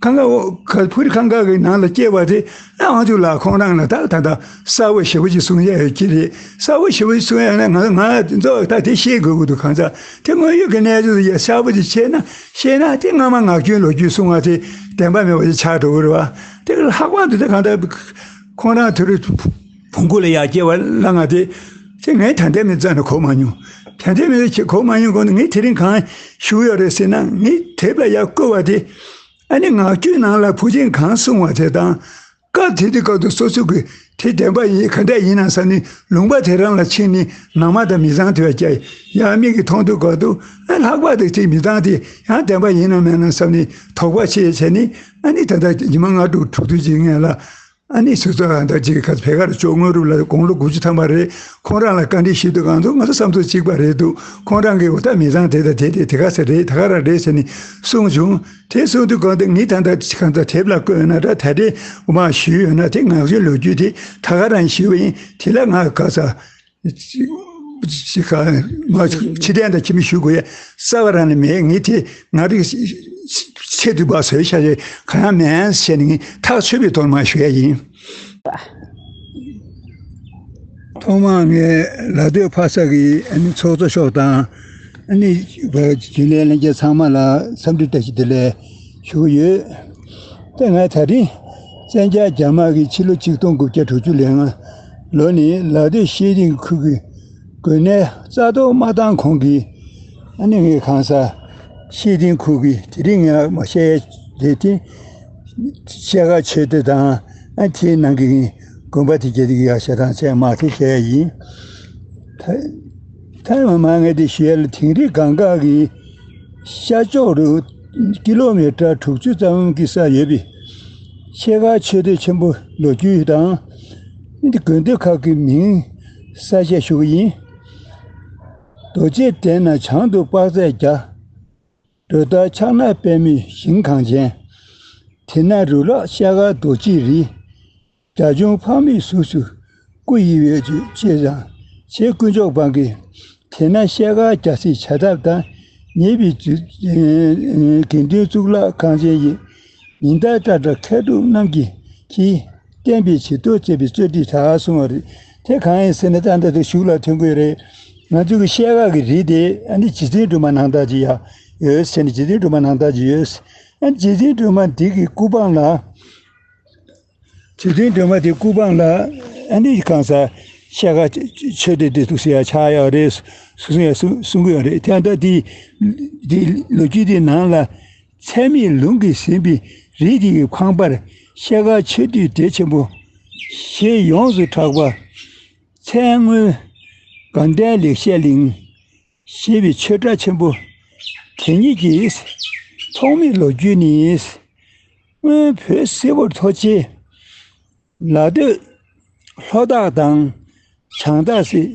ཁང་ཁ་འོག་ཁ་ཕུ་རི་ཁང་ཁ་གི་ནང་ལ་སྐྱེས་པ་དེ་ཨ་དབང་ཕྱུག་ལགས་ཁོང་རང་ལ་ད་ད་ད་གསལ་པོ་ཞེ་པོ་ཅིག་གསུང་ཡ་ཡོད་ཀྱི་རེད། གསལ་པོ་ཞེ་པོ་ཅིག་གསུང་ཡ་ཡོད་ན་ང་ང་ཚོ་ད་དེ་ཤེས་དགོས་ཀྱི་འདུག་གང་ཟག་དེ་དངོས་ཡོད་ཀྱི་གནས་ཚུལ་དེ་ཡ་གསལ་པོ་ཅིག་ཤེས་ན་ཤེས་ན་དེ་སྔ་མ་ངག་རྒྱུན་ལོ་རྒྱུས་གསུང་བ་དེ་བདེན་པ་མེད་པ་ཅིག་ཆགས་འགྲོ་གི་རེད་བ། དེ་ལྷག་པར་དུ་དེ་གང་ལྟར་ཁོང་རང་དེ་རུ་བོང་ཀུ་ལ་ཡ་སྐྱེ་བ་ལ་ང་དེ། དེ་ངས་ད་ལྟའི་མི་རྩ་ནས་གོ་མ་མྱོང་། ད་ལྟའི་མི་རྩ་གོ་མ་མྱོང་གོང་ནས་ངས་དེ་རིང་གང་ཞུ་ཡོད་རེད་ཟེར་ན། ངས་དེབ་ལ་ཡར་བཀོད་པ་དེ། ཨ་ནི་ངག་རྒྱུན་ནང་ལ་བུ་ཆེན་གང་གསུང་བ་དེ་དང་། སྐབས་དེ་དུས་སྐབས་དུ་སོ་སོ་གི་དེ་བདེན་པ་ཡིན་ག་འདྲ་ཡིན་ན་བསམ་ནས་ལུང་པ་དེ་རང་ལ་ཕྱིན་ནས་ནང་མ་དང་མི་ཚང་དེ་བ་བསྐྱལ་ཡ། མིག་གིས་མཐོང་དུས་སྐབས་དུ། ཨ་ལྷག་པར་དུ་དེ་མི་ཚང་དེ་ཡང་བདེན་པ་ཡིན་ནམ་མིན་ནམ་བསམ་ནས་དོགས་པ་ཆེ་བྱས་ནས། ཨ་ནི་ད་ལྟ་ཉི་མ་ལྔ་དྲུག་དྲུག་དུས་ཀྱི་སྔོན་ལ། ཨ་ནི་སོ་སོ་ཨ་ད་ཅིག་ག་བེ་གར་ཅོ་དངོས་གྲུབ་ལ་དགུང་ལོ་དགུ་བཅུ་ཐམ་པ་རེད། ཁོང་རང་ལ་བཀའ་འདྲི་ཞུས་དུས་གང་དུ་ང་ཚོ་བསམ་ཚུལ་གཅིག་པ་རེད་འདུག་ཁོང་རང་གིས་འོ་ད་མི་ཚང་དེ་དང་དེ་དེ་དེ་ག་ས་རེད། ད་ག་རང་རེད་ཟེར་ནས་གསུངས་བྱུང་། དེ་གསུངས་དུས་གང་དུ་ངས་ད་ལྟ་གང་ལྟར་དེབ་ལ་བཀོད་ན་འདྲ། ད་ལྟའི་དབུ་མ་ཞུས་ཡོད་ན་དེ་ངག་རྒྱུན་ལོ་རྒྱུས་དེ་ད་ག་རང་ཞུས་པ་ཡིན། དེ་ལ་ང་ག་ས་ཅི་ག་མ་ཕྱི་བསྟན་དང་ཁྱིམ་མི་ཞུ་དགོས་ཡ་རྩ་བ་རང་ནས་མེད། ངས་དེ་ང་རིག་ཆེད་དུ་བ་བཟོས་བྱ་ཞེས་གང་ཡང་མེད་ཟེར་ནས་ངས་ཐག་ཆོད་པའི་ཐོག་མ་ཞུ་ཡ་ཡིན། ཐོག་མར་ངས་ལ་སྟོད་ཕ་ས་གི་ཨ་ནི་ཚོགས་གཙོ་མཆོག་དང་། ཨ་ནི་རྒྱུན་ལས་ལྷན་རྒྱས་ཚང་མ་ལ་འཚམས་འདྲི་བཀྲ་ཤིས་བདེ་ལེགས་ཞུ་གི་ཡོད། ད་ང་ད་རིང་བཙན་རྒྱལ་རྒྱ་དམར་གྱིས་ཕྱི་ལོ་ཆིག་སྟོང་དགུ་བརྒྱ་དྲུག་ཅུ་ལེ་ལྔ་ལོ་ནས་ལ་སྟོད་ཤེས་རིག་ཁུལ་གྱི་དགོན་གནས་རྩ་གཏོར་མ་བཏང་གོང་གི། ཨ་ནི་ངས་གང་ཟག་ཤེས་རིག་ཁུལ་གྱི་དེ་རིང་ངས་མ་བཤད་ཡ་དེ་དེ་ཤེལ་དཀར་ཆོས་སྡེ་དང་། ཨ་དེའི་ནང་གི་དགོན་པ་དེ་གྱད་དེ་གི་ཡ་ཤ་དང་ཚད་མ་དེ་བཤད་ཡ་ཡིན། ད་ད་མ་མ་ངས་དེ་ཞུ་ཡ་ལ། དིང་རི་སྒང་ག་གི་ཤར་ཕྱོགས་རུ་ཀི་ལོ་མི་ཊར་དྲུག་ཅུ་ཙམ་གྱི་ས་ཡོད་པའི་ཤེལ་དཀར་ཆོས་སྡེ་ཆེན་པོ་ལོ་རྒྱུས་དང་། དགོན་སྡེ་ཁག་གི་མིང་གསལ་བཤད་ཞུ་གི་ཡིན། རྡོ་རྗེ་གདན་ན་བྱང་དུ་དཔག་ཚད་བརྒྱ། གྲུབ་མཐའ་ཕྱག་ན་པདྨོའི་ཞིང་གངས་ཅན། དེ་ན་རུ་ལག་ཤེལ་དཀར་རྡོ་རྗེའི་རི། རྒྱ་ཆུང་ཕག་མོའི་གཟུགས་སུ་སྐུ་ཡི་འོད་ཅེས་དང་། ཞེས་དཀོན་མཆོག་འབངས་ཀྱིས། དེ་ན་ཤེལ་དཀར་རྒྱལ་སྲིད་བྱ་ཐབས་དང་། ཉེ་བའི་དགེ་འདུན་གཙུག་ལག་ཁང་ཆེན་ཡིན། ཉི་ཟླ་ཏྲ་ཏྲ་མཁས་གྲུབ་རྣམས་ཀྱིས་ཀྱིས། བསྟན་པའི་བྱི་དོར་བྱེད་པའི་རྩོད་སྒྲིག་དྲག་གསུང་བ་རེད། དེ་གང་ཡིན་ཟེར་ན། ད་ལྟ་དུ་གཞུག་ལ་ཐོན་གྱི་རེད། ང་ཚོ་གི་ཤེལ་དཀར་གྱི་རི་དེ་ཨ་ནི་རྗེ་བཙུན་སྒྲོལ་མ་སྣང་གྲགས་ཅིག་ཡ་ཡོད་ཟེར་ནས། རྗེ་བཙུན་སྒྲོལ་མ་སྣང་གྲགས་ཅིག་ཡོད། ཨ་ནི་རྗེ་བཙུན་སྒྲོལ་མ་འདི་གི་སྐུ་པང་ལ། རྗེ་བཙུན་སྒྲོལ་མ་དེའི་སྐུ་པང་ལ་ཨ་ནི་གང་ཟག་ཤེལ་དཀར་ཆོས་སྡེ་དེ་འདུག་ཟེར་ཡ་ཆགས་ཡོད་རེད་ཟེར་གསུང་ཡ་གསུང་གསུང་གི་ཡོད་རེད། དེ་ད་དེ་དེ་ལོ་རྒྱུས་དེའི་ནང་ལ། ཚད་མེད་ལུང་གིས་ཟིན་པའི་རི་དེ་ཡི་ཁང་པར་ཤེལ་དཀར་ཆོས་སྡེའི་སྡེ་ཆེན་པོ་ཞེས་ཡོངས་སུ་གྲགས་པ། མཚན་སྔོན་དགའ་ལྡན་ལེགས་བཤད་གླིང་ཞེས་པའི་ཆོས་གྲྭ་ཆེན་པོ་དེ་ཉིད་ཀྱི་ཐོག་མའི་ལོ་རྒྱུས་ནི། སྔོན་བོད་སིལ་བུར་ཐོར་བྱེད་ལ་སྟོད་ལྷོ་བདག་དང་བྱང་བདག་སྲིད་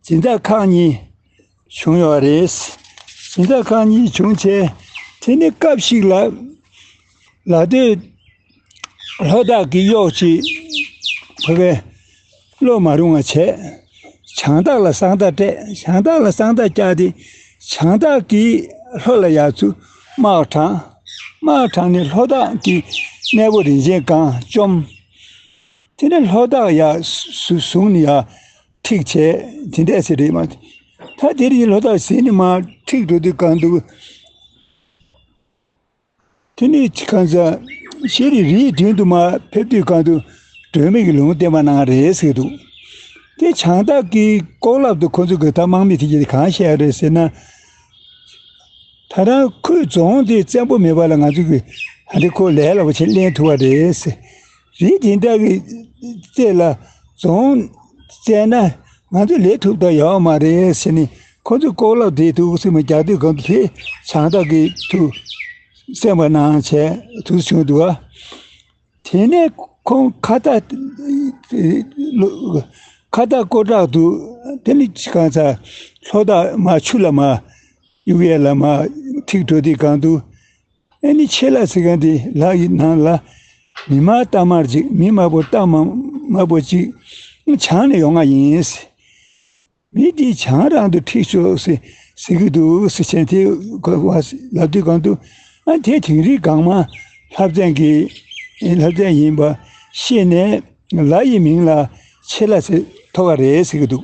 སྦྱིན་བདག་ཁག་གཉིས་བྱུང་ཡོད་རེད། སྦྱིན་བདག་ཁག་གཉིས་བྱུང་བྱས། དེ་ནི་སྐབས་ཤིག་ལ་ལ་སྟོད་ལྷོ་བདག་གིས་གཡོག་ཅིག་ཕ་གའི་བློ་མ་རུང་བ་བྱས། བྱང་བདག་ལ་གསང་བདག་སྤྲད། བྱང་བདག་ལ་གསང་བདག་བཀྱགས་ཏེ། བྱང་བདག་གིས་ལྷོ་ལ་ཡར་ཚུར་དམག་དྲངས། དམག་དྲངས་ནས་ལྷོ་བདག་གི་གནས་པོ་རིན་ཆེན་སྒང་བཅོམ། དེ་ནས་ལྷོ་བདག་ཡར་བཟུང་ནས་ཡར་འཁྲིག་བྱས། དེ་འདྲས་ཟེར་རེད་མ། ད་དེ་རིང་ལྷོ་བདག་ཟིན་ནས་མར་འཁྲིག་འགྲོ་དུས་གང་འདུག་དེ་ནས་གང་ཟག་ཤེས་རིག་རིའི་མདུན་དུ་མར་ཕེབས་དུས་གང་དུ་སྒྲོན་མེ་གི་ལུང་བསྟན་པ་གནང་རེད་ཟེར་འདུག་དེ་བྱང་བདག་གི་ལྐོག་ལབ་ཏུ་ཁོ་ཚོ་གི་ད་དམག་མི་དེ་གྱིས་གང་བཤད་རེད་ཟེར་ན། ད་རང་ཁོའི་རྫོང་དེ་བཙན་པོ་མེད་པ་ལ་ང་ཚོ་གི་ད་འདི་ཁོ་ལས་སླ་པོ་ཆེ་ལེན་ཐུབ་པ་རེད་ཟེར། རི་དེ་འདྲ་གི་རྩེ་ལ་རྫོང་བཙན་ན་ང་ཚོ་ལས་ཐུབ་ད་ཡོད་མ་རེད་ཟེར་ནས། ཁོ་ཚོས་ལྐོག་ལབ་དེ་འདུག་སེ་མར་རྒྱག་དུས་གང་དུ་དེ་བྱང་བདག་གི་ཐུགས་སེམས་པ་ནང་བྱས་ཐུགས་བྱུང་འདུག་ག་དེ་ནས་ཁོང་ཁ་བཏགས་ཁ་བཏགས་ཀོ་བྲག་ཏུ། དེ་ནི་གང་ཟག་ལྷོ་བདག་མར་ཆུ་ལ་མར་གཡུག་ཡས་ལ་མར་འཁྲིག་འགྲོ་དུས་གང་དུ། ཨེ་ནི་ཆེ་ལ་ཟེར་མཁན་དེ་ལ་ཡི་ནང་ལ་མི་དམར་རྟ་དམར་ཅིག་མི་དམར་པོ་རྟ་དམར་དམར་པོ་ཅིག་བྱང་ནས་ཡོང་ང་ཡིན། མི་འདི་བྱང་རང་དུ་འཁྲིད་ཤོག་ཟེར་ཟེར་གྱི་འདུག་ཟེར་བྱས་དེ་ལབ་དུས་གང་དུ། ཨ་དེ་དིང་རི་སྒང་མ་ལྷ་བཙན་གྱི་ལྷ་བཙན་ཡིན་པ་ཤེས་ནས་ལ་ཡི་མིང་ལ་ཆེ་ལ་ཟེར་ཐོགས་པ་རེད་ཟེར་གྱི་འདུག་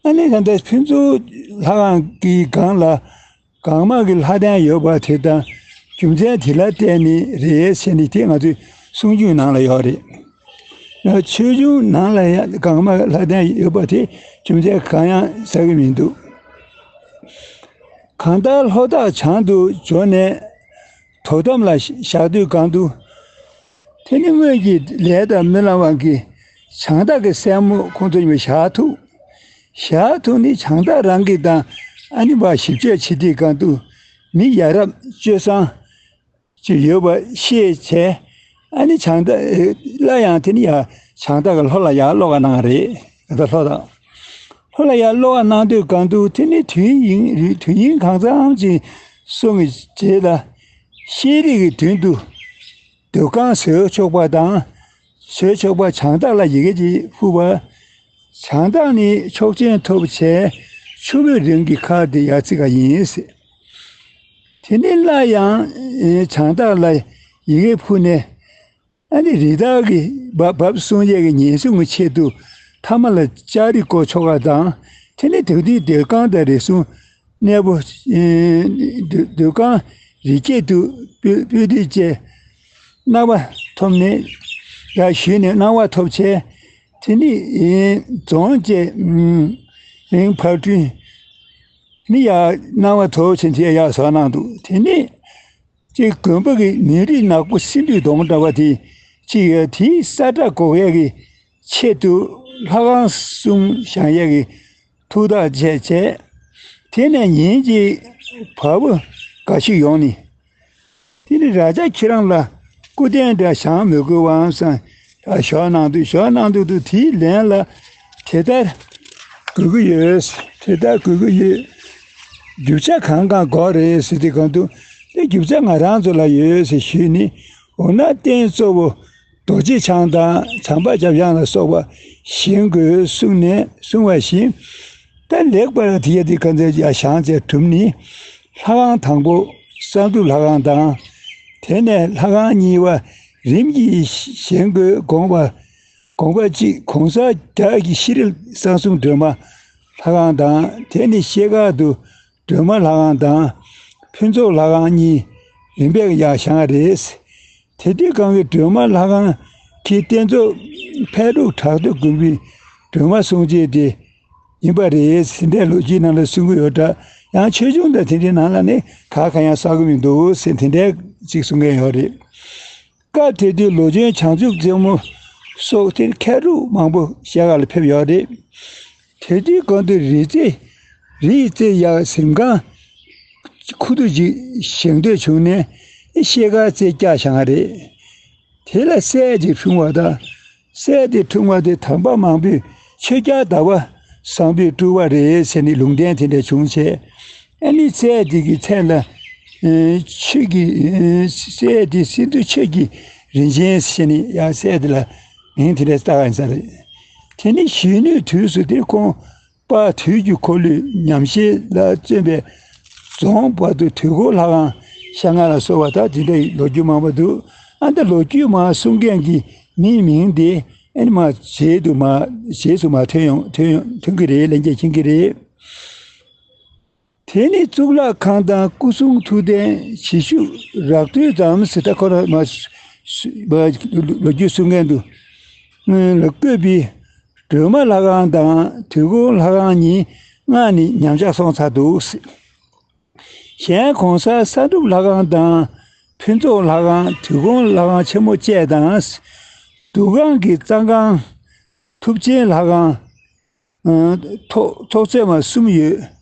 ཨ་ནི་ད་ལྟ་ཕུན་ཚོགས་ལྷ་ཁང་གི་སྒང་ལ་སྒང་མ་གི་ལྷ་གདན་ཡོད་པ་དེ་དང་རྒྱུ་མཚན་དེ་ལ་བརྟེན་ནས་རེད་ཟེར་ནས་དེ་ང་ཚོའི་གསུང་རྒྱུན་ནང་ལ་ཡོད་རེད། ཡང་ཆོས་འབྱུང་ནང་ལ་ཡང་གང་མ་ལྷ་ལྡན་ཡོད་པ་དེ་རྒྱུ་མཚན་གང་ཡང་གསལ་གྱི་མི་འདུག་གང་ལྟར་ལྷོ་བྲག་བྱང་དུ་བྱོན་ནས་དོ་དམ་ལ་བཞག་དུས་གང་དུ། དེ་ནི་སྔོན་གྱི་ལས་དང་སྨོན་ལམ་དབང་གིས་བྱང་བདག་གི་སྲས་མོ་ཁོང་ཚོ་ཉིད་ཞག་ཐུག་ཞག་ཐུག་ནི་བྱང་བདག་རང་གིས་དང་ཨ་ནི་བ་ཞིབ་དཔྱད་བྱེད་དུས་གང་དུ་མི་ཡ་རབས་སྤྱོད་བཟང་ཅིག་ཡོད་པ་ཤེས་བྱས། ཨ་ནི་བྱང་བདག་སླར་ཡང་དེ་ནི་ཡ་བྱང་བདག་གི་ལྷོ་ལ་ཡར་བློ་ཁ་གནང་བ་རེད། ད་ལྟ་ལྷོ་དང་། ལྷོ་ལ་ཡར་བློ་ཁ་གནང་དུས་གང་དུ་དེ་ནི་དུས་ཡུན་དུས་ཡུན་གང་འཚམ་ཅིག་སོང་བའི་རྗེས་ལ། ཤེས་རིག་གི་དོན་དུ་འདོད་ཁམས་བཟོད་ཆོག་པ་དང་། བཟོད་ཆོག་པ་བྱང་བདག་ལ་ཡི་གེ་ཅིག་ཕུལ་བ། བྱང་བདག་ནི་ཆོག་མཆན་ཐོབ་བྱས་ཆུ་བོའི་རིང་གི་ཁ་དེ་ཡར་བརྩིགས་པ་ཡིན། དེ་ནས་སླར་ཡང་བྱང་བདག་ལ་ཡི་གེ་ཕུལ་ནས། ཨ་ནི་རི་དྭགས་ཀྱི་བབ་བབ་སྲུང་ཡས་ཀྱི་ཉེན་སྲུང་གི་ཆེད་དུ་ཐ་མ་ལ་ལྕགས་རི་བསྐོར་ཆོག་པ་དང་། དེ་ནས་དེ་དུས་སྡོད་ཁང་དང་རི་སྲུང་གནས་སྤོ། སྡོད་ཁང་རི་སྐེད་དུ་སྤོས་སྤོས་དུད་བཅས་གནང་བ་ཐོབ་ནས། ཡར་ཞུས་ནས་གནང་བ་ཐོབ་བྱས། དེ་ནས་རྫོང་བཅས་རིང་ཕར་བསྐྲུན་ནི་ཡར་གནང་བ་ཐོབ་བྱས་དེ་ཡར་བཟོ་གནང་འདུག་དེ་ནས། ཅིག་དགོན་པ་གི་མི་རིགས་ནག་པོ་སེ་འབྲུའི་སྡོང་འདྲ་བ་དེ་ཅིག་ཡོད། དེའི་ས་ཁྲ་འགོག་ཡས་ཀྱི་ཆེད་དུ་ལྷ་ཁང་གསུམ་བཞེངས་ཡས་ཀྱི་ཐུགས་ཐག་བཅད་བྱས། དེ་ནས་ཉིན་གཅིག་བལ་པོ་འགའ་ཞིག་ཡོང་ནས། དེ་ནི་ར་ཅག་ཁྱེད་རང་ལ་སྐུ་རྟེན་འདྲ་བཞེངས་མི་དགོས་པའམ་བསམ། ཞོག་གནང་དུས་ཞོག་གནང་དུས་དུ་དེའི་ལན་ལ་དེ་ལྟར་དགོས་ཀྱི་ཡོད། དེ་ལྟར་དགོས་ཀྱི་ཡོད། རྒྱུ་ཆ་གང་གང་དགོས་རེད་ཟེར་དུས་གང་དུ་དེ་རྒྱུ་ཆ་ང་རང་ཚོ་ལ་ཡོད་ཟེར་ཞུས་ནས། འོ་ན་རྟེན་གཙོ་བོ་རྡོ་རྗེ་འཆང་དང་བྱམས་པ་སྐྱབས་གཡང་ལ་སོགས་པ་བཞེངས་དགོས་གསུངས་ནས་གསུངས་པ་བཞིན། ད་ལེགས་པར་དེ་ཡ་དེ་གང་ཚེ་ཡ་བཞེངས་བྱས་གྲུབ་ནི། ལྷ་ཁང་དང་པོ་བསམ་འགྲུབ་ལྷ་ཁང་དང་། དེ་ནས་ལྷ་ཁང་གཉིས་པ་རིམ་གྱིས་བཞེངས་དགོས་དགོངས་པ། དགོངས་པ་གཅིག་གོང་ས་རྒྱ་ཡི་ཤེས་རིག་གསང་གསུམ་སྒྲོལ་མ་ལྷ་ཁང་དང་། དེ་ནས་ཤེལ་དཀར་དུ་སྒྲོལ་མ་ལྷ་ཁང་དང་ཕུན་ཚོགས་ལྷ་ཁང་གཉིས་རིམ་པས་ཡར་བཞེངས་རེད། དེ་དུས་གང་གི་སྒྲོལ་མ་ལྷ་ཁང་གི་རྟེན་གཙོ་ཕལ་སྦྲུག་བྲག་སྟོད་དགོན་པའི་སྒྲོལ་མ་གསུང་བྱེད་དེ་ཡིན་པ་རེད་ཟེར་འདྲའི་ལོ་རྒྱུས་ནང་ལ་གསུང་གི་ཡོད་འདྲ། ཡང་ཆོས་འབྱུང་དང་དེ་འདྲའི་ནང་ལ་ནི་ག་ག་ཡང་གསལ་གི་མི་འདུག་ཟེར་དེ་འདྲའི་ཅིག་གསུང་མཁན་ཡོད་རེད། སྐབས་དེ་དུས་ལོ་ཆེན་བྱང་ཆུབ་རྩེ་མོ་སོགས་དེར་མཁས་གྲུབ་མང་པོ་ཤར་ཁ་ལ་ཕེབས་ཡོད་རེད། དེ་དུས་གང་དུ་རི་རྩེ་རི་རྩེ་ཡར་གཟིམ་ཁང་ཁུ་བསྡུ་ཅིག་བཞེངས་འདོད་བྱུང་ནས་ཤེལ་དཀར་རྩེ་བཀྱགས་བཞེངས་པ་རེད། དེ་ལ་སྲས་ཀྱི་འཁྲུངས་པ་དང་། སྲས་དེ་འཁྲུངས་པ་དེ་དམ་པ་མང་པོས་ཆོས་རྒྱལ་ཟླ་བ་བཟང་པོས་སྤྲུལ་བ་རེད་ཟེར་ནས་ལུང་བསྟན་དེ་འདྲ་བྱུང་བྱས། ཨ་ནི་སྲས་དེ་གི་མཚན་ལ་ཆོས་ཀྱི་སྲས་དེ་སིན་དྷུ་ཆོས་ཀྱི་རིན་ཆེན་ཟེར་ནས་ཡང་སྲས་དེ་ལ་མིང་དེ་འདྲ་བཏགས་ཡིན་ས་རེད། དེ་ནི་གཞོན་ནུའི་དུས་སུ་དེ་ཁོང་དཔལ་དུས་ཀྱི་འཁོར་ལོའི་ཉམས་བཞེས་ལ་བརྩོན་པས་རྫོང་བར་དུ་དུས་འཁོར་ལྷ་ཁང་བཞེངས་པ་ལ་སོགས་པ་དག་དེ་འདྲའི་ལོ་རྒྱུས་མང་པོ་འདུག་ཨ་ནི་ད་ལོ་རྒྱུས་མང་གསུང་མཁན་གྱི་མིའི་མིང་དེ་ཨ་ནི་མ་རྗེས་སུ་མ་རྗེས་སུ་མ་ཐོན་ཡོང་ཐོན་ཡོང་ཐོན་གྱི་རེད། ལྷན་རྒྱས་མཁྱེན་གྱི་རེད། དེ་ནི་གཙུག་ལག་ཁང་དང་སྐུ་གསུང་ཐུགས་རྟེན་བྱི་ཤུ་རག་ཏུ་ཙམ་ཟེར་ད་ཁོ་ར་མ་ལོ་རྒྱུས་གསུང་མཁན་འདུག་ལ་བཀོད་པའི་སྒྲོལ་མ་ལྷ་ཁང་དང་དུས་འཁོར་ལྷ་ཁང་གཉིས་སྔར་ནས་ཉམས་ཆག་སོང་ཚར་འདུག་གཞན་གོང་ས་བསམ་འགྲུབ་ལྷ་ཁང་དང་ཕུན་ཚོགས་ལྷ་ཁང་། དུས་འཁོར་ལྷ་ཁང་ཆེན་མོ་བཅས་དང་། འདུ་ཁང་གི་གཙང་ཁང་། ཐུབ་ཆེན་ལྷ་ཁང་། ཨ་ཐོག་ཐོག་བརྩེགས་མ་གསུམ་ཡོད།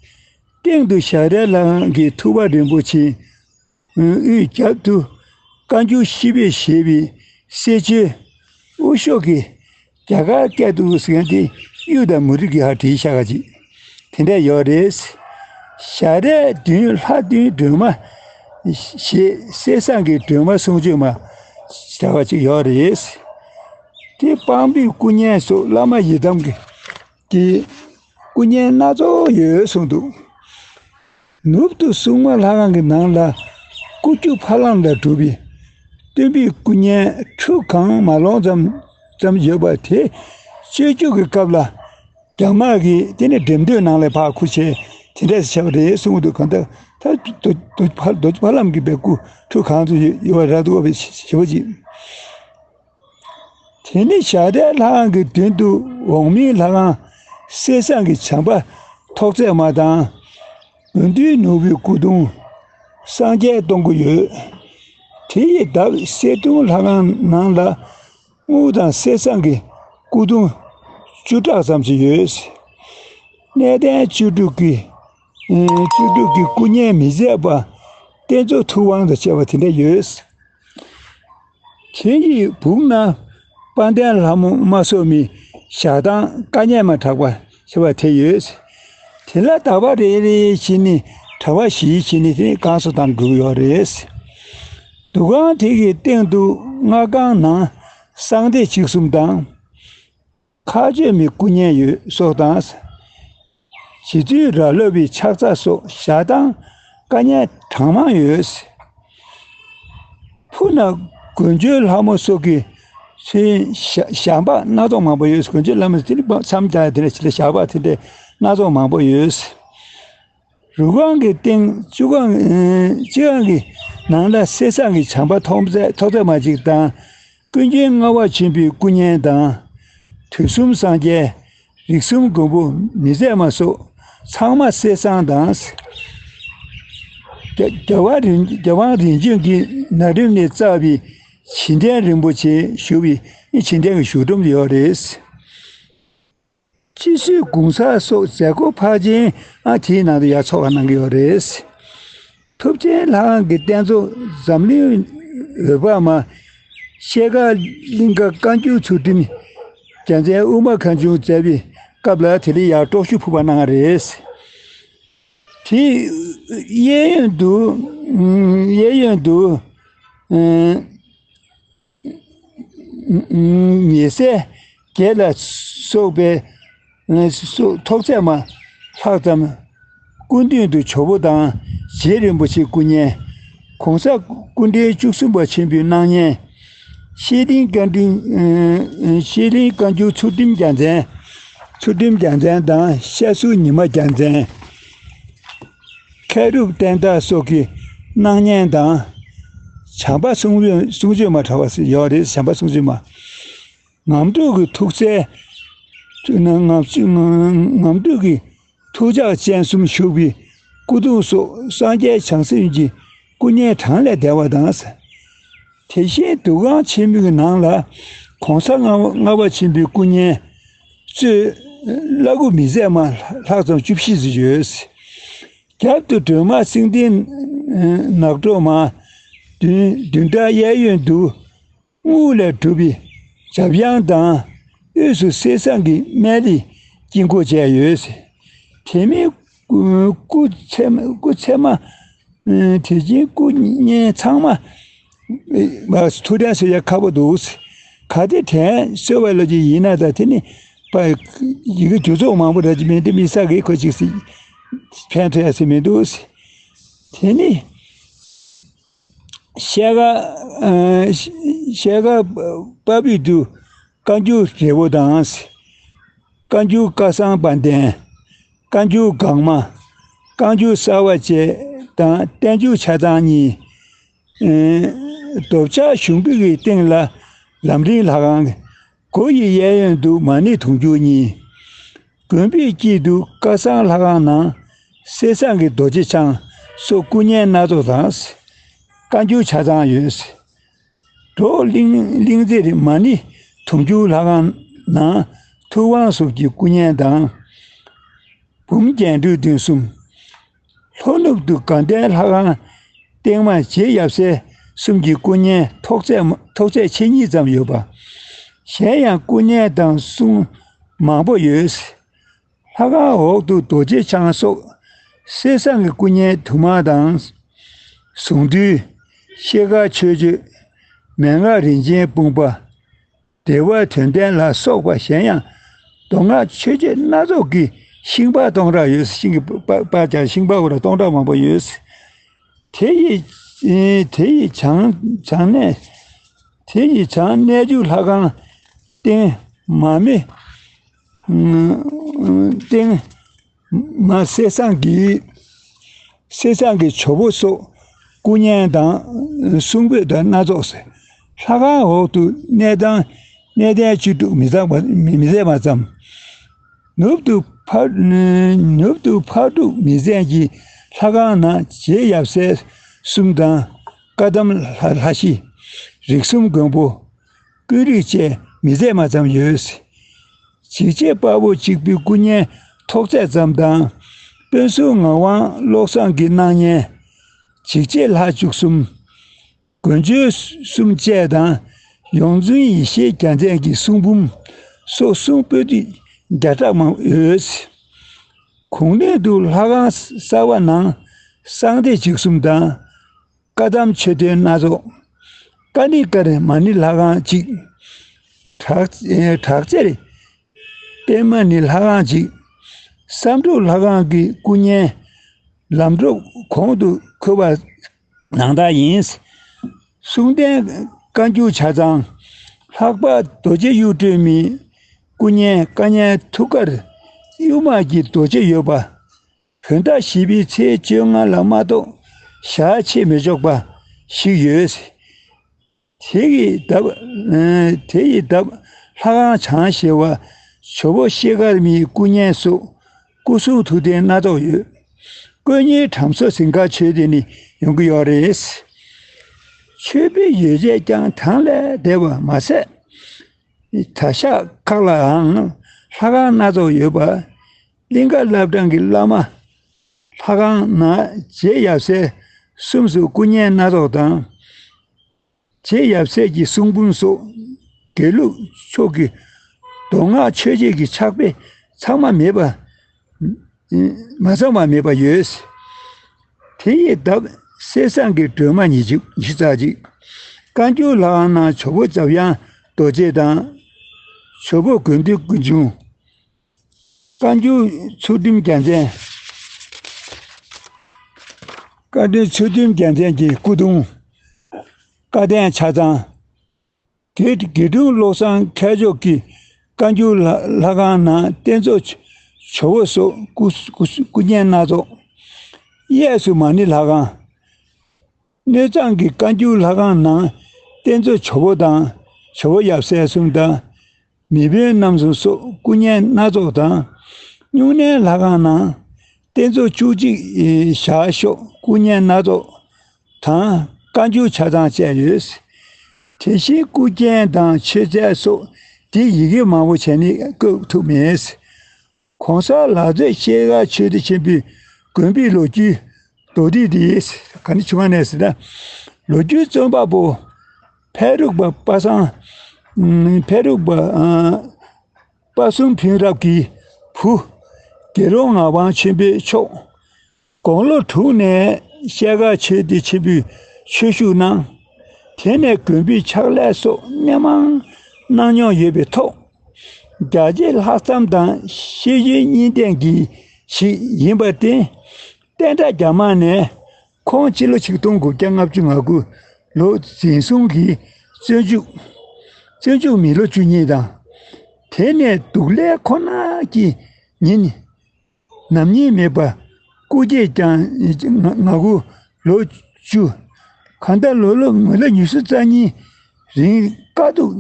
སྟེང་དུ་ཞལ་རས་ལྷ་ཁང་གི་ཐུབ་པ་རིན་པོ་ཆེ། ཨ་དབུས་རྒྱབ་ཏུ་བཀའ་འགྱུར་ཤིས་པས་བཞེས་པའི་གསེར་ཆོས། དབུ་ཤོག་གི་རྒྱ་གར་སྐད་དུ་ཟེར་མཁན་དེ་གཡུ་དང་མུ་ཏིག་གི་ཧ་བྲིས་བཞག་ག་ཅིག་དེ་འདྲ་ཡོད་རེད། ཞལ་རས་བདུན་ལྷ་བདུན་སྒྲོལ་མ་ཞེས་གསེར་ཟངས་ཀྱི་སྒྲོལ་མ་གསུང་ཆོས་མ་བྱ་བ་ཅིག་ཡོད་རེད། དེ་དཔང་པོའི་སྐུ་བརྙན་སོགས་བླ་མ་ཡི་དམ་གྱི་གི་སྐུ་བརྙན་སྣ་ཚོགས་ཡོད་གསུངས་འདུག་ནུབ་ཏུ་སྲུང་མ་ལྷ་ཁང་གི་ནང་ལ་སྐུ་རྒྱུ་ཕ་ལམ་ལ་གྲུབ་པའི་སྟོན་པའི་སྐུ་བརྙན་ཁྲུ་གང་མ་ལོངས་ཙམ་ཙམ་ཡོད་པ་དེ་སྤྱོད་འཇུག་གི་སྐབས་ལ་རྒྱ་དམར་གྱིས་དེ་ནི་འགྲེམས་སྟོན་ནང་ལ་ཕར་ཁུར་བྱས་དེ་འདྲས་བྱས་པ་རེད་གསུངས་འདུག་གང་ལྟར་ད་རྡོ་རྗེ་ཕ་ལམ་གྱི་སྦས་སྐུ་ཁྲུ་གང་ཙམ་ཡོད་པ་རག་འདུག་པ་ཞེ་པོ་ཅིག་དེ་ནས་ཞག་དྲའི་ལྷ་ཁང་གི་མདུན་དུ་འོག་མིན་ལྷ་ཁང་གསེར་ཟངས་ཀྱི་བྱམས་པ་ཐོག་བརྩེགས་མ་དང་། དགེ་འདུན་ནོར་བུའི་སྐུ་གདུང་སངས་རྒྱས་སྟོང་སྐུ་ཡོད། དེ་ཡི་འདབས་གསེར་གདུང་ལྷ་ཁང་ནང་ལ་དངུལ་དང་གསེར་ཟངས་ཀྱི་སྐུ་གདུང་བཅུ་ཕྲག་ཙམ་ཞིག་ཡོད། གནས་བརྟན་བཅུ་དྲུག་གི་ཨེ་བཅུ་དྲུག་གི་སྐུ་བརྙན་མི་ཟད་པ་རྟེན་གཙོ་ཐུབ་དབང་དང་བཅས་པ་དེ་འདྲ་ཡོད། དེ་ཡི་སྦུག་ན་དཔལ་ལྡན་ལྷ་མོ་མ་སོགས་མའི་ཞལ་ཐང་བཀའ་གཉན་མ་གྲགས་པ་ཞེས་པ་དེ་ཡོད། དེ་ལ་དག་པ་རེ་རེ་བྱས་ནས་གྲྭ་པ་བཞི་བྱས་ནས་དེ་བསྐང་གསོ་དང་འགྲུབ་ཡོད་རེད། འདུ་ཁང་དེ་གི་སྟེང་དུ་སྔ་རྐང་ནང་གསང་བདེ་བཅུ་གསུམ་དང་། མཁའ་སྤྱོད་མའི་སྐུ་བརྙན་ཡོད་སོགས་དང་། རྗེ་བཙུན་ར་ལོ་བའི་ཕྱག་འཚལ་སོགས་ཞལ་ཐང་བཀའ་གཉན་གྲངས་མང་ཡོད། ཕུ་ན་དགུན་ཆོས་ལྷ་མོ་སོགས་ཀྱི་ཚུལ་ཞལ་ཞལ་འབག་སྣ་ཚོགས་མང་པོ་ཡོད། དགུན་ཆོས་ལྷ་མོ་དེ་ནི་མཚམས་སྦྱར་དེ་ལ་ཞལ་འབག་དེ་འདྲའི་སྣ་ཚོགས་མང་པོ་ཡོད། རུ་ཁང་གི་སྟེང་བཅུ་ཁང་སྤྱི་ཁང་གི་ནང་ལ་གསེར་ཟངས་ཀྱི་བྱམས་པ་ཐོག་བརྩེགས་ཐོག་བརྩེགས་མ་གཅིག་དང་། ཀུན་མཁྱེན་ལྔ་པ་ཆེན་པོའི་སྐུ་བརྙན་དང་། དུས་གསུམ་སངས་རྒྱས། རིགས་གསུམ་མགོན་པོ་མི་ཟད་མ་སོགས་ཚང་མ་གསེར་ཟངས་དང་། རྒྱ་རྒྱལ་དབང་རིམ་རྒྱལ་དབང་རིམ་བྱོན་གྱིས་ན་རིམ་ནས་བསྩལ་བའི་བྱིན་ལྡན་རིན་པོ་ཆེ་བཞུགས་པའི་བྱིན་ལྡན་གྱི་བཞུགས་སྒྲོམ་ཡོད་རེད། སྤྱི་སོའི་གུང་གསར་སོགས་མཛད་སྒོ་ཕལ་ཆེན་ཨ་དེའི་ནང་དུ་ཡང་ཚོགས་པ་གནང་གི་ཡོད་རེད། ཐུབ་ཆེན་ལྷ་ཁང་གི་རྟེན་གཙོ་འཛམ་གླིང་འོད་དཔག་མ། ཤེལ་དཀར་གླིང་ཁ་བཀའ་འགྱུར་ཚུལ་ཁྲིམས་རྒྱལ་མཚན་དབུ་མ་མཁའ་འགྱུར་མཛད་པའི་སྐབས་ལ་དེ་ལ་ཡང་དཀྲོག་ཞུ་ཕུལ་བ་གནང་བ་རེད། དེའི་གཡས་གཡོན་དུ་གཡས་གཡོན་དུ། ཉེ་སྲས་བརྒྱད་ལ་སོགས་པའི་སོགས་ཐོག་བརྩེགས་མ་ལྷག་ཙམ། སྐུ་མདུན་དུ་ཇོ་བོ་དང་རྗེ་རིན་པོ་ཆེའི་སྐུ་བརྙན། གོང་ས་སྐུ་ཕྲེང་བཅུ་གསུམ་པ་ཆེན་པོའི་སྣང་བརྙན། ཤེལ་གླིང་བཀའ་འགྱུར། ཤེལ་གླིང་བཀའ་འགྱུར་ཚུལ་ཁྲིམས་རྒྱལ་མཚན། ཚུལ་ཁྲིམས་རྒྱལ་མཚན་དང་ཤར་གཟུགས་ཉི་མ་རྒྱལ་མཚན། མཁས་གྲུབ་བསྟན་དར་སོགས་ཀྱི་སྣང་བརྙན་དང་། བྱམས་པ་གསུང་གསུང་ཆོས་མ་གྲགས་པ་ཡོད་རེད། བྱམས་པ་གསུང་ཆོས་མ། ངམ་ཐོག་གི་ཐུགས་སྲས། ངམ་ངམ་ཐོག་གི་ཐུགས་ལྗགས་སྤྱན་གསུམ་བཞུགས་པའི་སྐུ་གདུང་སོགས་སངས་རྒྱས་བྱང་སེམས་ཀྱི་སྐུ་བརྙན་གྲངས་ལས་འདས་པ་དང་། དེ་བཞིན་འདུ་ཁང་ཆེན་མོའི་ནང་ལ་གོང་ས་ལྔ་པ་ལྔ་པ་ཆེན་པོའི་སྐུ་བརྙན་གཙོས་བླ་སྐུ་མི་ཟད་མ་ལྷག་ཙམ་བཅུ་བཞི་ཙམ་ཡོད། རྒྱབ་ཏུ་སྒྲོལ་མ་སེང་ལྡེང་ནགས་སྒྲོལ་མ། མདུན་མདུན་བྲག་གཡས་གཡོན་དུ་དངུལ་ལས་གྲུབ་པའི་འཇབ་དབྱངས་དང་། དབུས་སུ་གསེར་ཟངས་ཀྱི་སྨན་གླིང་དཀྱིལ་འཁོར་བཅས་ཡོད། དེ་མིན་སྐུ་ཚད་མ་སྐུ་ཚད་མ། དེ་བཞིན་སྐུ་བརྙན་ཚང་མ་ཐུགས་དྲན་གསོ་ཡ་ཁག་པོ་འདུག་གལ་ཏེ་དྲན་གསོ་བ་ལ་ཅིག་ཡིན་ན་ད་དེ་ནི་པ་ཡི་གེ་རྒྱུ་ཚོགས་མང་པོ་རག་གི་མེད་དེ། མི་ས་གི་ཁོ་ཅིག་སི་ཕན་ཐོགས་ཡ་སི་མི་འདུག་དེ་ནི་ཤེལ་དཀར་ཤེལ་དཀར་པ་བི་ཏུ་བཀའ་འགྱུར་རྒྱལ་པོ་དང་། བཀའ་འགྱུར་བཀའ་གསང་དཔལ་ལྡན། བཀའ་འགྱུར་འགག་མ། བཀའ་འགྱུར་གསར་བ་བཅས་དང་། བསྟན་འགྱུར་ཆ་ཚང་གཉིས། ཨེ། རྡོ་བཅག་གཞུང་པའི་གི་སྟེང་ལ་ལམ་རིམ་ལྷ་ཁང་། སྒོ་ཡི་གཡས་གཡོན་དུ་མ་ཎི་དུང་ཕྱུར་གཉིས། དགོན་པའི་དཀྱིལ་དུ་བཀའ་གསང་ལྷ་ཁང་ནང་གསེར་ཟངས་ཀྱི་རྡོ་རྗེ་འཆང་སོགས་སྐུ་བརྙན་སྣ་ཚོགས་དང་། བཀའ་འགྱུར་ཆ་ཚང་ཡོད། འབྲོག་གླིང་གླིང་རྩེར་མ་ཎི་དུང་ཕྱུར་ལྷ་ཁང་ནང་ཐུབ་དབང་ཟུར་གྱི་སྐུ་བརྙན་དང་། འབུམ་རྒྱན་སྤྲོས་བདུན་གསུམ། ལྷོ་ནུབ་ཏུ་དགའ་ལྡན་ལྷ་ཁང་སྟེང་མ་རྗེ་ཡབ་སྲས་གསུམ་གྱི་སྐུ་བརྙན་ཐོག་ཚད་ཐོག་ཚད་ཕྱེད་གཉིས་ཙམ་ཡོད་པ། གཞན་ཡང་སྐུ་བརྙན་དང་གསུང་མང་པོ་ཡོད། ལྷ་ཁང་འོག་ཏུ་རྡོ་རྗེ་འཆང་སོགས་གསེར་ཟངས་ཀྱི་སྐུ་བརྙན་དུ་མ་དང་། གཟུངས་འདུས། ཤེལ་དཀར་མཆོད་བརྗོད། མན་ངག་རིན་ཆེན་སྤུངས་པ། བདེ་བ་དོན་ལྡན་ལ་སོགས་པ་གཞན་ཡང་མདོ་སྔགས་མཆོད་བརྗོད་སྣ་ཚོགས་ཀྱི་ཤིང་པར་སྟོང་ཕྲག་ཡོད། ཤིང་གི་པར་པར་བཅག་ཤིང་པར་འོ་ར་སྟོང་ཕྲག་མང་པོ་ཡོད། དེ་ཡི་དེ་ཡི་བྱང་བྱང་གནས། དེ་ཡི་བྱང་གནས་འཇུག་ལྷ་ཁང་སྟེང་མ་མེ་སྟེང་མ་གསེར་ཟངས་ཀྱི་གསེར་ཟངས་ཀྱི་ཇོ་བོ་སོགས་སྐུ་བརྙན་དང་གསུང་འབོད་དང་སྣ་ཚོགས། ལྷ་ཁང་འོག་ཏུ་གནས་ཐང་ གནས་བརྟན་བཅུ་དྲུག་མི་མཛད་པ་མི་མཛད་པ་ཙམ། ནུབ་ཏུ་ཕ་ནུབ་ཏུ་ཕག་ཕྲུག་མི་བཟད་ཀྱི་ལྷ་ཁང་ན་རྗེ་ཡབ་སྲས་གསུམ་དང་། བཀའ་གདམས་ལྷ་ལྷ་བཞི། རིགས་གསུམ་མགོན་པོ། ཀུན་རིག་བཅས་མི་མཛད་མ་ཙམ་ཡོད། འཇིགས་བྱེད་དཔའ་བོ་གཅིག་པུའི་སྐུ་བརྙན་ཐོག་བརྩེགས་ཙམ་དང་། དཔོན་ཟུར་ངག་དབང་བློ་བཟང་གི་སྣང་བརྙན། འཇིགས་བྱེད་ལྷ་བཅུ་གསུམ། མགོན་ཆོས་གསུམ་བཅས་དང་། ཡོངས་འཛིན་ཡེ་ཤེས་རྒྱལ་མཚན་གྱི་གསུང་འབུམ་སོགས་གསུང་པོད་ཏི་བརྒྱ་ཕྲག་མང་ཡོད། གུང་ནས་དུ་ལྷ་ཁང་གསར་བ་ནང་གསང་སྟེ་བཅུ་གསུམ་དང་། བཀའ་གདམས་མཆོད་རྟེན་སྣ་ཚོགས། ཀ་ནི་ཀར་མ་ཎི་ལྷ་ཁང་གཅིག། བྲག་བྲག་རྩེར་པདྨ་ཎི་ལྷ་ཁང་གཅིག། བསམ་འགྲུབ་ལྷ་ཁང་གི་སྐུ་བརྙན་ལམ་འགྲོ་གོང་དུ་འཁོད་པ་ནང་ལྟར་ཡིན། གསུང་རྟེན་བཀའ་འགྱུར་ཆ་ཚང་། ལྷག་པར་རྡོ་རྗེ་གཡུ་སྒྲོན་མའི་སྐུ་བརྙན་བཀའ་ཉན་ཐུགས་ཀར་གཡུ་དམར་གྱི་རྡོ་རྗེ་ཡོད་པ། བོད་ཟླ་བཞི་པའི་ཚེས་བཅོ་ལྔ་ལ་མ་གཏོགས་ཞག་ཕྱེད་མི་ཆོག་པ་ཞིག་ཡོད། དེ་ཡི་འདབས། དེ་ཡི་འདབས་ལྷ་ཁང་བྱང་ཞེ་བ་ཇོ་བོ་ཤེལ་དཀར་མའི་སྐུ་བརྙན་སོགས་སྐུ་གསུང་ཐུགས་རྟེན་སྣ་ཚོགས་ཡོད། དཀོན་གཉེར་དྲང་སྲོང་ཟིང་དཀར་མཆོད་རྟེན་ནི་ཡོང་གི་ཡོད་རེད། མཆོད་པའི་ཡོ་བྱད་ཀྱང་གྲངས་ལས་འདས་པ་མ་ཟད། གྲྭ་ཤག་ཁག་ལའང་ལྷ་ཁང་སྣ་ཚོགས་ཡོད་པ། གླིང་ག་བླ་བྲང་གི་བླ་མ་ལྷ་ཁང་ན་རྗེ་ཡབ་སྲས་གསུམ་སུ་སྐུ་བརྙན་སྣ་ཚོགས་དང་། རྗེ་ཡབ་སྲས་ཀྱི་གསུང་འབུམ་སོགས་དགེ་ལུགས་ཕྱོགས་ཀྱི་མདོ་སྔགས་ཆོས་བརྒྱད་ཀྱི་ཕྱག་དཔེ་ཚང་མ་མེད་པ། མ་ཚང་བ་མེད་པ་ཡོད། དེ་ཡི་འདབས་གསེར་ཟངས་ཀྱི་སྒྲོལ་མ་ཉི་ཤུ་ཉི་ཤུ་རྩ་གཅིག། བཀའ་འགྱུར་ལྷ་ཁང་ནང་ཇོ་བོ་འཇམ་དབྱངས་རྡོ་རྗེ་དང་། ཇོ་བོ་དགེ་འདུན་ཀུན་འབྱུང་། བཀའ་འགྱུར་ཚུལ་ཁྲིམས་རྒྱལ་མཚན། བཀའ་འགྱུར་ཚུལ་ཁྲིམས་རྒྱལ་མཚན་གྱི་སྐུ་གདུང་། བཀའ་གདན་ཆ་ཚང་། དགེ་དགེ་འདུན་བློ་བཟང་མཁས་མཆོག་གི་བཀའ་འགྱུར་ལྷ་ལྷ་ཁང་ནང་རྟེན་གཙོ་ཇོ་བོ་སོགས་སྐུ་སྐུ་སྐུ་བརྙན་སྣ་ཚོགས། གཡས་སུ་མ་ཎི་ལྷ་ཁང་། སྣོད་བཟང་གི་བཀའ་འགྱུར་ལྷ་ཁང་ནང་རྟེན་གཙོ་ཇོ་བོ་དང་ཇོ་བོ་ཡབ་སྲས་གསུམ་དང་། མི་དཔོན་རྣམ་གསུམ་སོགས་སྐུ་བརྙན་སྣ་ཚོགས་དང་། སྨྱུང་གནས་ལྷ་ཁང་ནང་རྟེན་གཙོ་བཅུ་གཅིག་ཞག་ཤོག་སྐུ་བརྙན་སྣ་ཚོགས་དང་བཀའ་འགྱུར་ཆ་ཚང་བཅས་ཡོད། དེ་བཞིན་སྐུ་རྒྱན་དང་མཆོད་རྫས་སོགས་དེ་ཡི་གེ་མང་པོ་བྱས་ནས་བཀོད་ཐུབ་མེད། གོང་ས་ལག་རྩེ་ཤེལ་དཀར་ཆོས་སྡེ་ཆེན་པོའི་དགོན་པའི་ལོ་རྒྱུས་མདོར་བསྡུས་འདི་ག་ནི་བྱུང་བ་ནས་ཟེར་ན། ལོ་རྒྱུས་རྩོམ་པ་པོ་ཕལ་རུག་པ་པ་སངས། ཕལ་རུག་པ་པ་སུམ་ཕིང་རབ་ཀྱི་བུ་དགེ་སློང་ངག་དབང་ཆོས་འཕེལ་མཆོག་དགུང་ལོ་དྲུག་ནས་ཤེལ་དཀར་ཆོས་སྡེ་ཆེན་པོའི་ཆོས་ཞུགས་གནང་། དེ་ནས་དགོན་པའི་ཕྱག་ལས་སོགས་སྣེ་མང་གནང་མྱོང་ཡོད་པའི་ཐོག་རྒྱ་ཆེའི་ལྷག་བསམ་དང་ཤེས་ཡོན་གཉིས་ལྡན་གྱི་ཞིག་ཡིན་པར་བརྟེན། བསྟན་དགྲ་རྒྱ་དམག་ནས་ཁོང་སྤྱི་ལོ་ཆིག་སྟོང་དགུ་བརྒྱ་ལྔ་བཅུ་ང་དགུ་ལོ་འཛིན་བཟུང་གིས་བཙོན་འཇུག་བཙོན་འཇུག་མི་ལོ་བཅུ་གཉིས་དང་། དེ་ནས་སྡུག་ལས་ཁོ་ན་གྱི་ཉིན། ནམ་ཉིན་མེད་པ། སྐུ་སྐྱེས་ཀྱང་ང་ང་དགུ་ལོ་བཅུ། གང་ལྟར་ལོ་ལོ་མི་ལོ་ཉི་ཤུ་རྩ་གཉིས་རིང་དཀའ་སྡུག་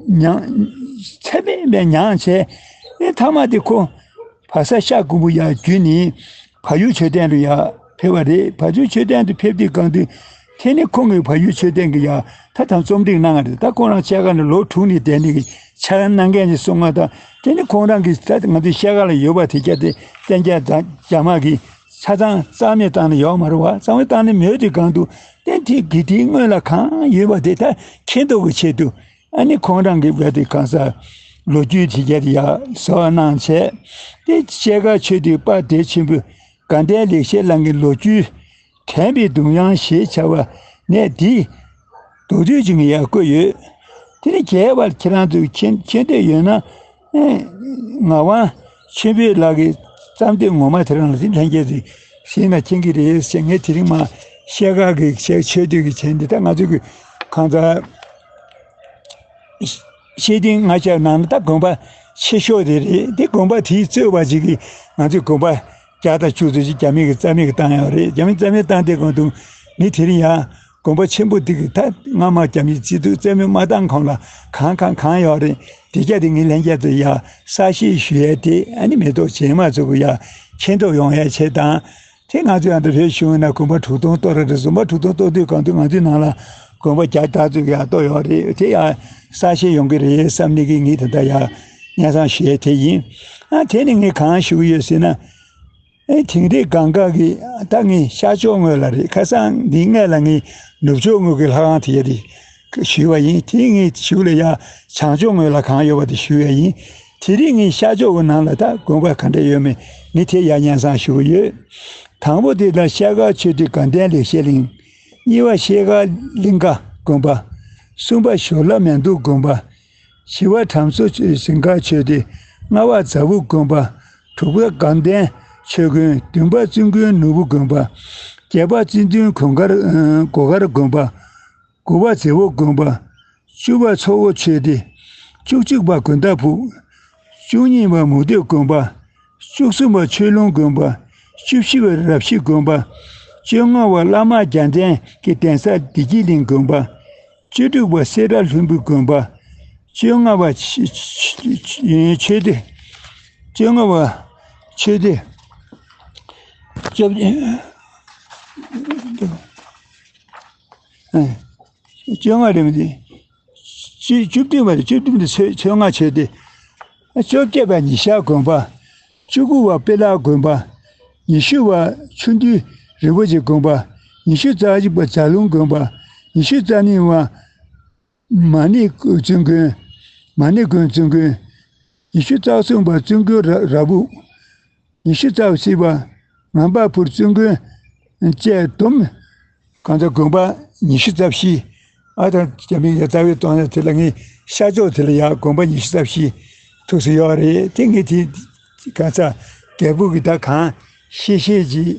མྱངས། ཚད་མེད་པའི་མྱངས་བྱས། ཨེ་མཐའ་མ་དེ་ཁོ་བལ་ས་ཤར་ཀོང་པོ་ཡར་བརྒྱུད་ནས་བལ་ཡུལ་མཆོད་རྟེན་དུ་ཡར་ཕེབས་པ་རེད། བལ་ཡུལ་མཆོད་རྟེན་དུ་ཕེབས་དུས་གང་དུས་དེ་ནི་ཁོང་གིས་བལ་ཡུལ་མཆོད་རྟེན་གྱི་ཡར་ད་དང་རྩོམ་སྒྲིག་གནང་བ་རེད། ད་ཁོང་རང་ཕྱེད་ཀ་ནས་ལོ་དྲུག་ནས་བསྡད་ནས་ཀྱི་ཕྱག་གནང་མཁན་ཞིག་གསུང་བ་དང་། དེ་ནི་ཁོང་རང་གིས་ད་ང་ཚོའི་ཤེལ་དཀར་ལ་ཡོད་པ་དེ་གྱད་དེ་བཙན་རྒྱལ་དང་རྒྱ་དམག་གིས་ཆ་ཚང་རྩ་མེད་བཏང་ནས་ཡོད་མ་རེད་བ། རྩ་མེད་བཏང་ནས་མེད་དུས་གང་དུ་བསྟན་དེ་གི་དེའི་སྔོན་ལ་གང་ཡོད་པ་དེ་ད་མཁྱེན་རྟོགས་ཀྱི་ཆེད་དུ། ཨ་ནི་ཁོང་རང་གིས་བས་དེ་གང་ཟག་ལོ་རྒྱུས་དེ་གྱད་དེ་ཡར་གསོལ་བ་གནང་བྱས། དེ་ཤེལ་དཀར་ཆོས་སྡེའི་དཔལ་སྡེ་ཆེན་པོ་དགའ་ལྡན་ལེགས་བཤད་གླིང་གི་ལོ་རྒྱུས། དྲན་པའི་གདུང་དབྱངས་ཞེས་བྱ་བ་ནས་འདི་མདོར་བསྡུས་ཅིག་ཡང་བཀོད་ཡོད། དེ་ནི་རྒྱས་པར་ཁྱེད་རང་ཚོས་མཁྱེན་མཁྱེན་འདོད་ཡོད་ན། ཨེ་ངག་དབང་ཆོས་འཕེལ་ལགས་ཀྱི་རྩོམ་དེབ་ངོ་མ་དེ་རང་ལ་དེ་ལྷན་རྒྱས་ཀྱིས་གཟིགས་ན་མཁྱེན་གྱི་རེད་ཟེར། ངས་དེ་རིང་མ་ཤེལ་དཀར་གྱི་ཆོས་ཆོས་སྡེ་གི་བྱས་འདི་ད་ང་ཚོ་གི་གང་ཟག་ཤེས་ལྡན་ལྔ་ཆར་ནང་ན་ད་དགོན་པ་ཆེ་ཤོས་དེ་རེད། དེ་དགོན་པ་དེའི་གཙོས་པ་ཅིག་གིས་ང་ཚོས་དགོན་པ་བརྒྱ་དང་བཅུ་ཙམ་ཅིག་རྒྱ་མི་གིས་རྩ་མེད་ཀྱི་བཏང་ཡོད་རེད། རྒྱ་མི་རྩ་མེད་བཏང་དེ་གོང་དུ་མི་དེ་རིང་ཡང་ དགོན་པ་ཆེན་པོ་དེ་གི་ད་སྔ་མ་རྒྱ་མིའི་སྤྱི་འཐུས་རྩེད་མོ་མ་བཏང་གོང་ལ་གང་གང་གང་ཡོད་རེད། དེ་ག་དེ་ངས་ལྷན་རྒྱས་ཚོ་ཡ་གསལ་བཤད་ཞུ་ཡས་དེ་ཨ་ནི་མེ་ཏོག་བྱེ་མ་ཚོ་གི་ཡ་མཁྱེན་རྟོགས་ཡོང་ཡས་ཆེད་དང་། དེ་ང་ཚོ་ཡང་འདི་བོད་གཞུང་ན་དགོན་པ་དྲུག་སྟོང་གཏོར་ར་རེད། བཟོ་མ་དྲུག་སྟོང་གཏོར་དུས་གང་དུས་ང་ཚོའི་ནང་ལ་དགོན་པ་བརྒྱ་དག་ཚོ་ཡ་གཏོར་ཡོད་རེད། དེ་ཡ་གསལ་བཤད་ཡོང་གི་རེད་བསམ་ནས་གི་ངས་ད་ལྟ་ཡ་སྙན་སེང་ཞུ་ཡས་དེ་ཡིན། ཨ་དེ་ནི་ངས་གང་ཞུ་གི་ཡོད་ཟེར་ན། ཨེ་དིང་རི་སྒང་ག་གི་ད་ངས་ཤར་ཕྱོགས་ངོས་ལ་རེད། ཁ་སང་འདི་སྔས་ལ་ངས་ནུབ་ཕྱོགས་ངོས་ཀྱི་ལྷ་ཁང་དེ་ཡ་དེ་ཞུས་པ་ཡིན། དེ་ངས་གཞུག་ལ་ཡ་བྱང་ཕྱོགས་ངོས་ལ་གང་ཡོད་པ་དེ་ཞུས་པ་ཡིན། དེ་རིང་ངས་ཤར་ཕྱོགས་ཀྱི་ནང་ལ་ད་དགོན་པ་ག་འདྲ་ཡོད་མེད་ངས་དེ་ཡ་སྙན་སེང་ཞུ་གི་ཡོད། དང་པོ་དེ་ལ་ཤར་དཀར་ཆོས་སྡེ་དགའ་ལྡན་ལེགས་བཤད་གླིང་། གཉིས་པ་ཤར་དཀར་གླིང་ཀ་དགོན་པ། གསུམ་པ་ཞོར་ལྷ་མན་དུ་དགོན་པ། བཞི་པ་དྲང་སྲོང་ཆོས་ཟིང་དཀར་ཆོས་སྡེ། ལྔ་པ་ཛ་བུ་དགོན་པ། དྲུག་པ་དགའ་ལྡན་ཆོས་དགོན། བདུན་པ་བཙུན་དགོན་ནོར་བུ་དགོན་པ། བརྒྱད་པ་བཙུན་དགོན་གོང་དཀར་ཨ་གོ་དཀར་དགོན་པ། དགུ་པ་ཛེ་བོ་དགོན་པ། བཅུ་པ་མཚོ་བོ་ཆོས་སྡེ། བཅུ་གཅིག་པ་དགོན་ཐབ་ཕུག་བཅུ་གཉིས་པ་མུ་སྟེགས་དགོན་པ། བཅུ་གསུམ་པ་ཆོས་ལུང་དགོན་པ། བཅུ་བཞི་པ་རབ་ཞི་དགོན་པ། བཅོ་ལྔ་པ་བླ་མ་རྒྱལ་ལྡན་གྱི་གདན་ས་བདེ་སྐྱིད་གླིང་དགོན་པ། བཅུ་དྲུག་པ་སེ་ར་ལྷུན་པོ་དགོན་པ། བཅོ་ལྔ་པ་ཆ་ཆ་ཆ་ཆོས་སྡེ། བཅོ་ལྔ་པ་ཆོས་སྡེ། བཅོ་བཅོ་ལྔ་རེད་མི་འདི། བཅུ་བཅུ་བདུན་པ་རེད། བཅུ་བདུན་པ་འདི་ཆོས་ཆོས་ལྔ་ཆོས་སྡེ། བཅོ་བརྒྱད་པ་ཉི་ཤར་དགོན་པ། བཅུ་དགུ་པ་པེ་ལ་དགོན་པ། ཉི་ཤུ་པ་ཆུ་འདུས་རིན་པོ་ཆེ་དགོན་པ། ཉི་ཤུ་རྩ་གཅིག་པ་ཛ་ལུང་དགོན་པ། ཉི་ཤུ་རྩ་གཉིས་པ་མ་ཎི་བཙུན་དགོན། མ་ཎི་དགོན་བཙུན་དགོན། ཉི་ཤུ་རྩ་གསུམ་པ་བཙུན་དགོན་ར་ར་བུ། ཉི་ཤུ་རྩ་བཞི་པ་ངམ་པ་ཕུར་བཙུན་དགོན་བཅས་བསྡོམས། གང་ལྟར་དགོན་པ་ཉི་ཤུ་རྩ་བཞི། ཨ་ད་རྒྱ་མིའི་ཡ་རྩ་བའི་གཏོང་ཡ་དེ་ལ་ངས་ཤར་ཕྱོགས་དེ་ལ་ཡ་དགོན་པ་ཉི་ཤུ་རྩ་བཞི་ཐུགས་སུ་ཡོད་རེད། དེ་ངས་དེ་གང་ས་རྒྱལ་པོ་གི་ད་གང་ཤེས་ཤེས་ཀྱིས།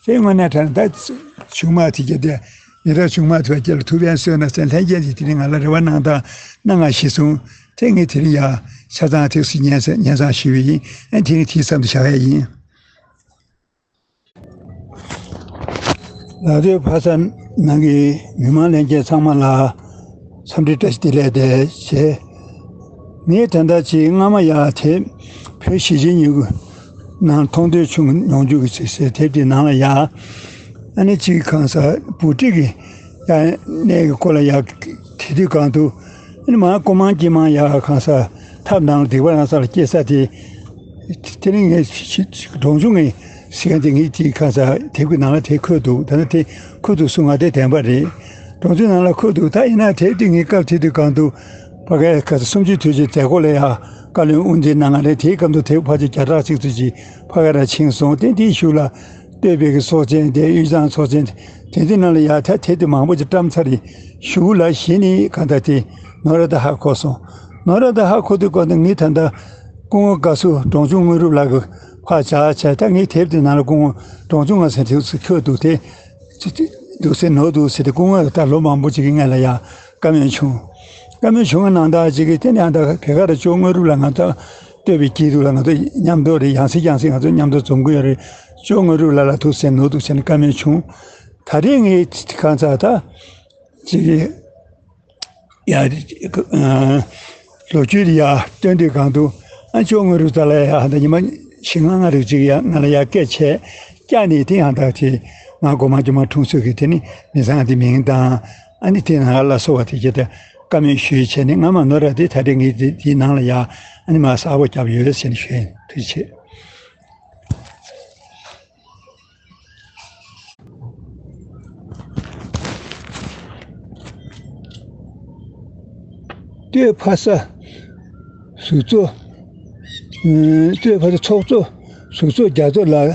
དེ་དངོས་གནས་དྲང་ད་ཆུང་མ་དེ་གྱད་དེ་ཉེ་རབས་ཆུང་མ་དེ་བ་སྐྱེ་ལ་ཐུགས་ཕན་གསོས་ན་ཟེར་ལྷན་རྒྱས་ཀྱིས་དེ་རིང་ང་ལ་རེ་བ་གནང་དང་གནང་ང་ཞེས་གསུངས། དེ་ངས་དེ་རིང་ཡ་ཆ་ཚང་ཐུགས་སུ་སྙན་ས་སྙན་སང་ཞུས་པ་ཡིན། ཨ་དེ་རིང་དེའི་མཚམས་དུ་བཞག་ཡ་ཡིན། ལ་སྟོད་ཕ་ས་ནང་གི་མི་མང་ལྷན་རྒྱས་ཚང་མ་ལ་འཚམས་འདྲི་བཀྲ་ཤིས་བདེ་ལེགས་དེ་བྱས། ངས་ད་ལྟ་ཅིག་སྔ་མ་ཡ་དེབ་བོད་གཞིས་བྱེས་གཉིས་ཀྱི་ནང་མཐོང་ཐོས་བྱུང་མྱོང་རྒྱུ་གི་ཚིག་ཟེར་དེབ་དེའི་ནང་ལ་ཡ། ཨ་ནི་ཅིག་གང་ས་བུ་ཁྲིད་ཀྱི་ཡ་གནས་ཀྱི་སྐོར་ལ་ཡ་དེ་དུས་གང་དུ། ཨ་ནི་མ་ཀོ་མང་ཀི་མང་ཡ་གང་ས་ཐབ་ནང་སྡིག་པ་རང་ས་ལ་སྐྱེ་ས་དེ། དེ་ནི་ངས་གྲོང་ཆུང་ངས་ཟེར་མཁན་དེ་ངས་དེ་གང་ས་དེབ་ཀྱི་ནང་ལ་དེ་འཁོད་འདུག་ད་ནི་དེ་འཁོད་འདུག་གསུང་ང་དེ་བདེན་པ་རེད། གྲོང་ཆུང་ནང་ལ་འཁོད་འདུག་ད་ཡིན་ན་དེབ་དེ་ངས་སྐབས་དེ་དུས་གང་དུ་ཕ་གའི་ག་ས་གསུམ་བཅུའི་དུས་ཆེན་མཛད་སྒོ་ལ་ཡ་བཀའ་བློན་དབུ་འཛིན་གནང་ང་རེད། དེའི་སྐབས་དུ་དེབ་ཕལ་ཆེར་བརྒྱ་ཕྲག་གཅིག་ཙམ་ཅིག་ཕ་ག་ར་ཕྱིན་སོང་། དེ་དེའི་གཞུག་ལ་སྟོད་བོད་ཀྱི་ཚོགས་ཆེན་དེ་དབུས་གཙང་ཚོགས་ཆེན་དེ་དེ་ནང་ལ་ཡ་ད་དེ་དེ་མང་པོ་ཅིག་བཀྲམ་ཚར་རེད། གཞུག་ལ་གཞི་ནས་གང་ལྟར་དེ་ནོར་བ་ད་ཧ་གོ་སོང་། ནོར་བ་ད་ཧ་གོ་དུས་གང་ལྟར་ངས་ད་ལྟ་སྐུ་ངོ་བཀའ་ཟུར་འབྲོང་ཆུང་དངོས་གྲུབ་ལགས་ཀྱི་ཕར་བྱ་བྱས། ད་ངས་དེབ་དེ་ནང་ལ་སྐུ་ངོ་འབྲོང་ཆུང་ང་ཟེར་དེ་ཚོ་འཁོད་འདུག་དེ་འདུག་ཟེར་ནོར་འདུག་ཟེར་ཏེ་སྐུ་ངོ་ད་ལོ་མང་པོ་ཅིག་གི་སྔོན་ལ་ཡ་བཀའ་མོལ་བྱུང་། བཀའ་མོལ་བྱུང་བ་ནང་ལྟར་ཅིག་གིས་དེ་ནས་ཨ་ད་བེ་ག་ར་ཅོ་དངོས་གྲུབ་ལ་ང་ད་ལྟོས་པའི་སྐྱིད་སྡུག་ལ་ང་ཚོ་མཉམ་དུ་རེད། ཡང་སེ་ཡང་སེ་ང་ཚོ་མཉམ་དུ་འཛོམས་ཀྱི་ཡོད་རེད། ཅོ་དངོས་གྲུབ་ལ་ལ་ཐུགས་སེམས་ནོར་འདུག་ཟེར་ནས་བཀའ་མོལ་བྱུང་། ད་རེས་ངས་གང་ཚ་ད་ཅིག་གིས་ཡ་ལོ་རྒྱུས་ཡ་སྟོན་དུས་གང་དུ་ཨ་ཅོ་དངོས་གྲུབ་ད་ལ་ཡ་ཧ་ད་ཉི་མ་བཞི་ལྔ་ལྔ་རེ་ཅིག་ཡ་ང་ལ་ཡ་སྐད་ཆ་བཀྱག་ནས་དེ་ཡང་ད་དེ་ང་སྒོ་མང་ཇོ་མང་འཁྲུངས་ས་གི་དེ་ནི་མི་ཚང་དེ་མིང་དང་། ཨ་ནི་དེ་ནང་ལ་སོ་བ་དེ་གྱད་དེ་བཀའ་མོལ་ཞུས་བྱས་ནས་ང་མ་ནོར་ར་དེ་ད་རེས་ངས་དེ་དེའི་ནང་ལ་ཡ་ཨ་ནི་མ་གསར་པོ་བརྒྱབ་ཡོད་ཟེར་ནས་ཞུས། ཐུགས་རྗེ་ཆེ། སྟོད་ཕ་ས་ཟུར་གཙོ། སྟོད་ཕ་ས་ཚོགས་གཙོ་ཟུར་གཙོ་རྒྱ་མཚོ་ལགས་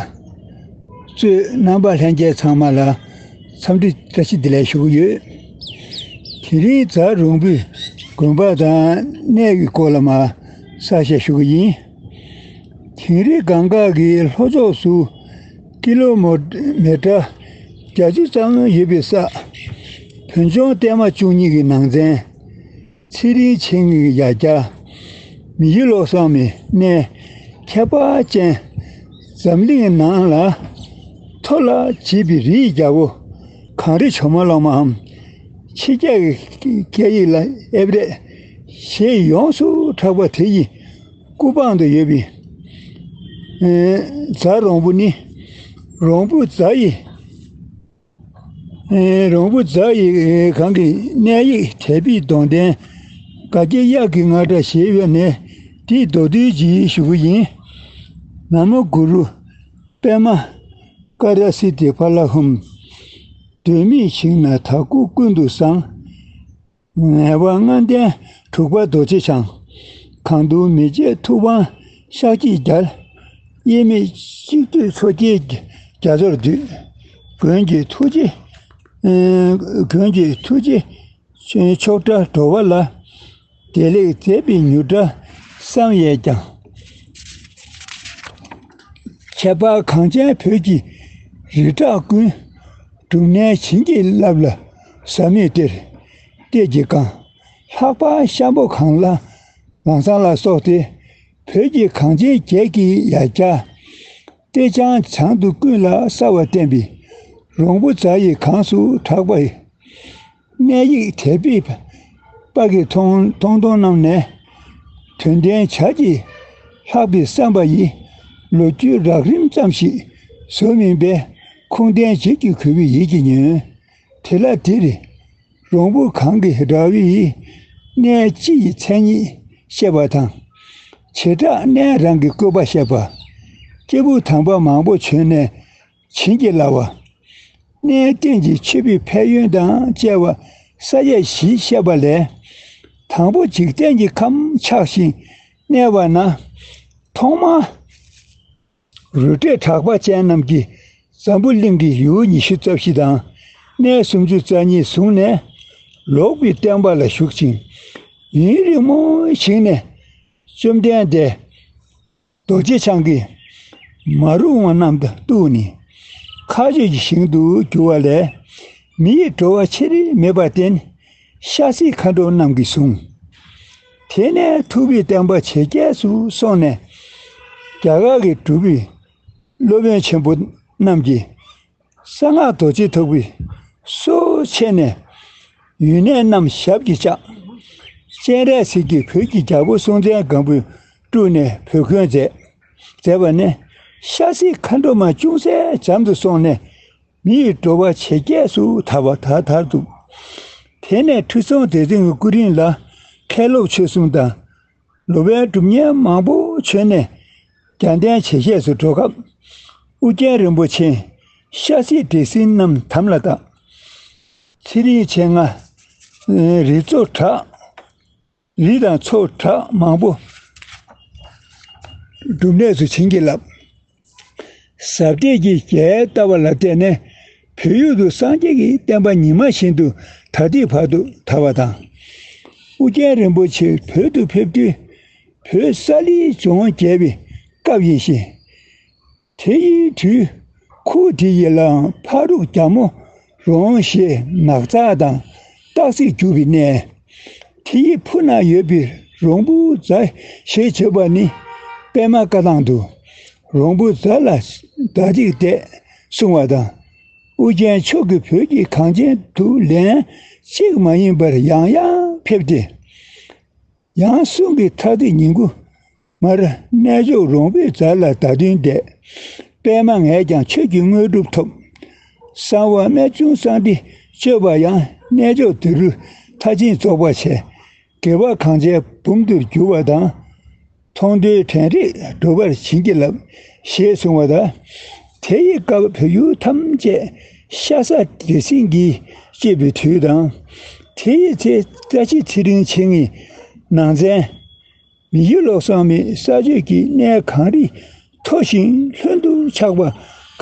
གཙོས་རྣམ་པ་ལྷན་རྒྱས་ཚང་མ་ལ་འཚམས་འདྲི་བཀྲ་ཤིས་བདེ་ལེགས་ཞུ་གི་ཡོད། དེ་རིང་ཛ་རོང་པོའི་དགོན་པ་དང་གནས་ཀྱི་སྐོར་ལ་མ་གསལ་བཤད་ཞུ་གི་ཡིན། དིང་རི་སྒང་ག་གི་ལྷོ་ཕྱོགས་སུ་ཀི་ལོ་མི་ཊར་བརྒྱད་ཅུ་ཙམ་ཡོད་པའི་ས། བོད་ལྗོངས་བརྟན་མ་བཅུ་གཉིས་ཀྱི་ནང་ཚན། ཚེ་རིང་ཆེན་གྱི་ཡ་གྱལ། མི་ཡུལ་བློ་བཟང་མའི་གནས་ཁྱད་པར་ཅན། འཛམ་གླིང་ནང་ལ་མཐོ་ལ་བྱེད་པའི་རིའི་རྒྱལ་པོ། གངས་རི་ཇོ་མོ་གླང་མའམ། ཕྱི་རྒྱལ་གྱི་སྐད་ཡིག་ལ་ཨེབ་རད་ཞེས་ཡོངས་སུ་གྲགས་པ་དེ་ཡི་སྐུ་པང་དུ་ཡོད་པའི་རྫ་རོང་བུ་ནི། རོང་བུ་རྫ་ཡི་རོང་བུ་རྫ་ཡི་གངས་ཀྱི་གནས་ཡིག་དད་པའི་གདོང་ལྡན་དགའ་སྐྱེ་གཡག་གི་རྔ་སྒྲ་ཞེས་པ་ནས་འདི་མདོར་བསྡུས་ཀྱིས་ཞུ་གི་ཡིན། ན་མོ་གུ་རུ། པདྨ་ཀ་ར་སི་ཏི་ཕ་ལ་ཧུམ། གདོད་མའི་ཞིང་ན་དྭགས་ཀོས་ཀུན་ཏུ་བཟང་། ངེས་པ་ལྔ་ལྡན་དྲུག་པ་རྡོ་རྗེ་འཆང་། གང་འདུལ་མི་བརྗེད་ཐུབ་དབང་ཤཱཀྱའི་རྒྱལ། དབྱེར་མེད་གཅིག་བསྡུས་མཚོ་སྐྱེས་རྒྱ་མཚོར་འདུད། མགོན་གྱི་ཐུགས་རྗེ། མགོན་གྱི་ཐུགས་རྗེ་ཆོག་འདྲ་འགྲོ་བ་ལ། བདེ་ལེགས་མཛད་པའི་མྱུར་སྒྲ་བསམ་ཡས་ཀྱང་། ཁྱད་པར་གངས་ཅན་བོད་ཀྱི་རི་བྲག་ཀུན། སྒྲུབ་གནས་བྱིན་གྱིས་བརླབས་ལ་ཟབ་མོའི་གཏེར། གཏེར་གྱི་གང་། ལྷག་པར་ཤམ་པོ་གངས་ལ་ལམ་བཟང་ལ་སོགས་ཏེ། བོད་ཀྱི་གངས་ཅན་བརྒྱད་ཀྱི་ཡ་གྱལ། གཏེར་འཆང་བྱང་དུ་ཀུན་ལ་གསལ་བར་བསྟན་པའི། རོང་བུ་རྫ་ཡི་གངས་སུ་གྲགས་པ་ཡི། གནས་ཡིག་དད་པའི་དཔལ་གྱིས་མཐོང་མཐོང་མཐོང་རྣམས་ནས། དོན་ལྡན་བྱ་རྒྱུད་ལྷག་པའི་བསམ་པ་ཡིས། ལོ་རྒྱུས་རགས་རིམ་ཙམ་ཞིག་བཟོ་མིན་པའི། ཁུངས་ལྡན་བྱེད་ཀྱི་གུས་པའི་ཡིད་ཀྱིས་ཉོན། དེ་ལ་འདིར་རོང་བུ་གངས་ཀྱི་འདྲ་བའི་གནས་སྤྱི་ཡི་མཚན་ཉིད་བཤད་པ་དང་། བྱེ་བྲག་གནས་རང་གི་བཀོད་པ་བཤད་པ། སྐྱེས་བུ་དམ་པ་མང་པོ་བྱོན་ནས་བྱིན་གྱིས་བརླབས་པ། གནས་རྟེན་གྱི་མཆོད་པའི་ཕན་ཡོན་དང་བཅས་པ་ས་ཡ་བཞི་བཤད་པ་ལས། དང་པོ་འཇིག་རྟེན་གྱི་ཁམས་ཆགས་ཤིང་གནས་པ་ན། ཐོག་མར་རུ་སྒྲེག་གྲགས་པ་ཅན་རྣམས་ཀྱིས་འཛམ་བུ་གླིང་གི་ཡུལ་ཉི་ཤུ་རྩ་བཞི་དང་གནས་སུམ་ཅུ་རྩ་གཉིས་བཟུང་ནས་ལོག་པའི་བསྟན་པ་ལ་ཞུགས་ཤིང་། ཡུན་རིང་མོའི་ཞིང་ནས་བཅོམ་ལྡན་འདས་རྡོ་རྗེ་འཆང་གིས་མ་རུངས་པ་རྣམས་དང་གཏུགས་ནས་མཁའ་སྤྱོད་ཀྱི་ཞིང་དུ་གྱུར་པ་ལས། མི་ཡི་འགྲོ་བ་ཕྱིར་མེད་པར་བརྟེན། ཤ་སྲེད་མཁའ་འགྲོ་རྣམས་ཀྱིས་བཟུང་། དེ་ནས་ཐུབ་པའི་བསྟན་པ་ཇེ་རྒྱས་སུ་སོང་ནས། རྒྱ་གར་གྱི་གྲུབ་པའི་སློབ་དཔོན་ཆེན་པོ་རྣམས་ཀྱིས་གསང་སྔགས་རྡོ་རྗེ་ཐེག་པའི་སྲོག་ཕྱེ་ནས་ཡུལ་གནས་རྣམས་ཞབས་ཀྱིས་བཅགས། སྤྱན་རས་གཟིགས་ཀྱིས་བོད་ཀྱི་རྒྱལ་པོ་སྲོང་བཙན་སྒམ་པོའི་དཀྲུགས་ནས་བོད་བསྐོན་མཛད། མཛད་པ་ནས་ཤ་སྲེད་མཁའ་འགྲོ་མ་ཅུང་ཟད་འཇམ་དུ་སོང་ནས། མི་ཡི་འགྲོ་བ་ཇེ་རྒྱས་སུ་དར་བ་དར་དར་འདུག། དེ་ནས་ཁྲི་སྲོང་ལྡེ་བཙན་གྱི་སྐུ་རིང་ལ་མཁན་སློབ་ཆོས་གསུམ་དང་། སློབ་དཔོན་གྲུབ་བརྙེས་མང་པོ་བྱོན་ནས་རྒྱལ་བསྟན་ཇེ་རྒྱས་སུ་འགྲོ་སྐབས། ཨུ་རྒྱན་རིན་པོ་ཆེས་ཤ་སྲེད་འདྲེ་སྲིན་རྣམས་དམ་ལ་བཏགས། ཚེ་རིང་མཆེད་ལྔ། རི་མཚོ་བྲག་རི་དང་མཚོ་བྲག་མང་པོ་སྒྲུབ་གནས་སུ་བྱིན་གྱིས་བརླབས། ཟབ་གཏེར་གྱི་རྒྱས་བཏབ་པ་ལ་བརྟེན་ནས་བོད་ཡུལ་དུ་སངས་རྒྱས་ཀྱི་བསྟན་པ་ཉི་མ་བཞིན་དུ་ད་ལྟའི་བར་དུ་དར་བ་དང་། ཨུ་རྒྱན་རིན་པོ་ཆེ་བོད་དུ་ཕེབས་དུས་བོད་ས་ལིའི་ལྗོངས་རྒྱས་པའི་སྐབས་ཡིན་ཞིང་། དེ་ཡི་དུས་ཁུག་དེ་ཡི་ལའང་ཕ་རུག་རྒྱ་མོ་རོང་ཞེས་ནགས་ཚལ་དང་སྟག་གཟིག་རྒྱུ་བའི་གནས། དེ་ཡི་ཕུ་ན་ཡོད་པའི་རོང་བུ་རྫ་ཞེས་བརྗོད་པ་ནི་པདྨ་བཀའ་ཐང་དུ་རོང་བུ་རྫ་ལ་ཟླ་གཅིག་བསྡད་གསུང་བ་དང་། ཨུ་རྒྱན་མཆོག་གིས་བོད་ཀྱི་གངས་ཅན་དུ་ལན་གཅིག་མ་ཡིན་པར་ཡང་ཡང་ཕེབས་ཏེ། ཡང་གསུང་གི་མཐའ་ཐིག་ཉིན་གུང་མར་གནས་མཆོག་རོང་བུའི་རྫ་ལ་བདག་མདུན་བསྡད། པདྨ་ངས་ཀྱང་ཆོས་ཀྱི་དངོས་གྲུབ་ཐོབ། གསང་བ་རྨད་བྱུང་གསང་འདི་སྤྱོད་པ་ཡང་གནས་མཆོག་དེ་རུ་མཐར་ཕྱིན་རྫོགས་པར་བྱས། དགེ་བ་གངས་ཅན་འབུམ་དུ་འགྱུར་བ་དང་། མཐོང་ཐོས་དྲན་རེག་འགྲུབ་པར་བྱིན་གྱིས་བརླབས། ཞེས་གསུངས་པ་དང་། དེ་ཡི་སྐབས་བོད་ཡུལ་ཐམས་ཅད་ཤ་ཟ་འདྲེ་སྲིན་གྱིས་གཅོད་པའི་དུས་དང་། དེ་ཡི་ཚེ་བཀྲ་ཤིས་ཚེ་རིང་མཆེད་ལྔའི་ནང་ཚན། མི་ཡུལ་ལོ་གསང་མའི་ས་སྤྱོད་ཀྱི་གནས་གངས་རི་མཐོ་ཞིང་ལྷུན་དུ་ཆགས་པ་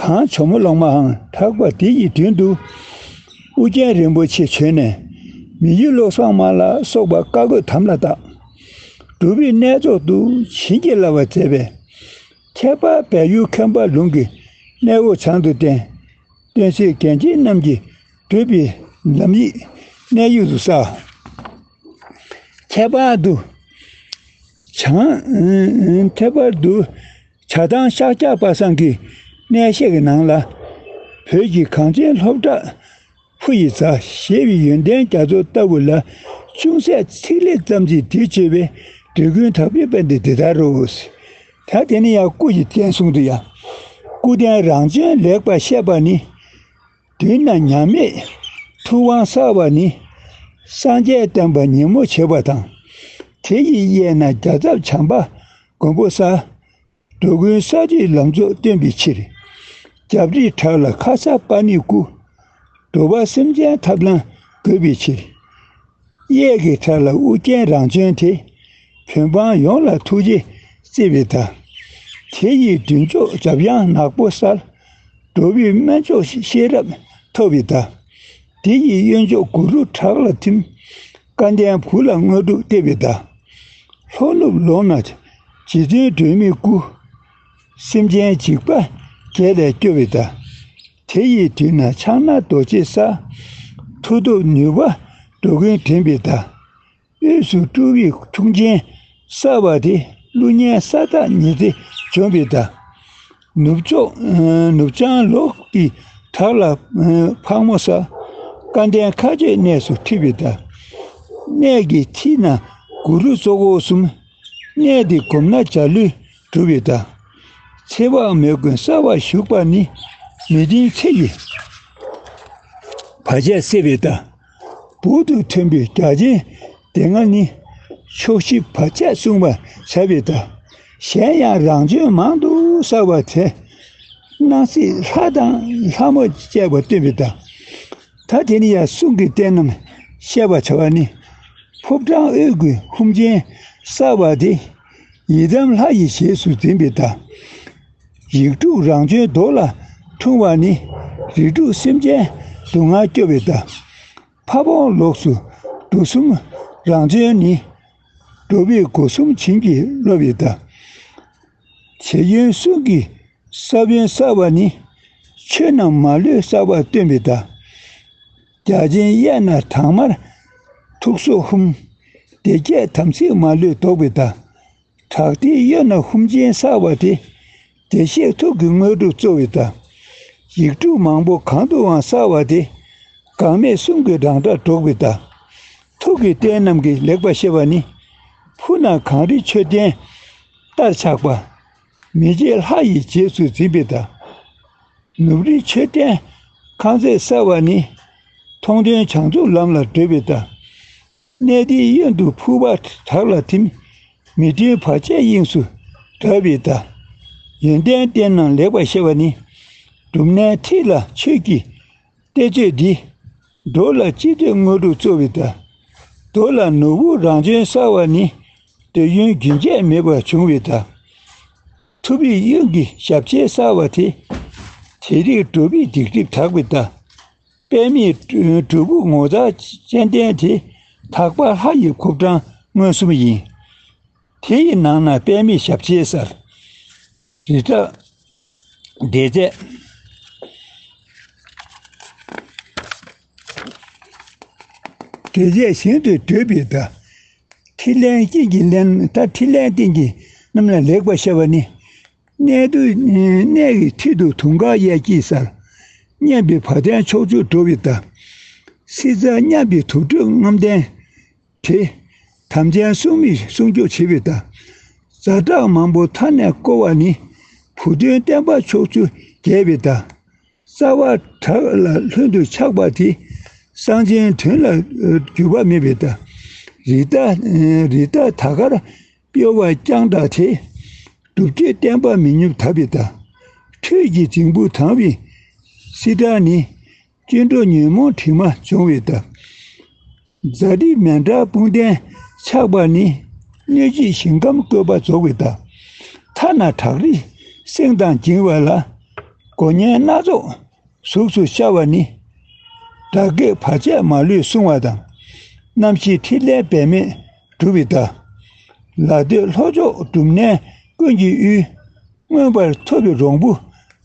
གངས་ཇོ་མོ་གླང་མའང་གྲགས་པ་འདི་ཡི་མདུན་དུ། ཨུ་རྒྱན་རིན་པོ་ཆེ་བྱོན་ནས་མི་ཡུལ་ལོ་གསང་མ་ལ་སོགས་པ་བཀའ་བསྒོས་དམ་ལ་བཏགས། སྒྲུབ་པའི་གནས་མཆོག་ཏུ་བྱིན་གྱིས་བརླབས་པ་མཛད་པས། ཁྱད་པར་བལ་ཡུལ་ཁྱད་འཕགས་ལུང་གི་གནས་འོག་བྱང་དུ་བསྟན། སྟོན་སྲིད་རྒྱན་ཆེན་རྣམས་ཀྱིས་བསྒྲུབས་པའི་ལམ་ཡིག་གནས་ཡུལ་དུ་གསལ། ཁྱད་པར་དུ་བྱང་། ཁྱད་པར་དུ་བྱ་བཏང་ཤཱཀྱ་པ་སངས་ཀྱི་གནས་བཤད་ཀྱི་ནང་ལ། བོད་ཀྱི་གངས་ཅན་ལྷོ་བྲག་ ཕུ་ཡི་རྫ་ཞེས་པའི་ཡོན་ཏན་རྒྱ་མཚོ་ལྟ་བུ་ལ་ཅུང་ཟད་ཚིག་ལེ་ཙམ་གྱིས་དེ་བརྗོད་པས་འབྲི་གུང་དག་པའི་དཔལ་ལྡན་འདི་ལྟར་རོ། ད་དེ་ནས་ཡང་སྐུ་ཡི་རྟེན་གསུངས་འདུག་ཡ། སྐུ་རྟེན་རང་བྱོན་ལེགས་པར་བཤད་པ་ནི། མདུན་ན་མཉམ་མེད་ཐུབ་དབང་གསལ་བ་ནི། སངས་རྒྱས་བསྟན་པ་ཉིན་མོ་བྱེད་པ་དང་། དེ་ཡི་གཡས་ན་རྒྱ་ཚབ་བྱམས་པ་མགོན་པོ་གསལ། འགྲོ་ཀུན་ས་བཅུའི་ལམ་མཆོག་སྟོན་པའི་ཕྱིར། རྒྱབ་རིའི་བྲག་ལ་ཁ་སར་པ་ཎི་སྐུ། འགྲོ་བ་སེམས་ཅན་ཐབས་ལམ་འགོད་པའི་ཕྱིར། གཡས་ཀྱི་བྲག་ལ་ཨུ་རྒྱན་རང་བྱོན་ཏེ། བོད་འབངས་ཡོངས་ལ་ཐུགས་རྗེས་བརྩེ་བའི་བདག། དེ་ཡི་མདུན་ཕྱོགས་འཇམ་དབྱངས་ནག་པོ་གསལ། འགྲོ་བའི་སྨན་མཆོག་ཤེས་རབ་ཐོབ་པའི་བདག། དེ་ཡི་གཡོན་ཕྱོགས་གུ་རུ་བྲག་ལ་ཐིམ། སྐལ་ལྡན་བུ་ལ་དངོས་གྲུབ་སྟེར་བའི་བདག། ལྷོ་ནུབ་ལོགས་ན་རྗེ་བཙུན་སྒྲོལ་མའི་སྐུ། སེམས་ཅན་འཇིགས་པ་བརྒྱད་ལས་སྐྱོབ་པའི་བདག། དེ་ཡི་མདུན་ན་ཕྱག་ན་རྡོ་རྗེ་གསལ། མཐུ་སྟོབས་ནུས་པ་འགྲོ་ཀུན་འདྲེན་པའི་བདག། དབུས་སུ་སྤྲུལ་པའི་ཁྱུང་ཆེན་གསལ་བ་དེ། ཀླུ་གཉན་ས་བདག་ཉི་ཚེ་འཇོམས་པའི་བདག། ནུབ་ཕྱོགས་ནུབ་བྱང་ལོགས་ཀྱི་བྲག་ལ་ཕག་མོ་གསལ། སྐལ་ལྡན་མཁའ་སྤྱོད་གནས་སུ་ཁྲིད་པའི་བདག། གནས་ཀྱི་མཐིལ་ན་གུ་རུ་གཙོ་འཁོར་གསུམ། གནས་འདི་བསྒོམས་ན་འཇའ་ལུས་འགྲུབ་པའི་བདག། ཚེ་དཔག་མེད་མགོན་གསལ་བར་བཞུགས་པ་ནི། མི་མཐུན་ཚེ་ཡི་བར་ཆད་སེལ་བའི་བདག། འབུར་དུ་ཐོན་པའི་རྒྱ་ཆེན་སྡེ་ལྔ་ནི། ཕྱོགས་བཞི་བར་ཆད་བསྲུང་བར་བྱ་བའི་བདག། གཞན་ཡང་རང་བྱོན་མང་དུ་གསལ་བ་དེ། སྣང་སྲིད་ལྷ་དང་ལྷ་མོ་བཅས་པ་སྟོན་པའི་བདག། ད་དེ་ནས་ཡང་གསུང་གི་རྟེན་རྣམས་བཤད་པར་བྱ་བ་ནི། ཕོ་བྲང་དབུས་ཀྱི་ཁུམ་ཆེན་གསལ་བ་དེ། ཡི་དམ་ལྷ་ཡི་རྗེས་སུ་འཛིན་པའི་བདག། ཡིག་དྲུག་རང་བྱོན་རྡོ་ལ་འཁྲུངས་པ་ནི། རིགས་དྲུག་སེམས་ཅན་སྡུག་བསྔལ་སྐྱོབ་པའི་བདག། ཕ་བོང་ལོགས་སུ་གྲུ་གསུམ་རང་བྱོན་ནི། འགྲོ་བའི་སྒོ་གསུམ་བྱིན་གྱིས་རློབ་པའི་བདག། བྱེད་ཡུལ་གསུང་གི་ས་བོན་གསལ་བ་ནི། ཆོས་རྣམས་མ་ལུས་གསལ་བར་སྟོན་པའི་བདག། རྒྱ་ཆེན་གཡས་ན་དྭངས་དམར་ཐུགས་སྲོག་ཧཱུྃ། སྡེ་བརྒྱད་དམ་ཚིག་མ་ལུས་བཟློག་པའི་བདག། བྲག་མཐིལ་གཡོན་ན་ཧཱུྃ་ཆེན་གསལ་བ་དེ། བདེ་གཤེགས་ཐུགས་ཀྱི་དངོས་གྲུབ་སྩོལ་བའི་བདག། ཡིག་དྲུག་མང་པོ་གང་དུའང་གསལ་བ་དེ། འགག་མེད་གསུང་གི་སྒྲ་སྒྲ་སྒྲོག་པའི་བདག། ཐུགས་ཀྱི་རྟེན་རྣམས་ཀྱིས་ལེགས་པར་ཤེས་པ་ནི། ཕུ་ན་གངས་རི་མཆོད་རྟེན་ལྟར་ཆགས་པ། མི་མཇེད་ལྷ་ཡི་རྗེས་སུ་འཛིན་པའི་བདག། ནུབ་རི་མཆོད་རྟེན་ཁང་བརྩེགས་གསལ་བ་ནི། མཐོང་ཐོས་བྱང་ཆུབ་ལམ་ལ་བགྲོད་པའི་བདག། གནས་འདིའི་གཡོན་དུ་ཕུར་པ་བྲག་ལ་ཐིམ། མི་མཐུན་བར་ཆད་དབྱིངས་སུ་བྲལ་བའི་བདག། ཡོན་ཏན་རྟེན་རྣམས་ལེགས་པར་ཤེས་པ་ནི། སྒྲུབ་གནས་ཁྲི་ལ་ཆོས་ཀྱི་གཏེར་ཆོས་འདི། འགྲོ་ལ་ཅི་འདོད་དངོས་གྲུབ་སྩོལ་བའི་བདག། རྡོ་ལ་ནོར་བུ་རང་བྱོན་གསལ་བ་ནི། འདོད་ཡོན་རྒྱུན་ཆད་མེད་པར་འབྱུང་བའི་བདག། ཐུབ་པའི་དབྱིངས་ཀྱི་ཞབས་མཆན་གསལ་བ་དེ། དེ་རིང་འགྲོ་བའི་སྡིག་སྒྲིབ་དག་པའི་བདག། པདྨའི་སྒྲུབ་ཕུག་ངོ་མཚར་སྤྱན་ལྡན་དེ། དག་པ་ལྷ་ཡི་ཁུ་ཕྲེང་མངོན་སུམ་ཡིན། དེ་ཡི་ནང་ན་པདྨའི་ཞབས་མཆན་གསལ། རི་བྲག་འདྲེས་རྫས། འདྲེས་རྫས་བཞིན་དུ་བགྲོད་པའི་བདག། ཕྲིན་ལས་རྟེན་གྱི་ལམ། ད་ཕྲིན་ལས་རྟེན་གྱི་ལམ་ལ་ལེགས་པར་ཤེས་པ་ནི། གནས་དུ་གནས་ཀྱི་མཐིལ་དུ་དུང་དཀར་གཡས་སྐྱིལ་གསལ། མཉམ་པའི་བ་དན་ཕྱོགས་བཅུར་འགྲོ་བའི་བདག། སྲིད་རྩ་མཉམ་པའི་དུར་ཁྲོད་རྔམ་ལྡན་དེ། དམ་ཅན་སྲུང་མས་སྲུང་སྐྱོབ་བྱེད་པའི་བདག། ཛ་དྲག་མང་པོ་མཐའ་ནས་བསྐོར་བ་ནི། བུ་སྟོན་བསྟན་པ་ཕྱོགས་བཅུར་རྒྱས་པའི་བདག། རྩ་བ་བྲག་ལ་ལྷུན་དུ་ཆགས་པ་དེ། གསང་ཆེན་དོན་ལ་འགྱུར་བ་མེད་པའི་བདག། རི་དྭགས་རི་དྭགས་དར་དཀར་གཡོ་བ་རྐྱང་དག་དེ། སྒྲུབ་བརྒྱུད་བསྟན་པ་མི་ཉམས་དག་པའི་བདག། ཁྲུས་ཀྱི་རྫིང་བུ་དྭངས་པའི་སིལ་སྒྲ་ནི། སྐྱེ་འགྲོ་ཉོན་མོངས་དྲི་མ་སྦྱོང་བའི་བདག། ཛ་དྲག་མེ་འབྲས་དཔུང་ལྡན་ཆགས་པ་ནི། སྣོད་བཅུད་ཞིང་ཁམས་བཀོད་པ་རྫོགས་པའི་བདག། ཐ་ན་བྲག་རི་སེང་དང་འགྱིང་བ་ལ། མགོ་བརྙན་སྣ་ཚོགས་གཟུགས་སུ་ཤར་བ་ནི། དགྲ་བགེགས་བར་ཆད་མ་ལུས་སྲུང་བ་དང་། རྣམ་བཞིའི་ཕྲིན་ལས་འབད་མེད་སྒྲུབ་པའི་བདག། ལ་སྟོད་ལྷོ་ཕྱོགས་སྒྲུབ་གནས་ཀུན་གྱི་དབུས། མངོན་པར་མཐོ་བའི་རོང་བུ་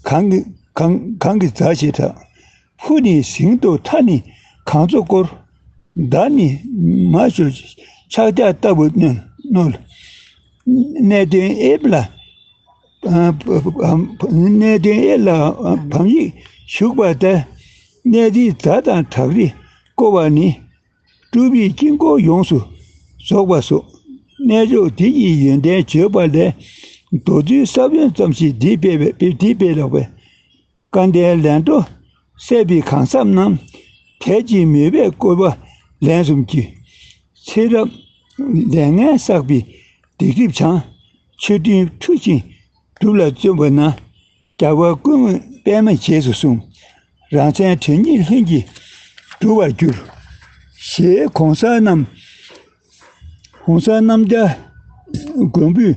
གངས་ཀྱི་གངས་གངས་ཀྱི་རྫ་ཞེས་གྲགས། ཕུ་ནི་ཟིང་དུ། མཐའ་ནི་གངས་མཚོ་བསྐོར། མདའ་ནི་མ་ཞུ་ཕྱག་རྒྱ་ལྟ་བུ་རྣོན་རྣོན། གནས་བརྟན་ཨེབ་ལ། གནས་བརྟན་ཨེ་ལ་བམ་ཡིག་བཞུགས་པ་ལྟར། གནས་འདིའི་དགྲ་དང་བྲག་རི་བསྐོར་བ་ནི། སྤྲུལ་པའི་དཀྱིལ་འཁོར་ཡོངས་སུ་རྫོགས་པ་སོགས། གནས་མཆོག་འདི་ཡི་ཡོན་ཏན་བརྗོད་པ་ལས། མདོ་རྒྱུད་ས་བོན་ཙམ་ཞིག་འདི་སྤེལ་བས་འདི་སྤེལ་ལགས་པས། སྐལ་ལྡན་ལས་འགྲོ་བསད་པའི་གང་ཟག་རྣམས། དད་ཀྱི་མོས་པས་བསྐོར་བ་ལན་གསུམ་གྱིས། ཚེ་རབས་ལས་ངན་བསགས་པའི་སྡིག་སྒྲིབ་བྱང་། ཆོས་མཐུན་མཐུ་ཆེན་སྒྲུབ་ལ་བརྩོན་པ་ན། རྒྱལ་བ་ཀུན་དངོས་པདྨས་རྗེས་སུ་བཟུང་། རང་མཚན་དོན་གཉིས་ལྷུན་གྱིས་གྲུབ་པར་འགྱུར། ཞེས་གོང་ས་རྣམས། གོང་ས་རྣམ་རྒྱལ་མགོན་པོའི་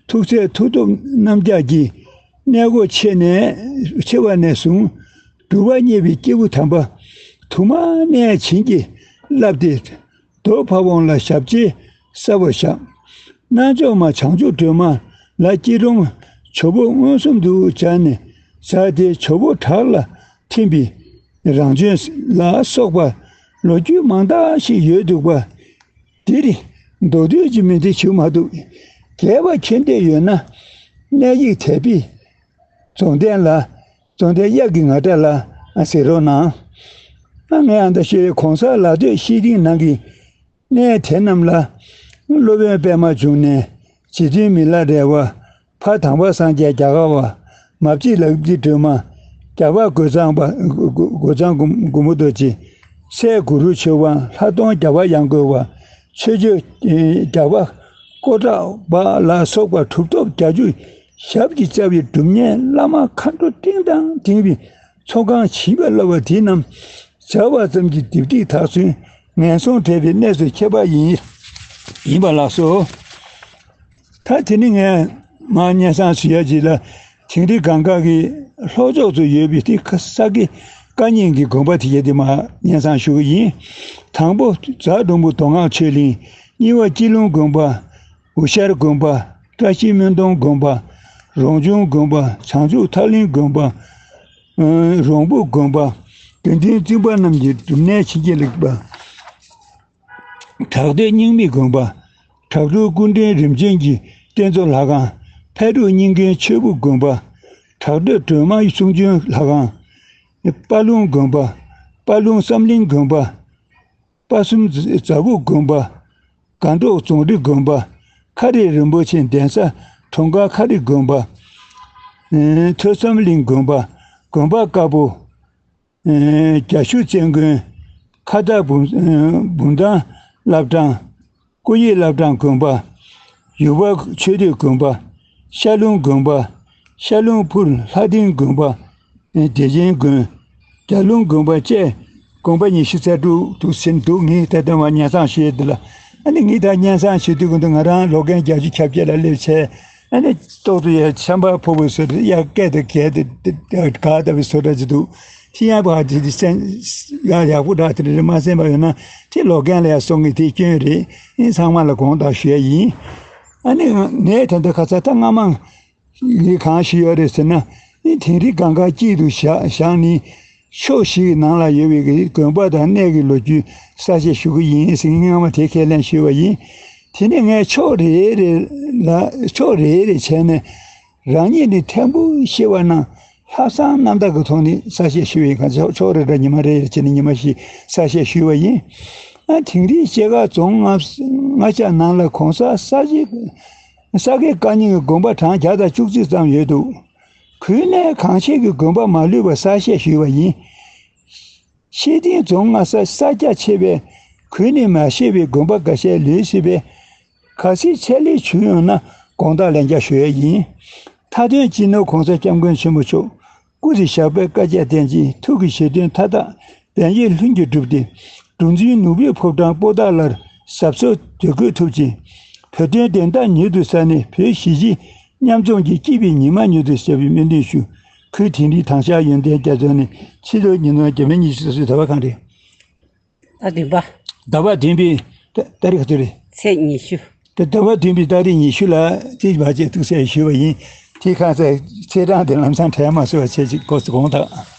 ཐུགས་སྲས་མཐུ་སྟོབས་རྣམ་རྒྱལ་གྱིས་གནས་སྒོ་ཕྱེ་ནས་ཕྱེ་བ་ནས་བཟུང་སྒྲུབ་པ་བརྙེས་པའི་སྐྱེས་བུ་དམ་པ་དུ་མ་ནས་བྱིན་གྱིས་བརླབས་ཏེ། རྡོ་ཕ་བོང་ལ་ཞབས་རྗེས་གསལ་བར་བཞག་རྣལ་འབྱོར་མ་བྱང་ཆུབ་སྒྲོན་མ་ལ་སྐྱིལ་ཀྲུང་ཇོ་བོ་མངོན་སུམ་དུ་སྦྱར་ནས་སྦྱར་ཏེ་ཇོ་བོ་བྲག་ལ་ཐིམ་པའི་རང་བྱོན་ལ་སོགས་པ་ལོ་རྒྱུས་མང་དག་ཞིག་ཡོད་འདུག་པ། འདིར་མདོར་བསྡུས་ཀྱི་མི་འདི་ཞུ་མ་ཐུབ། རྒྱས་པ་མཁྱེན་འདོད་ཡོད་ན་གནས་ཡིག་དད་པའི་རྫོང་བསྟན་ལ། རྫོང་བསྟན་གཡག་གི་ང་སྒྲ་ལ་ཨ་ཟེར་རོགས་གནང་། ཨ་ངས་ཨ་མདའ་ཤོད་གོང་ས་ལ་སྟོད་ཤེས་རིག་ནང་གི་གནས་དེ་རྣམས་ལ། སློབ་དཔོན་པདྨ་འབྱུང་གནས། རྗེ་བཙུན་མི་ལ་རས་པ། ཕ་དམ་པ་སངས་རྒྱས་རྒྱ་གར་བ། མ་བརྗེད་ལག་བརྗེད་སྒྲོལ་མ། རྒྱ་བ་རྒོད་ཚང་པ། རྒོད་ཚང་མགོན་པོ་རྡོ་རྗེ། སྲས་གུ་རུ་ཆོས་དབང་། ལྷ་སྟོང་རྒྱ་བ་ཡང་རྒོད་པ། ཆོས་སྤྱོད་རྒྱ་བ་ཀོ་ཁྲག་པ་ལ་སོགས་པ་གྲུབ་ཐོབ་བརྒྱད་ཅུ་ཞབས་ཀྱིས་བཅགས་པའི་སྒྲུབ་གཉེར་བླ་མ་མཁའ་འགྲོ་སྤྲིན་དང་ལྡིང་བའི་ཚོགས་ཁང་བྱིས་པ་བསླབ་པ་དེ་རྣམས་བྱ་བ་ཙམ་གྱི་སྡིབ་སྒྲིག་དག་ཚུན་ངན་སོང་བྲལ་བའི་གནས་སུ་ཁྱབ་པ་ཡིན་ཡིན་པ་ལགས་སོ། ད་དེ་ནི་ངས་མར་སྙན་སེང་ཞུ་ཡ་ཅིག་ལ། དིང་རི་སྒང་ག་གི་ལྷོ་ཕྱོགས་སུ་ཡོད་པའི་དེ་ས་དགེ་བཀའ་རྙིང་གི་དགོན་པ་དེ་གྱད་དེ་མར་སྙན་སེང་ཞུ་གི་ཡིན། དང་པོ་རྫ་དུམ་བུ་མདོ་སྔགས་ཆོས་གླིང་། གཉིས་པ་སྐྱིད་ལུང་དགོན་པ། འུ་ཤར་དགོན་པ། བཀྲ་ཤིས་སྨོན་སྡོང་དགོན་པ། རོང་ཆུང་དགོན་པ། བྱང་ཆུབ་ཐར་གླིང་དགོན་པ། ཨ་རོང་བུ་དགོན་པ། དགེ་འདུན་བཙུན་པ་རྣམས་ཀྱི་སྒྲུབ་གནས་བྱིན་གྱིས་བརླབས་པ། བྲག་སྟོད་རྙིང་མའི་དགོན་པ། བྲག་འབྲུག་སྐུ་ཕྲེང་རིམ་བྱོན་གྱི་རྟེན་གཙོ་ལྷ་ཁང་། ཕད་འབྲུག་རྙིང་དགོན་ཆོས་ཕུག་དགོན་པ། བྲག་སྟོད་སྒྲོལ་མ་གསུང་བྱོན་ལྷ་ཁང་། དཔའ་ལུང་དགོན་པ། དཔའ་ལུང་བསམ་གླིང་དགོན་པ། དཔའ་གསུམ་རྫ་ཕུག་དགོན་པ། སྒང་ཏོག་རྫོང་རི་དགོན་པ། ཁ་རི་རིན་པོ་ཆེ་གདན་ས་གྲོང་ཁ་ཁ་རི་དགོན་པ། ཨེ་ཐོས་བསམ་གླིང་དགོན་པ། དགོན་པ་དཀར་པོ། ཨེ་རྒྱ་ཤུག་བཙན་དགོན། ཁ་བཏགས་བུམ་ཨེ་བུམ་ཐང་བླ་བྲང་། སྐུ་ཡི་བླ་བྲང་དགོན་པ། ཡུ་བ་ཆོས་སྡེ་དགོན་པ། ཤར་ལུང་དགོན་པ། ཤར་ལུང་ཕུར་ལྷ་སྡིངས་དགོན་པ། ཨེ་བདེ་ཆེན་དགོན། རྒྱ་ལུང་དགོན་པ་བཅས་དགོན་པ་ཉི་ཤུ་རྩ་དྲུག་འདུག་ཟིན་འདུག་ངས་ད་ལྟ་མར་སྙན་སེང་ཞུས་འདི་ལ། ཨ་ནི་ངས་ད་སྙན་སེང་ཞུ་དུས་ཀུན་ཏུ་ང་རང་ལོ་རྒན་བརྒྱད་ཅུ་གྱ་བརྒྱད་ལ་སླེབས་བྱས། ཨ་ནི་ཏོག་ཏུ་ཡ་ཆམ་པ་ཕོ་བོའི་བཟོ་འདྲ་ཡ་སྐད་དེ་གད་དེ་དེ་དེ་ག་ལྟ་བུའི་བཟོ་འདྲ་ཅིག་འདུག་དེ་ཡང་བ་དེ་དེ་སེམས་ཡ་ཡག་པོ་འདྲ་དེ་འདྲ་མ་སེམས་པ་ཡོད་ན་དེ་ལོ་རྒན་ལ་ཡ་སོང་གི་དེ་སྐྱོན་རེད། ཨིན་ཚང་མ་ལ་དགོངས་དག་ཞུ་ཡ་ཡིན། ཨ་ནི་ངས་ད་ལྟ་ཁ་ཚ་ད་སྔ་མ་ངས་གང་ཞུས་ཡོད་རེད་ཟེར་ན། ཨིན་དིང་རི་སྒང་ག་དཀྱིལ་དུ་བཞག་བཞག་ནས་ཕྱོགས་བཞི་གི་ནང་ལ་ཡོད་པའི་དགོན་པ་དང་གནས་ཀྱི་ལོ་རྒྱུས་གསལ་བཤད་ཞུ་གི་ཡིན་ཟེར་སྔ་མ་དེ་ཁས་ལེན་ཞུས་པ་ཡིན། དེ་ནས་ངས་ཕྱོགས་རེ་རེ་ལ་ཕྱོགས་རེ་རེ་བྱས་ནས། རང་ཉིད་ནི་ཕྲན་བུ་ཤེས་པ་ན་ལྷག་བསམ་རྣམ་དག་གི་ཐོག་ནས་གསལ་བཤད་ཞུས་པ་ཡིན། གང་ཕྱོགས་རེ་རེ་ཉི་མ་རེ་རེ་བྱས་ནས་ཉི་མ་བཞི་གསལ་བཤད་ཞུས་པ་ཡིན། ཨ་དིང་རི་སྐྱེ་རྒ་རྫོང་ལྔ་ལྔ་ཆ་ནང་ལ་གོང་ས་ས་གཞི་ས་དགེ་བཀའ་རྙིང་གི་དགོན་པ་གྲངས་བརྒྱ་དང་བཅུ་གཅིག་ཙམ་ཡོད་འདུག་གུད་ནས་གང་ཆེ་གི་དགོན་པ་མ་ལུས་པ་གསལ་བཤད་ཞུས་པ་ཡིན། ཤེས་ལྡན་རྫོང་ལྔ་ས་ས་རྒྱ་ཆེ་བས་གུད་ནས་མ་ཤེས་པའི་དགོན་པ་འགའ་ཤས་ལུས་སྲིད་པས། གལ་སྲིད་ཚད་ལས་བྱུང་ཡོང་ན་དགོངས་དག་ལན་རྒྱག་ཞུ་ཡས་ཡིན། མཐའ་དོན་སྤྱི་ནོར་༸གོང་ས་༸སྐྱབས་མགོན་ཆེན་པོ་མཆོག་སྐུ་ཚེ་ཞབས་པད་བསྐལ་བརྒྱར་བརྟན་ཅིང་ཐུགས་ཀྱི་བཞེད་དོན་མཐའ་དག་དོན་ཡིད་ལྷུན་གྱིས་གྲུབ་སྟེ། འབྲུ་འཛིན་ནོར་བུའི་ཕོ་བྲང་པོ་ཏཱ་ལར་ཟབ་གསོལ་དོད་དགོད་ཐུབ་ཅིང་། བོད་དོན་བདེན་མཐའ་མྱུར་དུ་གསལ་ནས་བོད་གཞིས་བྱེས་མཉམ་འཛོམས་ཀྱི་སྐྱིད་པའི་ཉི་མ་མྱུར་དུ་ཤར་བའི་སྨོན་འདུན་ཞུ། ཁུལ་དིང་རིའི་དྭངས་ཤར་ཡོན་ཏན་རྒྱ་མཚོ་ནས་ཕྱི་ལོ་ཉིས་སྟོང་ཉི་ཤུ་རྩ་གསུམ་ཟླ་བ་གང་རེད། ཟླ་བདུན་པ། ཟླ་བ་བདུན་པའི་ཏ་ཏ་རིག་ག་ཚོད་རེད། ཚེས་ཉི་ཤུ། ད་ཟླ་བ་བདུན་པའི་ཏ་རིག་ཉི་ཤུ་ལ་རྩིས་མ་བྱས་ཐུགས་སྲས་ཞུས་པ་ཡིན། དེ་ཁ་ཚ་ཚེས་གྲངས་དེ་ལམ་སང་དྲན་མ་སོང་བ་བྱས་ཅིག་གོ་སོང་དགོངས་དག